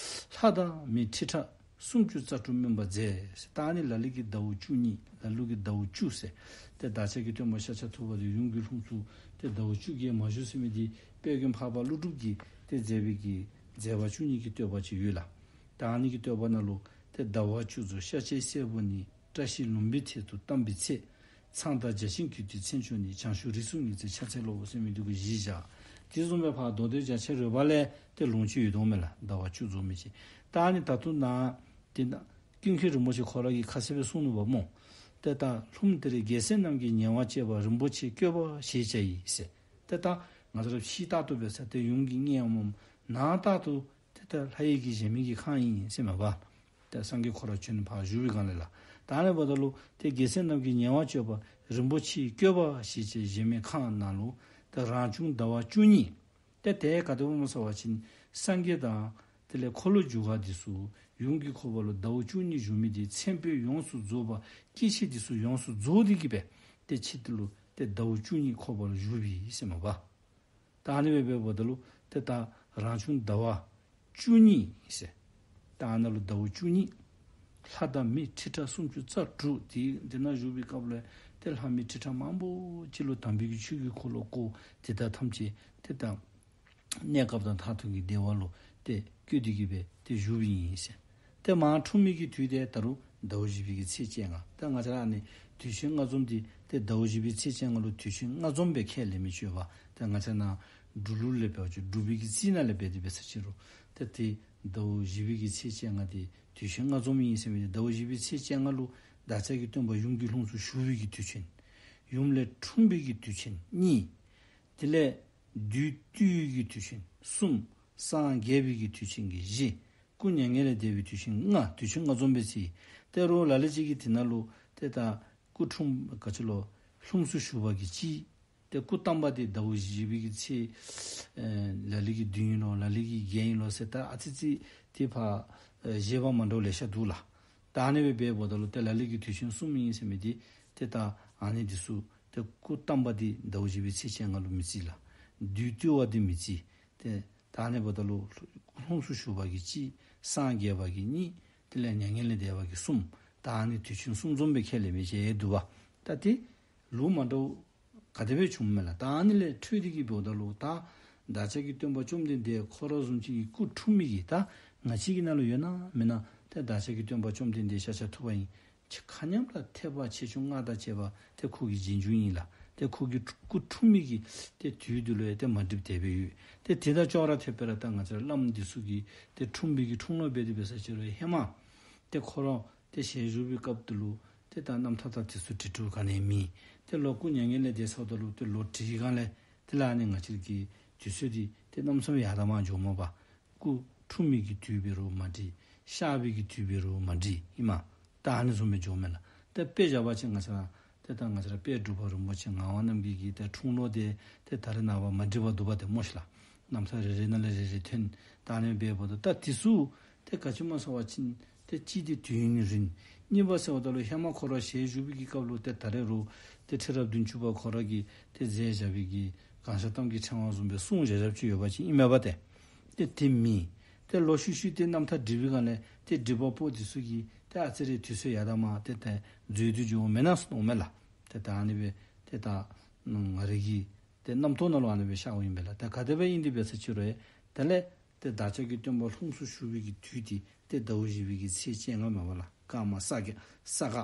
ལྷ་དང་མི་ཁྲི་ཕྲག་སུམ་ཅུ་རྩ་དྲུག་སྨོན་པ་མཛད། ད་ཨ་ནི་ལ་ལུ་གི་ཟླཝ་བཅུ་གཉིས་ལ་ལུ་གི་ཟླཝ་བཅུ་ཟེར། ཏེ་བདག་ཅག་གི་སྟོན་པ་ཤཱཀྱ་ཐུབ་པ་འདི་ཡུམ་གྱི་ལྷུམས་སུ་ཏེ་ཟླཝ་བཅུ་གིས་མ་བཞུགས་ཟེར་མི་འདི་དཔལ་མགོན་འཕགས་པ་ཀླུ་སྒྲུབ་ཀྱིས་ཏེ་མཛད་པའི་གི་མཛད་པ་བཅུ་གཉིས་ཀྱི་བསྟོད་པ་ཅིག་ཡོད་ལགས། ད་ཨ་ནི་གི་བསྟོད་པ་ནང་ལུ་ཏེ་ཟླ་བ་བཅུ་རྫོགས་ཤཱཀྱའི་སྲས་པོ་ནི། བཀྲ་ཤིས་ལུམ་བི་ཐད་དུ་བལྟམས་པའི་ཚེ། ཚངས་དང་བརྒྱ་བྱིན་གྱིས་བསྡུས་མཚན་མཆོག་ནི། བྱང་ཆུབ་རིགས་གསུམ་ཉི་ཚེ་ཕྱག་འཚལ་ལོ་ཟེར་མི་འདི་གུ་གཞི་བཞག། དེ་བཟུམ་སྦེ་ཕར་མདོ་སྡེ་རྒྱ་ཆེར་རོལ་པ་ལས་ཏེ་ལུང་ཅིག་ཡོད་དོ་མས་ལགས། ཟླ་བ་བཅུ་རྫོགས་མི་ཅིག། ད་ཨ་ནི་ད་ལྟོ་ནཱ་ཏེ་ནཱ་ཀུན་མཁྱེན་རིན་པོ་ཆེ་ཁོ་ར་གིས་ཁ་གསལ་སྦེ་གསུངས་ནུག་པ་སྨོ། ཏེ་ད་ལྷུམས་དེ་རེ་རྒྱལ་སྲས་རྣམས་ཀྱི་ཉེ་བར་སྤྱད་པ། རིན་པོ་ཆེ་བཀོད་པ་ཞེས་བྱ་ཡི་ཟེར། ཏེ་ད་ ང་བཅས་ར་ཕྱི་ལྟར་དུ་འབད་ས་ཏེ་ཡུམ་གྱི་མངལ་ཡང་མེན། ནང་ལྟར་དུ་ཏེ་ད་ལྷ་ཡི་གི་གཞལ་མེད་ཀྱི་ཁང་ཨིན་ཟེར་མས་པ། ཏེ་སངས་རྒྱས་ཁོ་ར་བྱོན་ཕར་བཞུགས་པའི་སྒང་ལས་ལགས། ད་ཨ་ནི་འབདཝ་ད་ལུ་ཏེ་རྒྱལ་སྲས་རྣམས་ཀྱིས་ཉེ་བར་སྤྱོད་པ། རིན་པོ་ཆེའི་བཀོད་པ་ཞེས་བྱའི་གཞལ་མེད་ཁང་ནང་ལུ་ཏེ་རང་བྱུང་ཟླ་བ་བཅུ་གཉིས། ཏེ་དེ་ག་དེ་སྦེ་སྨོ་ཟེར་བ་ཅིན་སངས་རྒྱས་དང་དེ་ལས་འཁོར་ལོ་རྒྱུ་ག་འདི་ཚུ་ཡུམ་གྱི་ཁོག་པ་ལུ་ཟླཝ་བཅུ་གཉིས་བཞུགས་མི་འདི་མཚན་དཔེ་ཡོངས་སུ་རྫོགས་པ་སྐྱེ་མཆེད་འདི་ཚུ་ཡོངས་སུ་རྫོགས་ཏེ་གི་སྦེ་ཏེ་ཕྱི་ཏི་ལུ་ཏེ་ཟླཝ་བཅུ་གཉིས་ཁོག་པ་ལུ་བཞུགས་པས་ཟེར་མས་པ། ད་ཨ་ནི་སྦེ་འབདཝ་ད་ལུ་ཏེ་ད་རང་བྱུང་ཟླ་བ་བཅུ་གཉིས་ཟེར། ད་ཨ་ནཱ་ལུ་ཟླཝ་བཅུ་གཉིས། ལྷ་དང་མི་ཁྲི་ཕྲག་སུམ་ཅུ་རྩ་དྲུག་དེ་དེ་ནང་བཞུགས་པའི་སྐབས་ལུ་ཏེ་ལྷ་མི་ཁྲི་ཕྲག་མང་པོ་ཅིག་ལུ་དམ་པའི་གི་ཆོས་ཀྱི་འཁོར་ལོ་བསྐོར། དེ་དག་ཐམས་ཅད་ཏེ་ད་གནས་སྐབས་དང་མཐར་ཐུག་གི་བདེ་བ་ལུ་ཏེ་བཀོད་དེ་གི་སྦེ་ཏེ་བཞུགས་པ་ཨིན་ཟེར། ཏེ་མར་འཁྲུངས་མི་གི་དུས་དེ་ད་རུང་ཟླཝ་བཞི་པའི་གི་ཚེས་བཅོ་ལྔ། ད་ང་བཅས་ར་ཨ་ནི་དུས་ཆེན་ལྔ་འཛོམས་འདི་ཏེ་ཟླཝ་བཞི་པའི་ཚེས་བཅོ་ལྔ་ལུ་དུས་ཆེན་ལྔ་འཛོམས་སྦེ་ཁས་ལེན་མི་ཅིག་ཡོད་པ། ཏེ་ང་བཅས་ནཱ་འབྲུག་ལུགས་ལས་འབད་བ་ཅིན་འབྲུག་པའི་གི་རྩིས་ནང་ལས་འབད་དེ་འབད་ས་ཅིག་རུང་ཏེ་ཏེ་ཟླཝ་བཞི་པའི་གི་ཚེས་བཅོ་ལྔ་འདི་དུས་ཆེན་ལྔ་འཛོམས་ཨིན་ཟེར་མི་འདི་ཟླཝ་བཞི་པའི་ཚེས་བཅོ་ལྔ་ལུ་བདག་ཅག་གི་སྟོན་པ་ཡུམ་གྱི་ལྷུམས་སུ་ཞུགས་པའི་གི་དུས་ཆེན། ཡུམ་ལས་འཁྲུངས་པའི་གི་དུས་ཆེན་གཉིས། དེ་ལས་བདུད་བཏུལ་བའི་གི་དུས་ཆེན་གསུམ། སངས་རྒྱས་པའི་གི་དུས་ཆེན་གྱི་བཞི། སྐུ་མྱ་ངན་ལས་འདས་པའི་དུས་ཆེན་ལྔ། དུས་ཆེན་ལྔ་འཛོམས་སྦེ་རྩིས། ཏེ་རོགས་ལ་ལུ་ཅིག་གིས་དེ་ནང་ལུ་ཏེ་ད་སྐུ་འཁྲུངས་ག་ཅི་ལོ་ལྷུམས་སུ་ཞུགས་པ་གི་གཅིག། ཏེ་སྐུ་བལྟམས་པ་འདི་ཟླཝ་བཞི་པའི་གི་ཚེས་ཨེ་ལ་ལུ་གིས་བདུན་ཨིན་ལོ་ལ་ལུ་གིས་བརྒྱད་ཨིན་ལོ་ཟེར་ད་ཨ་ཙི་ཙི་ཏེ་ཕར་ཨེ་བཞེད་པ་མ་འདྲཝ་ལེ་ཤ་འདུག་ལགས། ད་ཨ་ནི་སྦེ་འབདཝ་ད་ལུ་ཏེ་ལ་ལུ་གིས་དུས་ཆེན་གསུམ་ཨིན་ཟེར་མི་འདི་ཏེ་ད་ཨ་ནི་འདི་ཚུ་ཏེ་སྐུ་བལྟམས་པ་འདི་ཟླཝ་བཞི་པའི་ཚེས་བཅོ་ལྔ་ལུ་མི་རྩིས་ལགས། བདུད་བཏུལ་བ་འདི་མི་རྩིས། ཏེ་ད་ཨ་ནི་འབདཝ་ད་ལུ་ལྷུམས་སུ་ཞུགས་པ་གི་གཅིག། སངས་རྒྱས་པ་གི་གཉིས། དེ་ལས་མྱ་ངན་ལས་འདས་པ་གི་གསུམ། ད་ཨ་ནི་དུས་ཆེན་གསུམ་འཛོམས་སྦེ་ཁས་ལེན་མི་ཅིག་འདུག་པ། ད་ཏེ་ལུགས་མ་འདྲཝ་ག་དེ་སྦེ་བྱུངམ་མས་ལགས། ད་ཨ་ནི་ལས་འཕྲོས་ཏེ་གི་འབདཝ་ད་ལུ་ད་བདག་ཅག་གི་སྟོན་པ་བཅོམ་ལྡན་འདས་ཁོ་ར་བཟུམ་ཅིག་གི་སྐུ་འཁྲུངས་མི་གི་ད་ང་བཅས་ཀྱི་ནང་ལུ་ཡོད་ན་མེད་ན་ཏེ་བདག་ཅག་གི་སྟོན་པ་བཅོམ་ལྡན་འདས་ཤཱཀྱ་ཐུབ་པ་ཨིན། ཆེ་ཁ་ཉམས་ལ་ཐེག་པ་ཆེ་ཆུང་སྔགས་དང་བཅས་པ་ཏེ་ཁོ་གི་རྗེས་འཇུག་ཨིན་ལགས། ཏེ་ཁོ་གི་སྐུ་འཁྲུངས་མི་གི་ཏེ་དུས་འདི་ལུ་ཡང་ཏེ་མ་འགྲིགཔ་དེ་སྦེ་ཡོད། ཏེ་དེ་དང་ཅོག་ར་འཐདཔ་སྦེ་ར་ད་ང་བཅས་ར་བླམ་འདི་ཚུ་གི་ཏེ་འཁྲུངས་པའི་གི་འཁྲུངས་ལོ་འབད་དེ་འབད་ས་ཅིག་རུང་ཧེ་མ་ཏེ་ཁོ་ར་ཏེ་ཞལ་བཞུགས་པའི་སྐབས་འདི་ལུ་ཏེ་ད་རྣམ་ཐར་དང་དེ་ཚུ་བྲི་བྲིཝ་ག་ནི་མེད། ཏེ་ལོག་སྐུ་མྱ་ངན་ལས་འདས་ཚརཝ་ད་ལུ་ཏེ་ལོག་བྲི་བའི་སྒང་ལས་ཏེ་ལ་ཨ་ནི་ང་བཅས་ཀྱི་དུས་ཚོད་འདི་ཏེ་གནམ་མེད་ས་མེད་ཡར་དང་མར་འགྱོཝ་མས་པ། སྐུ་འཁྲུངས་མི་གི་དུས་འབད་རུང་མ་འགྲིག། གཤགས་པའི་གི་དུས་འབད་རུང་མ་འགྲིག་ཨིན་མས། ད་ཨ་ནི་བཟུམ་སྦེ་འགྱོཝ་མས་ལགས། ཏེ་དཔེ་བཞག་པ་ཅིན་ང་བཅས་ར་ཏེ་ད་ང་བཅས་ར་དཔལ་འབྲུག་པ་རིན་པོ་ཆེ་ངག་དབང་རྣམ་རྒྱལ་གྱི་ཏེ་འཁྲུངས་ལོ་དེ་ཏེ་ད་རེས་ནངས་པ་མ་འགྲིགཔ་འདུག་པ་ཏེ་སྨོ་ཤིག་ལགས། རྣམ་ཐར་རེ་རེ་ནང་ལས་རེ་རེ་ཐོན། ད་ཨ་ནི་སྦེ་འབདཝ་ད་ད་དེ་ཚུ་ཏེ་ག་ཅི་སྨོ་ཟེར་བ་ཅིན་ཏེ་གཅིག་འདི་དུས་ཡུན་རིང་། གཉིས་པ་ཟེརཝ་ད་ལུ་ཧེ་མ་ཁོ་ར་ཞལ་བཞུགས་པའི་གི་སྐབས་ལུ་ཏེ་ད་རེས་རུང་ཏེ་ཁྲི་རབས་བདུན་ཅུ་པ་ཁོ་ར་གིས་ཏེ་མཛད་བཞག་པའི་གི་གང་ཤར་གཏམ་གྱི་ཕྲེང་བ་བཟུམ་སྦེ་གསུང་བཞག་བཞགཔ་ཅིག་ཡོད་པ་ཅིན་ཨིན་མས་པ་ཏེ། ཏེ་དེ་མེན། ཏེ་ལོག་ཤུལ་ཤུལ་ཏེ་རྣམ་ཐར་བྲི་བའི་སྒང་ལས་ཏེ་བྲི་བ་པོ་འདི་ཚུ་གིས་ཏེ་ཨ་ཙི་རེ་དུས་ཚོད་ཡར་དང་མར་ཏེ་ཏེ་འཛོལ་ཏེ་འགྱོཝ་མེན་ན་ཟེར་མནོཝ་མས་ལགས། ཏེ་ད་ཨ་ནི་སྦེ་ཏེ་ད་ང་རའི་གི་ཏེ་རྣམ་རྟོག་ནང་ལུ་ཨ་ནི་སྦེ་ཤརཝ་ཨིན་པས་ལགས། ཏེ་ག་དེ་སྦེ་ཨིན་ཏེ་འབད་ས་ཅིག་རུང་ཡང་དེ་ལས་ཏེ་བདག་ཅག་གི་སྟོན་པ་ལྷུམས་སུ་ཞུགས་པའི་གི་དུས་འདི་ཏེ་ཟླཝ་བཞི་པའི་གི་ཚེས་བཅོ་ལྔ་མས་པ་ལགས། སྐར་མ་ས་ག་ས་ག་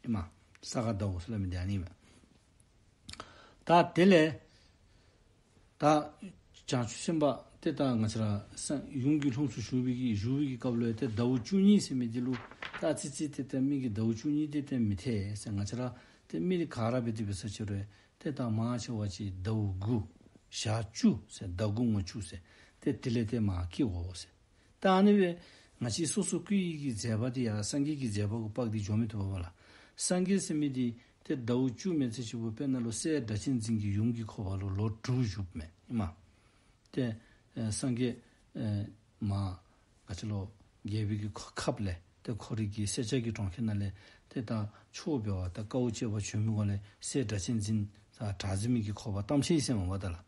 ཨིན་མས། ས་ག་ཟླཝ་ཟེར་སླབ་མི་འདི་ཨ་ནི་མས། ད་དེ་ལས་ད་བྱང་ཆུབ་སེམས་དཔའ་ཏེ་ད་ང་བཅས་ར་ས་ཡུམ་གྱི་ལྷུམས་སུ་ཞུགས་པའི་གི་བཞུགས་པའི་གི་སྐབས་ལུ་ཡང་ཏེ་ཟླཝ་བཅུ་གཉིས་ཟེར་མི་འདི་ལུ་ད་ཨ་ཙི་ཙི་ཏེ་ཏེ་མི་གིས་ཟླཝ་བཅུ་གཉིས་འདི་ཏེ་མི་འཐད་ཟེར། ང་བཅས་ར་ཏེ་མི་འདི་ག་ར་འབད་དེ་འབད་ས་ཅིག་རུང་ཡང་ཏེ་ད་མང་ཆེ་བ་ཅིག་ཟླཝ་དགུ་ཞག་བཅུ་ཟེར་ཟླ་དགུ་ངོ་བཅུ་ཟེར་ཏེ་དེ་ལས་ཏེ་མར་སྐྱེ་དགོ་ཟེར། ད་ཨ་ནི་སྦེ་ང་བཅས་སོ་སོ་སྐུ་ཡི་གི་མཛད་པ་འདི་ཡང་སངས་རྒྱས་ཀྱི་མཛད་པ་གུ་དཔག་སྟེ་འགྱོ་མི་བཏུབ་པས་ལགས། སངས་རྒྱས་ཟེར་མི་འདི་ཏེ་ཟླཝ་བཅུ་མེན་ཚེ་ཆུ་བོ་དཔེར་ན་ལུ་སྲས་སྒྲ་གཅན་འཛིན་གྱིས་ཡུམ་གྱི་ཁོག་པ་ལུ་ལོ་དྲུག་བཞུགསཔ་མས་ཨིན་མས། ཏེ་ཨེ་སངས་རྒྱས་ཨེ་མ་ག་ཅི་ལོ་རྒྱལ་པོའི་གི་ཁབ་ལས་ཏེ་ཁོ་རའི་གི་སེར་སྐྱ་གི་གྲོང་ཁྱེར་ནང་ལས་ཏེ་ད་ཆོས་འབད་བར་ད་དཀའཝ་སྤྱད་པར་བྱོན་མི་སྒང་ལས་སྲས་སྒྲ་གཅན་འཛིན་ད་གྲགས་འཛིན་མའི་གི་ཁོག་པར་བལྟམས་ཅི་ཟེར་མས་པ་ད་ལགས།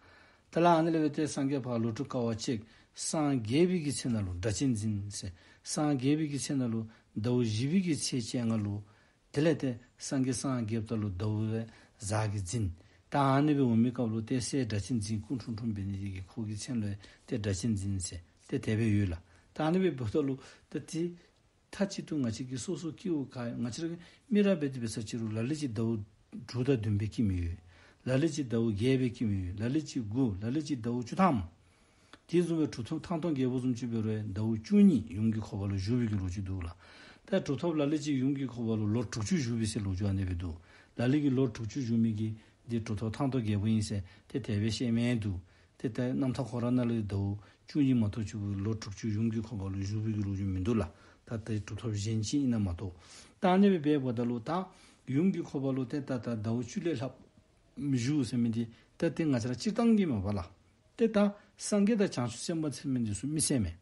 ད་ལགས་ཨ་ནི་ལས་འབད་དེ་སངས་རྒྱས་ཕར་ལོ་དྲུག་དཀའ་བ་སྤྱད། སངས་རྒྱས་པའི་གི་ཚེ་ན་ལུ་སྒྲ་གཅན་འཛིན་ཟེར། སངས་རྒྱས་པའི་གི་ཚེ་ན་ལུ་ཟླཝ་བཞི་པའི་གི་ཚེས་བཅོ་ལྔ་ལུ་དེ་ལས་ཏེ་སངས་རྒྱས་སངས་རྒྱསཔ་ད་ལུ་ཟླཝ་གཟའ་གིས་འཛིན། ད་ཨ་ནི་སྦེ་འོང་མི་སྐབས་ལུ་ཏེ་སྲས་སྒྲ་གཅན་འཛིན་སྐུ་འཁྲུངས་འཁྲུངས་འབད་ནི་དེ་གིས་ཁོ་གི་མཚན་ལུ་ཡང་ཏེ་སྒྲ་གཅན་འཛིན་ཟེར་ཏེ་དེ་སྦེ་ཡོད་ལགས། ད་ཨ་ནི་སྦེ་འབདཝ་ད་ལུ་ཏེ་ཏེ་མཐའ་གཅིག་ཏུ་ང་བཅས་ཀྱི་སོ་སོ་སྐྱེ་བོ་ག་ང་བཅས་ར་མི་ར་འབད་དེ་འབད་ས་ཅིག་རུང་ལ་ལུ་ཅིག་ཟླཝ་དྲུག་དང་བདུན་སྦེ་སྐྱེ་མི་ཡོད། ལ་ལུ་ཅིག་ཟླཝ་བརྒྱད་སྦེ་སྐྱེ་མི་ཡོད། ལ་ལུ་ཅིག་དགུ། ལ་ལུ་ཅིག་ཟླཝ་བཅུ་ཐམ། དེ་བཟུམ་སྦེ་གྲུབ་ཐོབ་ཐང་སྟོང་རྒྱལ་པོ་བཟུམ་ཅིག་འབད་རུང་ཟླཝ་བཅུ་གཉིས་ཡུམ་གྱི་ཁོག་པ་ལུ་བཞུགས་པའི་གི་ལོ་རྒྱུས་འདུག་ལགས། ད་གྲུབ་ཐོབ་ལ་ལུ་ཅིག་ཡུམ་གྱི་ཁོག་པ་ལུ་ལོ་དྲུག་ཅུ་བཞུགས་པའི་ཟེར་ལོ་རྒྱུས་ཨ་ནི་སྦེ་འདུག། ལ་ལུ་གིས་ལོ་དྲུག་ཅུ་བཞུགས་མི་གི་ འདི་གྲུབ་ཐོབ་ཐང་སྟོང་རྒྱལ་པོ་ཨིན་ཟེར་ཏེ་དེ་སྦེ་བཤད་མི་འདུག། ཏེ་ད་རྣམ་ཐར་ཁོ་ར་ནང་ལུ་ཟླཝ་བཅུ་གཉིས་མ་གཏོགས་ཅིག་ལོ་དྲུག་ཅུ་ཡུམ་གྱི་འཁོར་བ་ལུ་བཞུགས་པའི་གི་ལོ་རྒྱུས་མིན་འདུག་ལགས། ད་ད་གྲུབ་ཐོབ་གཞན་ཅིག་ཨིན་ན་མ་གཏོགས། ད་ཨ་ནི་སྦེ་འབདཝ་ད་ལུ་ད་ཡུམ་གྱི་འཁོར་བ་ལུ་ཏེ་ད་ད་ཟླཝ་བཅུ་ལས་ལྷག་བཞུགས་ཟེར་མི་འདི་ད་ཏེ་ང་བཅས་ར་སྤྱིར་བཏང་གི་མས་པ་ལགས། ཏེ་ད་སངས་རྒྱས་དང་བྱང་ཆུབ་སེམས་དཔའ་ཟེར་མི་འདི་ཚུ་མི་ཟེར་མས།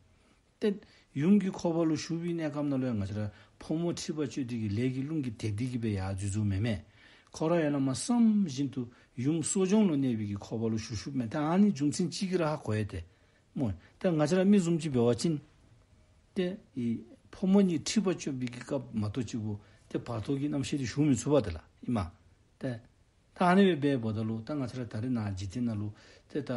ཏེ་ཡུམ་གྱི་འཁོར་བ་ལུ་བཞུགས་པའི་གནས་སྐབས་ནང་ལུ་ཡང་ང་བཅས་ར་ཕོ་མོ་འཁྲིག་པ་སྤྱོད་དེ་གི་ལས་ཀྱི་རླུང་གིས་དེད་དེ་གི་སྦེ་ཡར་འཛུལ་འཛུལཝ་མེན་མས། ཁོ་ར་ཡང་ན་མ་བསམ་བཞིན་དུ་ཡུམ་གསོ་སྦྱོང་ལུ་གནས་པའི་གི་འཁོར་བ་ལུ་བཞུགས་བཞུགསཔ་མས། ཏེ་ཨ་ནི་རྒྱུ་མཚན་ཅིག་གིས་ར་ཧ་གོ་ཡི་ཏེ་སྨོ། ཏེ་ང་བཅས་ར་མི་བཟུམ་ཅིག་འབད་བ་ཅིན་ཏེ་ཨེ་ཕོ་མོ་གཉིས་འཁྲིག་པ་སྤྱོད་པའི་གི་སྐབས་མ་གཏོགས་ཅིག་གུ་ཏེ་བར་དོ་གི་རྣམ་ཤེས་འདི་ཞུ་མི་ཚུགས་པ་ཏེ་ལགས་ཨིན་མས། ཏེ་ད་ཨ་ནི་སྦེ་འབདཝ་ད་ལུ་ད་ང་བཅས་ར་ད་རེས་ནཱ་འཇིག་རྟེན་ནང་ལུ་ཏེ་ད་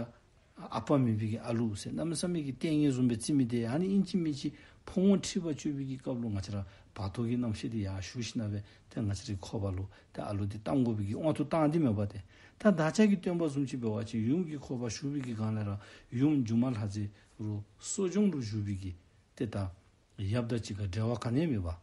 ཨ་པ་མེད་པའི་གི་ཨ་ལུ་ཟེར་གནམ་མེད་ས་མེད་ཀྱི་ལྟས་ངན་བཟུམ་སྦེ་བརྩི་མི་འདི་ཨ་ནི་ཨིན་ཅི་མིན་ཅི་ཕོ་མོ་འཁྲིག་པ་སྤྱོད་པའི་གི་སྐབས་ལུ་ང་བཅས་ར་བར་དོ་གི་རྣམ་ཤེས་འདི་ཡར་ཞུ་ཞིནམ་ལས་ཏེ་ང་བཅས་རའི་འཁོར་བ་ལུ་ཏེ་ཨ་ལུ་འདི་གཏང་དགོ་པའི་གི་དབང་དུ་བཏང་སྟེ་མས་པ་ཏེ། ད་བདག་ཅག་གི་སྟོན་པ་བཟུམ་ཅིག་འབད་བ་ཅིན་ཡུམ་གྱི་འཁོར་བ་བཞུགས་པའི་གི་སྒང་ལས་ར་ཡུམ་སྒྱུ་མ་ལྷ་མཛེས་རུ་གསོ་སྦྱོང་ལུ་བཞུགས་པའི་གི་ཏེ་ད་ཡབ་དང་གཅིག་ཁར་འབྲེལ་བ་ག་ནི་ཡང་མེད་པར་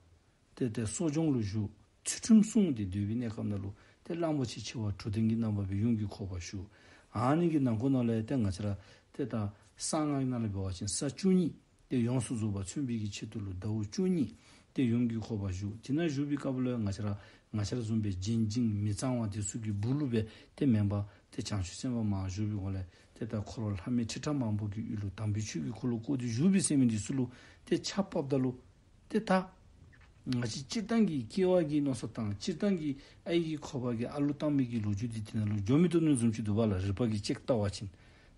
ཏེ་ཏེ་གསོ་སྦྱོང་ལུ་བཞུགས། ཚུལ་ཁྲིམས་བསྲུང་སྟེ་སྡོད་པའི་གནས་སྐབས་ནང་ལུ་ཏེ་གླང་པོ་ཆེ་བྱེ་བ་དྲུག་ལྡན་གྱི་རྣམ་པ་སྦེ་ཡུམ་གྱི་འཁོར་བ་བཞུགས། ཨ་ནི་གི་ནང་འཁོད་ནང་ལས་ཏེ་ང་བཅས་ར་ཏེ་ད་གསང་སྔགས་ནང་ལས་འབད་བ་ཅིན་ས་བཅུ་གཉིས་ཏེ་ཡོངས་སུ་རྫོགས་པ་མཚོན་པའི་གི་ཆེད་དུ་ལུ་ཟླཝ་བཅུ་གཉིས་ཏེ་ཡུམ་གྱི་འཁོར་བ་བཞུགས། དེ་ནང་བཞུགས་པའི་སྐབས་ལུ་ང་བཅས་ར་ང་བཅས་ར་བཟུམ་སྦེ་རྗེས་འཇིགས་མི་གཙང་བ་དེ་ཚུ་གི་སྦུག་ལུ་སྦེ་ཏེ་མེན་པར་ཏེ་བྱང་ཆུབ་སེམས་དཔའ་མར་བཞུགས་པའི་སྒང་ལས་ཏེ་ད་འཁོར་ལྷ་མི་ཁྲི་ཕྲག་མང་པོ་གི་ཡུལ་ལུ་དམ་པའི་ཆོས་ཀྱི་འཁོར་ལོ་བསྐོར་ཏེ་བཞུགས་པའི་ཟེར་མི་འདི་ཚུ་ལུ་ཏེ་ཆ་ཕབ་ད་ལུ་ཏེ་ད་ང་བཅས་སྤྱིར་བཏང་གི་སྐྱེ་བ་གི་མནོ་བསམ་བཏང་སྤྱིར་བཏང་གི་ཨའི་གི་འཁོར་བ་གི་ཨ་ལུ་བཏང་མི་གི་ལོ་རྒྱུས་འདི་དེ་ནང་ལུ་འགྱོ་མི་བཏུབ་ནི་བཟུམ་ཅིག་འདུག་པ་ལགས། རིག་པ་གིས་དཔྱད་བལྟ་བ་ཅིན།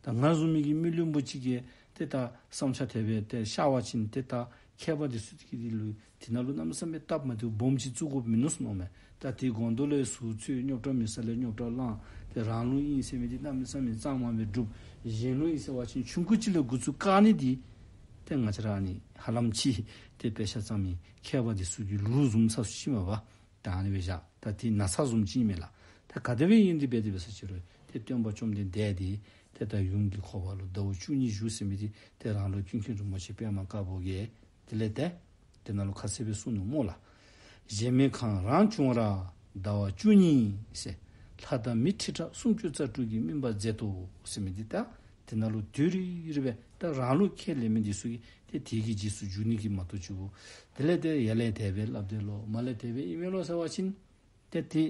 ད་ང་བཟུམ་མའི་གི་མི་བླུན་པོ་ཅིག་གིས་ཏེ་ད་བསམ་འཆར་དེ་སྦེ་ཏེ་ཤར་བ་ཅིན་ཏེ་ད་མཁས་པ་འདི་ཚུ་གིས་འདི་ལུ་དེ་ནང་ལུ་གནམ་མེད་ས་མེད་སྟབས་མ་བདེཝ་སྦོམ་ཅིག་བཙུགས་དགོཔ་མིན་ནུག་ཟེར་མནོཝ་མས། ད་དེའི་གོང་དུ་ལས་ཟུག་རྩུབ་རྙོག་དྲ་མི་ས་ལས་རྙོག་དྲ་བསླངས། ཏེ་རང་ལུགས་ཨིན་ཟེར་མི་འདི་གནམ་མེད་ས་མེད་གཙང་མ་སྦེ་སྒྲུབ། གཞན་ལུགས་ཨིན་ཟེར་བ་ཅིན་ཆུང་ཀུ་ཅིག་ལས་འགོ་བཙུགས་བཀག་ནི་འདི་ཏེ་ང་བཅས་ར་ཨ་ནི་ཧ་ལམ་ཅིག་ཏེ་དཔེ་ཆ་བརྩམ་མི་མཁས་པ་འདི་ཚུ་གི་ལུགས་བཟུམ་ཚ་སུ་ཅིག་མས་པ། ད་ཨ་ནི་སྦེ་བཞག། ད་དེ་ན་ཚ་བཟུམ་ཅིག་མས་ལགས། ད་ག་དེ་སྦེ་ཨིན་དེ་སྦེ་དེ་སྦེ་ས་ཅི་རུང་ཏེ་སྟོན་པ་བཅོམ་ལྡན་འདས་འདི་ཏེ་ད་ཡུམ་གྱི་འཁོར་བ་ལུ་ཟླཝ་བཅུ་གཉིས་བཞུགས་ཟེར་མི་འདི་ཏེ་རང་ལུགས་ཀུན་མཁྱེན་རིན་པོ་ཆེ་པདྨ་དཀར་པོ་གིས་དེ་ལས་ཏེ་དེ་ནང་ལུ་ཁ་གསལ་སྦེ་གསུངས་ནུག་སྨོ་ལགས། གཞལ་མེད་ཁང་རང་བྱུང་བར་ཟླ་བ་བཅུ་གཉིས་ཟེར། ལྷ་དང་མི་ཁྲི་ཕྲག་སུམ་ཅུ་རྩ་དྲུག་གིས་སྨིན་པར་མཛད་དོ་ཟེར་མི་འདི་ད་དེ་ནང་ལུ་དུས་རེ་རེ་སྦེ་ད་རང་ལུགས་ཁས་ལེན་མི་འདི་ཚུ་གིས་ཏེ་དེ་གི་རྗེས་སུ་འཇུག་ནི་གི་མ་གཏོགས་ཅིག་གུ་དེ་ལས་ཏེ་ཡར་ལས་དེ་སྦེ་སླབ་དེས་ལོ་མར་ལས་དེ་སྦེ་ཨིན་མས་ལོ་ཟེར་བ་ཅིན་ཏེ་དེ་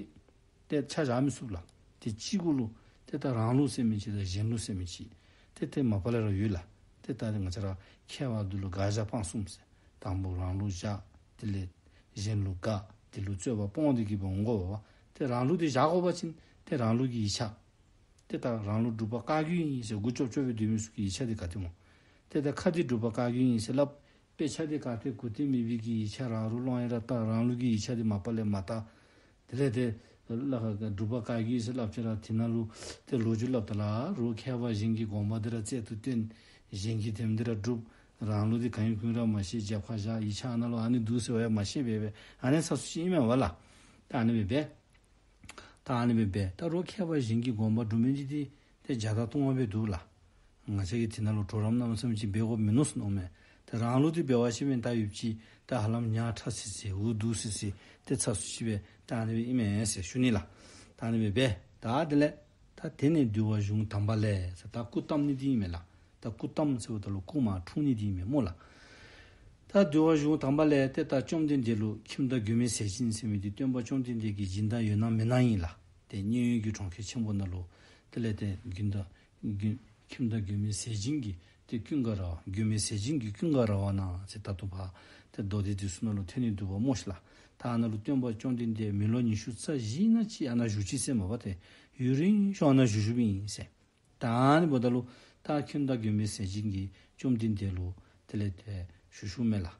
ཏེ་ཆ་བཞག་མི་ཚུགས་ལགས། ཏེ་གཅིག་གུ་ལུ་ཏེ་ད་རང་ལུགས་ཟེར་མི་ཅིག་དང་གཞན་ལུགས་ཟེར་མི་ཅིག་ཏེ་ཏེ་མ་པ་ལས་ར་ཡོད་ལགས། ཏེ་ད་ང་བཅས་ར་མཁས་པ་འདི་ལུ་དགག་བཞག་སྤང་གསུམ་ཟེར། དང་པོ་རང་ལུགས་བཞག། དེ་ལས་གཞན་ལུགས་དགག། དེ་ལུ་རྩོད་པ་སྤོང་སྟེ་གི་སྦེ་འོང་དགོ་པས། ཏེ་རང་ལུགས་འདི་བཞག་དགོ་པ་ཅིན་ཏེ་རང་ལུགས་ཀྱི་ཡིག་ཆ་ཏེ་ད་རང་ལུགས་སྒྲུབ་པ་བཀའ་བརྒྱུད་ཨིན་ཟེར་མགུ་ཅོབ་ཅོབ་སྦེ་སྡོད་མི་ཚུ་གི་ཡིག་ཆ་འདི་ག་ཏེ་སྨོ། ཏེ་ད་ཁ་འདི་སྒྲུབ་པ་བཀའ་བརྒྱུད་ཨིན་ཟེར་སླབ། དཔེ་ཆ་འདི་ག་ཏེ་གུ་ཏེ་མེད་པའི་གི་ཡིག་ཆ་ར་རུ་ལོང་ཡི་ར་ད་རང་ལུགས་ཀྱི་ཡིག་ཆ་འདི་མ་པ་ལས་མ་ད། དེ་ལས་ཏེ་ལ་ཁ་སྒྲུབ་པ་བཀའ་བརྒྱུད་ཟེར་སླབ་ཅི་ར་དེ་ནང་ལུ་ཏེ་ལོ་རྒྱུས་སླབ་ད་ལ་རུ་མཁས་པ་གཞན་གྱི་དགོངས་པ་འདི་ར་རྩལ་དུ་བཏོན། གཞན་གྱིས་དེམ་འདི་ར་སྒྲུབ། རང་ལུགས་འདི་གང་ཡིན་ཀུན་ར་མ་ཤེས། རྒྱབ་ཁར་བཞག། ཡིག་ཆ་ཨ་ནཱ་ལུ་ཨ་ནི་འདུག་ཟེར་བ་ཡང་མ་ཤེས་པས་སྦེ་ཨ་ནི་ཚ་སུ་ཅིག་ཨིན་མས་པ་ལགས། ད་ཨ་ནི་སྦེ་འབད། ད་ཨ་ནི་སྦེ་འབད། ད་རུ་མཁས་པ་གཞན་གྱི་དགོངས་པ་སྒྲུབ་མི་འདི་ཏེ་ཏེ་བརྒྱ་དང་སྟོང་བ་སྦེ་འདུག་ལགས། ང་བཅས་ཀྱིས་དེ་ནང་ལུ་གྲོགས་རམ་གནམ་མེད་ས་མེད་ཅིག་འབད་དགོཔ་མིན་ནུག་ཟེར་མནོཝ་མས། ཏེ་རང་ལུགས་འདི་འབད་བ་ཅིན་མེན་ད་ཡུདཔ་ཅིག་ད་ཧ་ལམ་ཉག་ཕྲ་སི་སི་འུ་སྡུག་སི་སི་ཏེ་ཚ་སུ་ཅིག་སྦེ་ད་ཨ་ནི་སྦེ་ཨིན་མས་ཟེར་ཞུ་ནི་ལགས། ད་ཨ་ནི་སྦེ་འབད། ད་དེ་ལས་ད་དེ་ནས་འདུལ་བ་གཞུང་དམ་པ་ལས་ཟེར་ད་སྐུ་བལྟམས་ནི་འདི་ཨིན་མས་ལགས། ད་སྐུ་བལྟམས་ཟེརཝ་ད་ལུ་སྐུ་མར་འཁྲུངས་ནི་འདི་ཨིན་མས་སྨོ་ལགས། ད་འདུལ་བ་གཞུང་དམ་པ་ལས་ཏེ་ད་བཅོམ་ལྡན་འདས་ལུ་ཁྱིམ་བདག་མགོན་མེད་ཟས་སྦྱིན་ཟེར་མི་འདི་སྟོན་པ་བཅོམ་ལྡན་འདས་ཀྱི་སྦྱིན་བདག་ཡོད་ན་མེན་ན་ཨིན་ལགས། ཏེ་མཉན་ཡོད་ཀྱི་གྲོང་ཁྱེར་ཆེན་པོ་ནང་ལུ་དེ་ལས་ཏེ་མགོན་བདག་མགོན་ཁྱིམ་བདག་མགོན་མེད་ཟས་སྦྱིན་གྱི་ཏེ་ཀུན་དགའ་ར་བ་མགོན་མེད་ཟས་སྦྱིན་གྱི་ཀུན་དགའ་ར་བ་ན་ཟེར་ད་ལྟོ་ཕར་ཏེ་མདོ་སྡེ་འདི་ཚུ་ནང་ལུ་ཐོན་ནི་འདུག་པ་སྨོ་ཤི་ལགས། ད་ཨ་ནཱ་ལུ་སྟོན་པ་བཅོམ་ལྡན་འདས་མི་ལོ་ཉི་ཤུ་རྩ་བཞི་ན་ཅིག་ཨ་ནཱ་བཞུགས་ཅི་ཟེར་མས་པ། ཏེ་ཡུན་རིང་ཤོས་ཨ་ནཱ་བཞུགས་བཞུགསཔ་ཨིན་ཟེར། ད་ཨ་ནི་འབདཝ་ད་ལུ་ད་ཁྱིམ་བདག་མགོན་མེད་ཟས་སྦྱིན་གྱིས་བཅོམ་ལྡན་འདས་ལུ་དེ་ལས་ཏེ་ཞུ་ཞུཝ་མས་ལགས།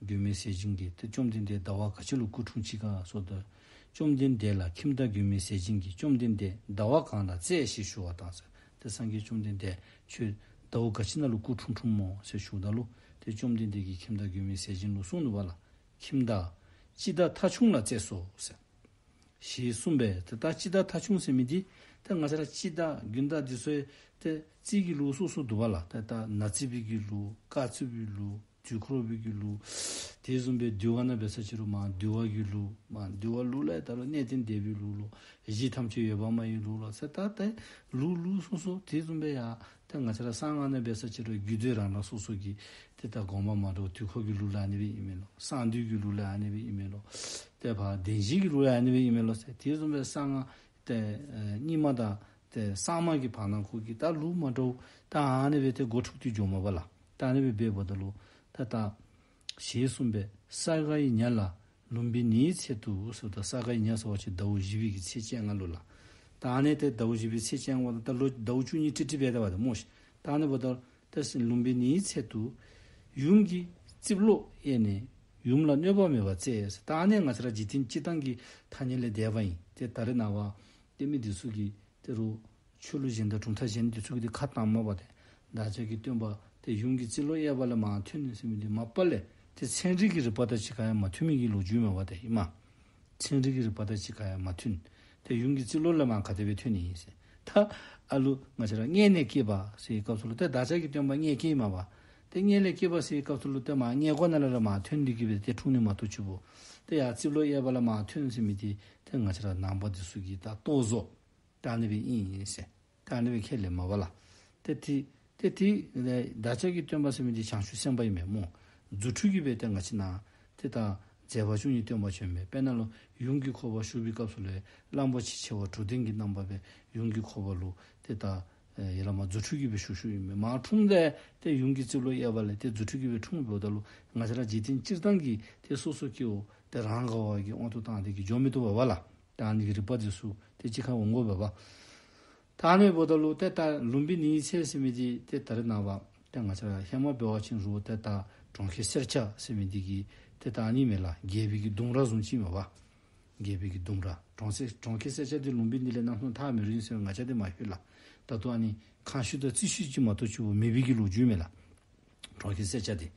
མགོན་མེད་ཟས་སྦྱིན་གྱིས་ཏེ་བཅོམ་ལྡན་འདས་ཟླ་བ་ག་ཅི་ལུ་སྐུ་འཁྲུངས་ཅི་ག་ཟེརཝ་ད། བཅོམ་ལྡན་འདས་ལ་ཁྱིམ་བདག་མགོན་མེད་ཟས་སྦྱིན་གྱིས་བཅོམ་ལྡན་འདས་ཟླ་བ་གང་ལ་བཙས་ཞེས་ཞུ་བ་དང་ཟེར། ཏེ་སངས་རྒྱས་བཅོམ་ལྡན་འདས་ཁྱོད་ཟླཝ་ག་ཅི་ནང་ལུ་སྐུ་འཁྲུངས་འཁྲུངསམ་སྨོ་ཟེར་ཞུཝ་ད་ལུ་ཏེ་བཅོམ་ལྡན་འདས་ཀྱིས་ཁྱིམ་བདག་མགོན་མེད་ཟས་སྦྱིན་ལུ་གསུངས་ནུག་པ་ལགས། ཁྱིམ་བདག་སྤྱི་དང་ཐ་ཆུང་ལ་བཙས་སོ་ཟེར། ཞེས་གསུངས་པས། ཏེ་ད་སྤྱི་དང་ཐ་ཆུང་ཟེར་མི་འདི་ཏེ་ང་བཅས་ར་སྤྱི་དང་དགོན་བདག་འདི་ཚུ་ཏེ་རྩིས་ཀྱི་ལུགས་སོ་སོ་འདུག་པ་ལགས། ཏེ་ད་ནག་རྩིས་པའི་གི་ལུགས་དཀར་རྩིས་པའི་ལུགས་ དུས་འཁོར་བའི་གི་ལུགས། དེ་བཟུམ་སྦེ་འདུལ་བ་ནང་འབད་ས་ཅིག་རུང་མར་འདུལ་བ་གི་ལུགས། མར་འདུལ་བ་ལུགས་ལས་ད་རུང་གནས་བརྟན་སྡེ་པའི་ལུགས་ལོ། གཞི་ཐམས་ཅད་ཡོད་པར་སྨྲ་བའི་ལུགས་ལོ་ཟེར། ད་ཏེ་ལུགས་ལུགས་སོ་སོ་དེ་བཟུམ་སྦེ་ཡང་ཏེ་ང་བཅས་ར་གསང་སྔགས་ནང་འབད་ས་ཅིག་རུང་རྒྱུད་སྡེ་རང་རང་སོ་སོ་གི་ཏེ་ད་དགོངས་པ་མ་འདྲཝ། དུས་འཁོར་གྱི་ལུགས་ལ་ཨ་ནི་སྦེ་ཨིན་མས་ལོ། གསང་འདུས་ཀྱི་ལུགས་ལ་ཨ་ནི་སྦེ་ཨིན་མས་ལོ། ཏེ་ཕར་བདེན་བཞིའི་གི་ལུགས་ལ་ཨ་ནི་སྦེ་ཨིན་མས་ལོ་ཟེར། དེ་བཟུམ་སྦེ་གསང་སྔགས་ཏེ་ཨེ་རྙིང་མ་དང་ཏེ་གསར་མ་གི་བར་ན་ཁོ་གི་ད་ལུགས་མ་འདྲཝ་ད་ཨ་ནི་སྦེ་ཏེ་འགོ་འཁྲུགས་ཏེ་འགྱོཝ་མས་པ་ལགས། ད་ཨ་ནི་སྦེ་འབདཝ་ད་ལུ་ད་ད་ཞེས་གསུངས་པས། ས་ག་ཡི་ཉ་ལ་ལུམ་བི་ནིའི་ཚལ་དུ་ཟེརཝ་ད་ས་ག་ཡི་ཉ་ཟེར་བ་ཅིན་ཟླཝ་བཞི་པའི་གི་ཚེས་བཅོ་ལྔ་ལུ་ལགས། ད་ཨ་ནི་ཏེ་ཟླཝ་བཞི་པའི་ཚེས་བཅོ་ལྔ་པ་ད་ལོ་ཟླཝ་བཅུ་གཉིས་ཀྲིག་ཀྲི་སྦེ་ད་པ་ཏེ་སྨོ་ཤིག། ད་ཨ་ནི་འབདཝ་ད་ཏེ་ལུམ་བི་ནིའི་ཚལ་དུ་ཡུམ་གྱི་རྩིབ་ལོགས་གཡས་ནས་ཡུམ་ལ་གནོད་པ་མེད་པར་བཙལ་ཟེར། ད་ཨ་ནི་ང་བཅས་ར་འཇིག་རྟེན་སྤྱིར་བཏང་གི་ཐ་སྙད་ལས་འདས་པ་ཨིན། ཏེ་ད་རེས་ནངས་པ་ཏེ་མི་འདི་ཚུ་གིས་ད་རུང་ཆོས་ལུགས་གཞན་དང་གྲུབ་མཐའ་གཞན་འདི་ཚུ་གིས་ཏེ་ཁ་བཏངམ་མས་པ་ཏེ། བདག་ཅག་གི་སྟོན་པ་ཏེ་ཡུམ་གྱི་རྩིབ་ལོགས་གཡས་པ་ལས་མར་ཐོན་ནུག་ཟེར་མི་འདི་མ་པ་ལས་ཏེ་ཚན་རིག་གི་རིག་པ་དང་གཅིག་ཁར་ཡང་མ་མཐུན་མི་གི་ལོ་རྒྱུས་མས་པ་ཏེ་ཨིན་མས། ཚན་རིག་གི་རིག་པ་དང་གཅིག་ཁར་ཡང་མ་མཐུན། ཏེ་ཡུམ་གྱི་རྩིབ་ལོགས་ལས་མར་ག་དེ་སྦེ་ཐོན་ནི་ཨིན་ཟེར། ད་ཨ་ལུ་ང་བཅས་ར་མངལ་ནས་སྐྱེས་པ་ཟེར་བའི་སྐབས་སུ་ལུ་ཏེ་བདག་ཅག་གི་སྟོན་པ་མངལ་སྐྱེས་མས་པ། ཏེ་མངལ་ལས་སྐྱེས་པ་ཟེར་བའི་སྐབས་སུ་ལུ་ཏེ་མར་མངལ་སྒོ་ནང་ལས་ར་མར་ཐོན་ཏེ་གི་སྦེ་ཏེ་འཁྲུངས་ནི་མ་གཏོགས་ཅིག་པོ། ཏེ་ཡར་རྩིབ་ལོགས་གཡས་པ་ལས་མར་ཐོན་ཟེར་མི་འདི་ཏེ་ང་བཅས་ར་ནང་པ་འདི་ཚུ་གི་ད་རྟོག་བཟོ། ད་ཨ་ནི་སྦེ་ཨིན་ཟེར། ད་ཨ་ནི་སྦེ་ཁས་ལེན་མས་པ་ལགས། ཏེ་དེ་ཏེ་དེ་ལས་བདག་ཅག་གི་སྟོན་པ་ཟེར་མི་འདི་བྱང་ཆུབ་སེམས་དཔའ་ཨིན་མས་སྨོ། རྫུ་འཕྲུལ་གྱིས་སྦེ་ཏེ་ང་བཅས་ནང་ཏེ་ད་མཛད་པ་བཅུ་གཉིས་སྟོན་པ་བྱོན་མས། དཔེར་ན་ལུ་ཡུམ་གྱི་འཁོར་བ་བཞུགས་པའི་སྐབས་སུ་ལས་གླང་པོ་ཆེ་བྱེ་བ་དྲུག་ལྡན་གྱི་རྣམ་པ་སྦེ་ཡུམ་གྱི་འཁོར་བ་ལུ་ཏེ་ད་ཨེ་ཡར་ལས་མར་རྫུ་འཕྲུལ་གྱིས་སྦེ་བཞུགས་བཞུགསཔ་ཨིན་མས། མར་འཁྲུངསམ་ད་ཏེ་ཡུམ་གྱི་རྩིབ་ལོགས་གཡས་པ་ལས་ཏེ་རྫུ་འཕྲུལ་གྱིས་སྦེ་འཁྲུངསམ་ད་ལུ་ང་བཅས་ར་འཇིག་རྟེན་སྤྱིར་བཏང་གི་ཏེ་སོ་སོ་སྐྱེ་བོ་ཏེ་རང་ག་བ་གི་དབང་དུ་བཏང་སྟེ་གི་འགྱོ་མི་བཏུབ་པས་པ་ལགས། ད་ཨ་ནི་གི་རིག་པ་འདི་ཚུ་ཏེ་གཅིག་ཁར་འོང་དགོ་པས་པ། ད་ཨ་ནི་འབདཝ་ད་ལུ་ཏེ་ད་ལུམ་བི་ནིའི་ཚལ་ཟེར་མི་འདི་ཏེ་ད་རེས་ནངས་པ་ཏེ་ང་བཅས་ར་ཧེ་མ་འབད་བ་ཅིན་རུང་ཏེ་ད་གྲོང་ཁྱེར་སེར་སྐྱ་ཟེར་མི་འདི་གི་ཏེ་ད་ཨ་ནི་མས་ལགས། རྒྱལ་པོའི་གི་ལྡུམ་ར་བཟུམ་ཅིག་མས་པ། རྒྱལ་པོའི་གི་ལྡུམ་ར། གྲོང་སེ་གྲོང་ཁྱེར་སེར་སྐྱ་འདི་ལུམ་བི་ནི་ལས་གནམ་མེད་ས་མེད་ཐག་མི་རིང་ཟེར་ང་བཅས་འདི་མ་ཤེས་ལགས། ད་ལྟོ་ཨ་ནི་གངས་ཤུད་དང་རྩི་ཤུད་ཅིག་མ་གཏོགས་ཅིག་པོ་མེད་པའི་གི་ལོ་རྒྱུས་མས་ལགས། གྲོང་ཁྱེར་སེར་སྐྱ་འདི།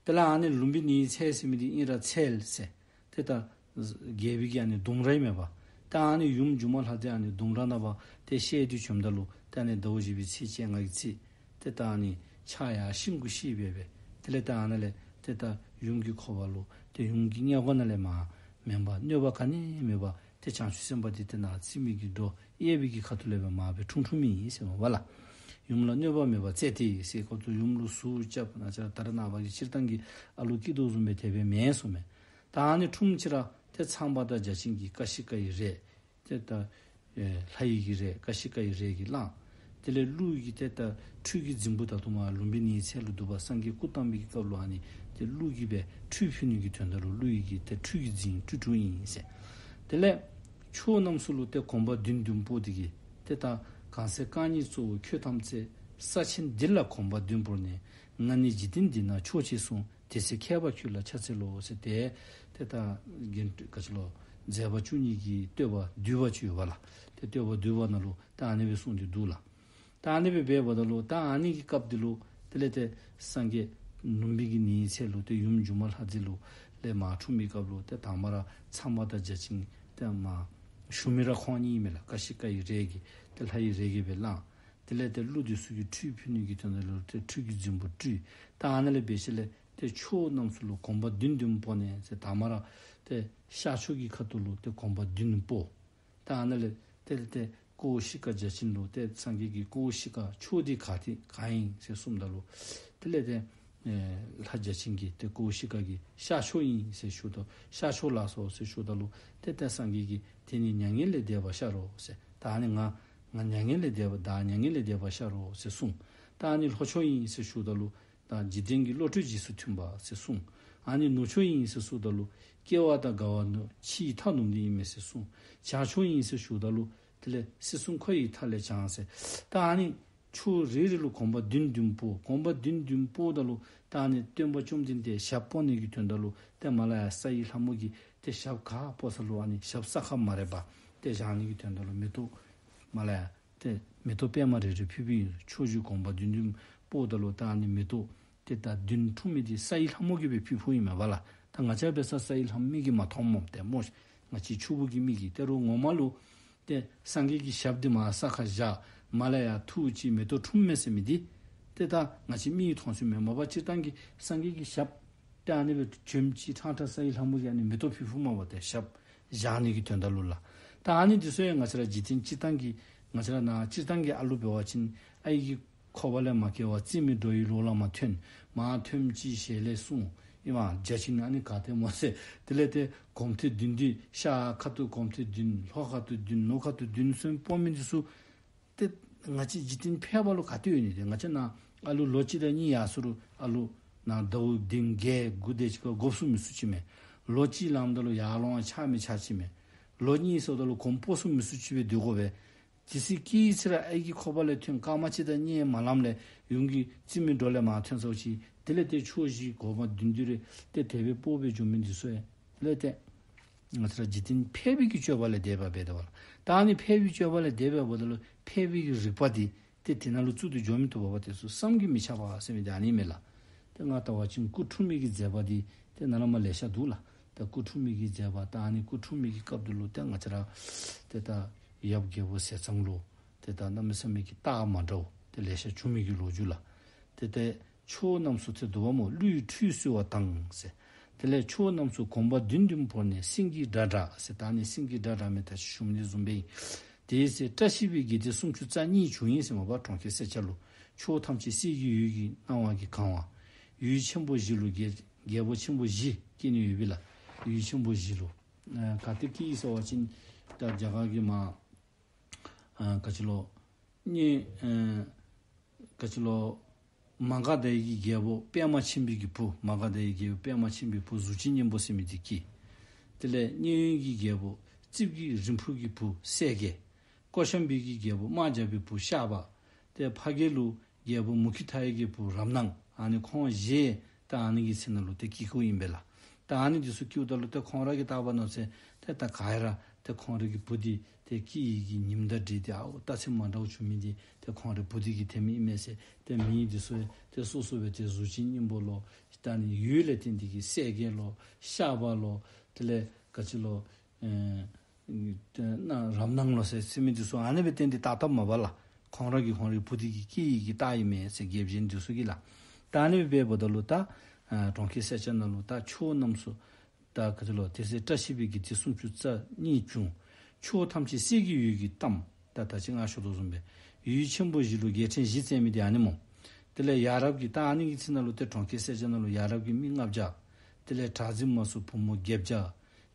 དེ་ལས་ཨ་ནི་ལུམ་བི་ནིའི་ཚལ་ཟེར་མི་འདི་ཨིན་ར་ཚལ་ཟེར། ཏེ་ད་རྒྱལ་པོའི་གི་ཨ་ནི་ལྡུམ་ར་ཨིན་མས་པ། ད་ཨ་ནི་ཡུམ་སྒྱུ་མ་ལྷ་འདི་ཨ་ནི་ལྡུམ་ར་ནང་པ་ཏེ་གཤེགས་ཏེ་བྱོནམ་ད་ལུ་ཏེ་ཨ་ནི་ཟླཝ་བཞི་པའི་ཚེས་བཅོ་ལྔ་གི་ཚེ་ཏེ་ད་ཨ་ནི་ཕྱག་ཡར་ཤིང་གུ་བཤེད་སྦེ་སྦེ་དེ་ལས་ད་ཨ་ནཱ་ལས་ཏེ་ད་ཡུམ་གྱི་འཁོར་བ་ལུ་ཏེ་ཡུམ་གྱི་མངལ་སྒོ་ནང་ལས་མར་མེན་པར་གནོད་པ་ག་ནི་མེད་པར་ཏེ་བྱང་ཆུབ་སེམས་དཔའ་འདི་ཏེ་ནཱ་རྩིབ་མའི་གི་འགྲོ་གཡས་པའི་གི་ཁ་ཐུག་ལས་སྦེ་མར་སྦེ་འཁྲུངས་འཁྲུངསམ་ཨིན་ཟེར་མས་པ་ལགས། ཡུམ་ལ་གནོད་པ་མེད་པར་བཙལ་ཏེ་ཟེར་སྐབས་སུ་ཡུམ་ལུ་ཟུག་རྐྱབ་ང་བཅས་ར་ད་རེས་ནངས་པ་གི་སྤྱིར་བཏང་གི་ཨ་ལུ་སྐྱེ་དོ་བཟུམ་སྦེ་དེ་སྦེ་མེན་གསུངམ་མས། ད་ཨ་ནི་འཁྲུངསམ་ཅིག་ར་ཏེ་ཚངས་པ་དང་བརྒྱ་བྱིན་གྱིས་ཀ་ཤི་ཀ་ཡི་རས་ཏེ་ད་ཨེ་ལྷ་ཡི་གི་རས་ཀ་ཤི་ཀ་ཡི་རས་ཀྱིས་བླངས། དེ་ལས་ཀླུ་ཡི་གི་ཏེ་ད་ཁྲུས་ཀྱི་རྫིང་བུ་ད་དུམ་གྲ་ལུམ་བི་ནིའི་ཚལ་ལུ་འདུག་པ་སངས་རྒྱས་སྐུ་བལྟམས་པའི་གི་སྐབས་ལུ་ཨ་ནི་ཏེ་ཀླུ་གིས་སྦེ་ཁྲུས་ཕུལ་ནི་གི་དོན་དག་ལུ་ཀླུ་ཡི་གི་ཏེ་ཁྲུས་ཀྱི་རྫིང་བྲིས་བྲིསཝ་ཨིན་ཟེར། དེ་ལས་ཕྱོགས་རྣམས་སུ་ལུ་ཏེ་གོམ་པ་བདུན་བདུན་སྤོ་སྟེ་གི་ཏེ་ད་གང་ཚེ་རྐང་གཉིས་གཙོ་བོ་ཁྱོད་བལྟམས་ཚེ། ས་ཆེན་འདི་ལ་གོམ་པ་བདུན་སྤོས་ནས། ང་ནི་འཇིག་རྟེན་འདི་ན་མཆོག་ཅེས་གསུངས། དེ་ཚེ་མཁས་པ་ཁྱོད་ལ་ཕྱག་འཚལ་ལོ་ཟེར་ཏེ་ཏེ་ད་རྒྱན་ག་ཅི་ལོ་མཛད་པ་བཅུ་གཉིས་ཀྱི་བསྟོད་པ་བསྡུས་པ་ཅིག་ཡོད་པ་ལགས། ཏེ་བསྟོད་པ་བསྡུས་པ་ནང་ལུ་ད་ཨ་ནི་སྦེ་གསུངས་ཏེ་འདུག་ལགས། ད་ཨ་ནི་སྦེ་འབདཝ་ད་ལུ་ད་ཨ་ནི་གི་སྐབས་འདི་ལུ་དེ་ལས་ཏེ་སངས་རྒྱས་ལུམ་བི་ནིའི་ཚལ་ལུ་ཏེ་ཡུམ་སྒྱུ་མ་ལྷ་འདི་ལུ་ལས་མར་འཁྲུངས་པའི་སྐབས་ལུ་ཏེ་དང་པ་ར་ཚངས་པ་དང་བརྒྱ་བྱིན་ཏེ་མར་ཞུ་མི་ར་ཁོང་གཉིས་ཨིན་མས་ལགས། ཀ་ཤི་ཀ་ཡི་རས་ཀྱིས་ཏེ་ལྷ་ཡི་རས་ཀྱིས་སྦེ་བླངས། དེ་ལས་ཏེ་ཀླུ་འདི་ཚུ་གིས་ཁྲུས་ཕུལ་ནི་གི་དོན་དག་ལུ་ཏེ་ཁྲུས་ཀྱི་རྫིང་བུ་བྲིས། ད་ཨ་ནཱ་ལས་འབད་ཞིནམ་ལས་ཏེ་ཕྱོགས་རྣམས་སུ་ལུ་གོམ་པ་བདུན་བདུན་སྤོས་ནས་ཟེར་དང་པ་ར་ཏེ་ཤར་ཕྱོགས་ཀྱི་ཁ་ཐུག་ལུ་ཏེ་གོམ་པ་བདུན་སྤོ། ད་ཨ་ནཱ་ལས་ཏེ་ཏེ་ཀོའུ་ཤི་ཀ་བརྒྱ་བྱིན་ལུ་ཏེ་སངས་རྒྱས་ཀྱིས་ཀོའུ་ཤི་ཀ་ཕྱོགས་འདི་ག་ཏེ་ག་ཨིན་ཟེར་གསུངམ་ད་ལུ་དེ་ལས་ཏེ་ཨེ་ལྷ་བརྒྱ་བྱིན་གྱིས་ཏེ་ཀོའུ་ཤི་ཀ་གི་ཤར་ཕྱོགས་ཨིན་ཟེར་ཞུཝ་ད་ཤར་ཕྱོགས་ལགས་སོ་ཟེར་ཞུཝ་ད་ལུ་ཏེ་ཏེ་སངས་རྒྱས་ཀྱིས་དེ་ནི་མྱ་ངན་ལས་འདས་པ་ཤར་རོ་ཟེར། ད་ཨ་ནི་ང་ང་མྱ་ངན་ལས་འདས་པ་བདག་མྱ་ངན་ལས་འདས་པ་ཤར་རོ་ཟེར་གསུངས། ད་ཨ་ནི་ལྷོ་ཕྱོགས་ཨིན་ཟེར་ཞུཝ་ད་ལུ་ད་འཇིག་རྟེན་གྱི་བློ་གྲོས་རྗེས་སུ་མཐུན་པ་ཟེར་གསུངས། ཨ་ནི་ནུབ་ཕྱོགས་ཨིན་ཟེར་གསུངམ་ད་ལུ་སྐྱེ་བ་དང་རྒ་བ་ནི་ཕྱིའི་མཐའ་ནུབ་ནི་ཨིན་མས་ཟེར་གསུངས། བྱང་ཕྱོགས་ཨིན་ཟེར་ཞུཝ་ད་ལུ་དེ་ལས་སྲིད་གསུམ་འཁོར་བའི་མཐའ་ལས་བྱང་ཟེར། ད་ཨ་ནི་ཕྱོགས་རེ་རེ་ལུ་གོམ་པ་བདུན་བདུན་སྤོ། གོམ་པ་བདུན་བདུན་སྤོཝ་ད་ལུ་ད་ཨ་ནི་སྟོན་པ་བཅོམ་ལྡན་འདས་ཞབས་སྤོ་ནི་གི་དོན་དག་ལུ་ཏེ་མར་ལས་ཡར་ས་ཡི་ལྷ་མོ་གིས་ཏེ་ཞབས་ག་སྤོ་ས་ལུ་ཨ་ནི་ཞབས་ས་ཁར་མ་རེག་པར་ཏེ་བཞག་ནི་གི་དོན་དག་ལུ་མེ་ཏོག་མར་ལས་ཡར་ཏེ་མེ་ཏོག་པདྨ་རེ་རེ་ཕུལ་ཕུལཝ་ཨིན། ཕྱོགས་བཅུ་གོམ་པ་བདུན་བདུན་སྤོཝ་ད་ལུ་ད་ཨ་ནི་མེ་ཏོག་ཏེ་ད་བདུན་འཁྲུངས་མི་འདི་ས་ཡི་ལྷ་མོ་གིས་སྦེ་ཕུལ་ཕུལཝ་ཨིན་མས་པ་ལགས། ད་ང་བཅས་འབད་ས་ས་ཡི་ལྷ་མོ་མིག་གིས་མ་མཐོངམ་སྨོ་ཏེ་སྨོ། ང་བཅས་ཕྱུགཔོ་གི་མིག་གིས། དེ་རུང་ངོ་མ་ལུ་ཏེ་སངས་རྒྱས་ཀྱི་ཞབས་འདི་མར་ས་ཁར་བཞག་མར་ལས་ཡར་ཐུགས་ཀྱི་མེ་ཏོག་འཁྲུངས་མས་ཟེར་མི་འདི་ ཏེ་ད་ང་བཅས་མིག་གིས་མཐོང་ཚུལ་མེན་མ་པ་སྤྱིར་བཏང་གི་སངས་རྒྱས་ཀྱི་ཞབས་ཏེ་ཨ་ནི་སྦེ་བྱོནམ་ཅིག་ཕྲང་ཕྲང་ས་ཡི་ལྷ་མོ་གིས་ཨ་ནི་མེ་ཏོག་ཕུལ་ཕུལཝ་མ་པ་ཏེ་ཞབས་བཞེངས་ནི་གི་དོན་དག་ལུ་ལགས། ད་ཨ་ནི་འདི་ཚུ་ཡང་ང་བཅས་ར་འཇིག་རྟེན་སྤྱིར་བཏང་གི་ང་བཅས་ར་ནཱ་སྤྱིར་བཏང་གི་ཨ་ལུ་འབད་བ་ཅིན་ཨའི་གི་ཁོག་པ་ལས་མ་སྐྱེ་བར་རྩིས་མེད་འགྲོ་ཡི་ལོགས་ལ་མ་ཐོན། མར་ཐོནམ་ཅིག་ཞལ་ལས་གསུངས། ཨིན་མས། བརྒྱ་བྱིན་ཨ་ནི་ག་ཏེ་སྨོ་ཟེར། དེ་ལས་ཏེ་གོམ་ཐེངས་བདུན་བདུན་ཤར་ཁ་ཐུག་གོམ་ཐེངས་བདུན་ལྷོ་ཁ་ཐུག་བདུན་ནུབ་ཁ་ཐུག་བདུན་ཚུན་སྤོ་མི་འདི་ཚུ་ཏེ་ང་བཅས་འཇིག་རྟེན་ཕལ་པ་ལུ་ག་ཏེ་ཡོད་ནི། ཏེ་ང་བཅས་ནཱ་ཨ་ལུ་ལོ་གཅིག་དང་གཉིས་ཡར་སོང་རུང་ཨ་ལུ་ནཱ་ཟླཝ་བདུན་བརྒྱད་དགུ་དེ་ཅིག་ཁར་དགོཔ་ཚུགས་མི་ཚུགས་ཅིག་མས། ལོ་གཅིག་ལངམ་ད་ལུ་ཡར་ལོང་ཆ་མི་ཆ་ཅིག་མས། ལོ་གཉིས་སོངམ་ད་ལུ་གོམ་སྤོ་ཚུགས་མི་ཚུགས་ཅིག་སྦེ་སྡོད་དགོ་པས། དེ་ཚེ་སྐྱེས་ཚེ་ར་ཨའི་གི་ཁོག་པ་ལས་ཐོན་སྐར་མ་གཅིག་དང་གཉིས་མ་ལངམ་ལས་ཡུམ་གྱི་རྩིས་མེད་འགྲོ་ལས་མར་ཐོན་ཚརཝ་ཅིག་དེ་ལས་ཏེ་ཕྱོགས་བཞི་གོམ་པ་བདུན་བདུན་རེ་ཏེ་དེ་སྦེ་སྤོ་སྦེ་འགྱོ་མི་འདི་ཚུ་ཡང་དེ་ལས་ཏེ་ང་བཅས་ར་འཇིག་རྟེན་ཕལ་པའི་གི་སྤྱོད་པ་ལས་འདས་པ་འབད་དོ་བ་ལགས། ད་ཨ་ནི་ཕལ་པའི་སྤྱོད་པ་ལས་འདས་པ་འབདཝ་ད་ལུ་ཕལ་པའི་གི་རིག་པ་འདི་ཏེ་དེ་ནང་ལུ་བཙུགས་ཏེ་འགྱོ་མི་བཏུབ་པ་དེ་ཚུ་བསམ་གྱིས་མི་ཁྱབ་པ་ཟེར་མི་འདི་ཨ་ནི་མས་ལགས། ཏེ་ང་ལྟ་བ་ཅིན་སྐུ་འཁྲུངས་མི་གི་མཛད་པ་འདི་ཏེ་ནཱ་ལས་མར་ལེ་ཤ་འདུག་ལགས། ད་སྐུ་འཁྲུངས་མི་གི་མཛད་པ་ད་ཨ་ནི་སྐུ་འཁྲུངས་མི་གི་སྐབས་འདི་ལུ་ཏེ་ང་བཅས་ར་ཏེ་ད་ཡབ་རྒྱལ་པོ་ཟས་གཙང་ལུ་ཏེ་ད་གནམ་མེད་ས་མེད་ཀྱི་རྟགས་མ་འདྲཝ་ཏེ་ལེ་ཤ་བྱུང་མི་གི་ལོ་རྒྱུས་ལགས། ཏེ་ཏེ་ཕྱོགས་རྣམས་སུ་ཏེ་འདུག་པ་སྨོ། ཀླུའི་ཁྲུས་གསོལ་བ་དང་ཟེར། དེ་ལས་ཕྱོགས་རྣམས་སུ་གོམ་པ་བདུན་བདུན་བོར་ནས་སེང་གེའི་སྒྲ་སྒྲོགས་ཟེར། ད་ཨ་ནི་སེང་གེའི་སྒྲ་སྒྲོགས་མི་ད་ཅི་ཞུ་མི་འདི་བཟུམ་སྦེ་ཨིན། དེའི་ཚེ་བཀྲ་ཤིས་པའི་དགེ་འདུན་སུམ་ཅུ་རྩ་གཉིས་བྱུང་ཡི་ཟེར་མ་པ་གྲོང་ཁྱེར་སེར་སྐྱ་ལུ། ཕྱོགས་ཐམས་ཅད་གསེར་གྱི་འོད་ཀྱིས་སྣང་བ་གིས་གང་བ། ཡུལ་ཆེན་པོ་བཞི་ལུ་རྒྱལ་རྒྱལ་པོ་ཆེན་པོ་བཞི་སྐྱེས་ནི་ཡོད་པས་ལགས། ཡུལ་ཆེན་པོ་བཞི་ལུ་ཨ་ག་ཏེ་སྐྱེས་ཡི་ཟེར་བ་ཅིན་ད་རྒྱ་གར་གྱི་མར་ཨ་ག་ཅི་ལོ་ནི་ཨ་ག་ཅི་ལོ་མ་ག་དྷ་ཡི་གི་རྒྱལ་པོ་པདྨ་ཆེན་པོའི་གི་བུ་མ་ག་དྷ་ཡི་རྒྱལ་པོ་པདྨ་ཆེན་པོའི་བུ་གཟུགས་ཅན་སྙིང་པོ་ཟེར་མི་འདི་སྐྱེས། དེ་ལས་མཉན་ཡོད་ཀྱི་རྒྱལ་པོ་རྩིབས་ཀྱི་རིང་འཕུར་གྱི་བུ་གསལ་རྒྱལ། ཀོ་ཤམ་བི་གི་རྒྱལ་པོ་དམག་བརྒྱ་པའི་བུ་ཤར་པ། ཏེ་ཕ་རྒྱལ་ལུ་རྒྱལ་པོ་མུ་ཁྱུད་ཐ་ཡི་གི་བུ་རབ་སྣང་། ཨ་ནི་ཁོང་བཞི་ད་ཨ་ནི་གི་ཚེ་ནང་ལུ་ཏེ་སྐྱེས་ཡོདཔ་ཨིན་པས་ལགས། ད་ཨ་ནི་འདི་ཚུ་སྐྱེཝ་ད་ལུ་ཏེ་ཁོང་ར་གིས་བལྟ་བ་ནང་ཚེ་ཏེ་ད་ག་ར་ཏེ་ཁོང་རའི་གི་བུ་འདི་ཏེ་སྐྱེས་ཡི་གི་ཉིནམ་དང་འདྲ་སྟེ་ཨའོ་རྟགས་མཚན་མ་འདྲཝ་བྱུང་མི་འདི་ཏེ་ཁོང་རའི་བུ་འདི་གིས་ཐོན་མི་ཨིན་མས་ཟེར། ཏེ་མིང་འདི་ཚུ་ཏེ་སོ་སོ་སྦེ་ཏེ་གཟུགས་ཅན་སྙིང་པོ་ལོ། ད་ཨ་ནི་ཡུལ་ལས་བརྟེན་ཏེ་གི་གསལ་རྒྱལ་ལོ། ཤར་པ་ལོ། དེ་ལས་ག་ཅི་ལོ་ཨེ་ཏེ་ན་རབ་སྣང་ལོ་ཟེར་ཟེར་མི་འདི་ཚུ་ཨ་ནི་སྦེ་བསྟན་ཏེ་བཏགས་བཏགསཔ་མས་པ་ལགས། ཁོང་ར་གིས་ཁོང་རའི་བུ་འདི་གིས་སྐྱེས་ཡི་གི་རྟགས་ཨིན་མས་ཟེར་རྒྱལ་ཆེན་འདི་ཚུ་གིས་ལགས། ད་ཨ་ནི་སྦེ་འབདཝ་ད་ལུ་ད་ཨ་གྲོང་ཁྱེར་སེར་སྐྱ་ནང་ལུ་ད་ཕྱོགས་རྣམས་སུ་ད་ག་ཅི་ལོ་དེ་ཚེ་བཀྲ་ཤིས་པའི་དགེ་འདུན་སུམ་ཅུ་རྩ་གཉིས་བྱུང་། ཕྱོགས་ཐམས་ཅད་གསེར་གྱི་འོད་ཀྱིས་གཏམས། ད་ད་ཅི་ང་ཞུ་དོ་བཟུམ་སྦེ་ཡུལ་ཆེན་པོ་བཞི་ལུ་རྒྱལ་ཕྲན་བཞི་བསྩལ་མི་འདི་ཨ་ནི་སྨོ། དེ་ལས་ཡ་རབས་ཀྱི་ད་ཨ་ནི་གི་ཚེ་ནང་ལུ་ཏེ་གྲོང་ཁྱེར་སེར་སྐྱ་ནང་ལུ་ཡ་རབས་ཀྱི་མི་ལྔ་བརྒྱ། དེ་ལས་གྲགས་འཛིན་མ་སོགས་བུ་མོ་བརྒྱད་བརྒྱ།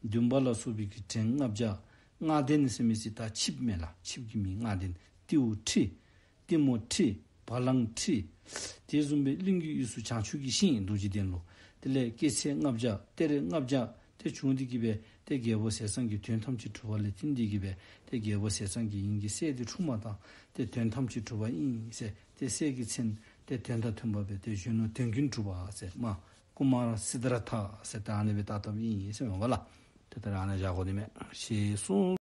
འདུན་པ་ལ་སོགས་པའི་གི་བྲན་ལྔ་བརྒྱ། ལྔ་ལྡན་ཟེར་མི་ཚུ་ད་ཆིབས་མས་ལགས། ཆིབས་ཀྱི་མི་ལྔ་ལྡན། ཏེའུ་ཁྲི། གཏི་མུག་ཁྲི། བ་ལང་ཁྲི། དེ་བཟུམ་སྦེ་གླིང་གི་དབུས་སུ་བྱང་ཆུབ་ཀྱི་ཤིང་རྡོ་རྗེ་གདན་ལུ། དེ་ལས་སྐྱེད་ཚལ་ལྔ་བརྒྱ་གཏེར་ལྔ་བརྒྱ་ཏེ་བྱུང་སྟེ་གི་སྦེ་ཏེ་རྒྱལ་པོ་ཟས་གཙང་གི་དོན་ཐམས་ཅད་གྲུབ་པ་ལས་བརྟེན་ཏེ་གི་སྦེ་ཏེ་རྒྱལ་པོ་ཟས་གཙང་གི་ཡིན་གྱི་སྲས་འདི་འཁྲུངས་པ་དང་ཏེ་དོན་ཐམས་ཅད་གྲུབ་པ་ཨིན་ཟེར་ཏེ་སྲས་ཀྱི་མཚན་ཏེ་དོན་དང་མཐུན་པ་སྦེ་ཏེ་གཞོན་ནུ་དོན་ཀུན་གྲུབ་པ་ཟེར་མ་ཀུ་མཱ་ར་སིདྡྷི་ར་ཐ་ཟེར་ཏེ་ཨ་ནི་སྦེ་བཏགས་བཏགསཔ་ཨིན་ཟེར་མས་པ་ལགས། ཏེ་ད་རེས་ཨ་ནཱ་བཞག་དགོ་ནི་མས། ཞེས་གསུངས།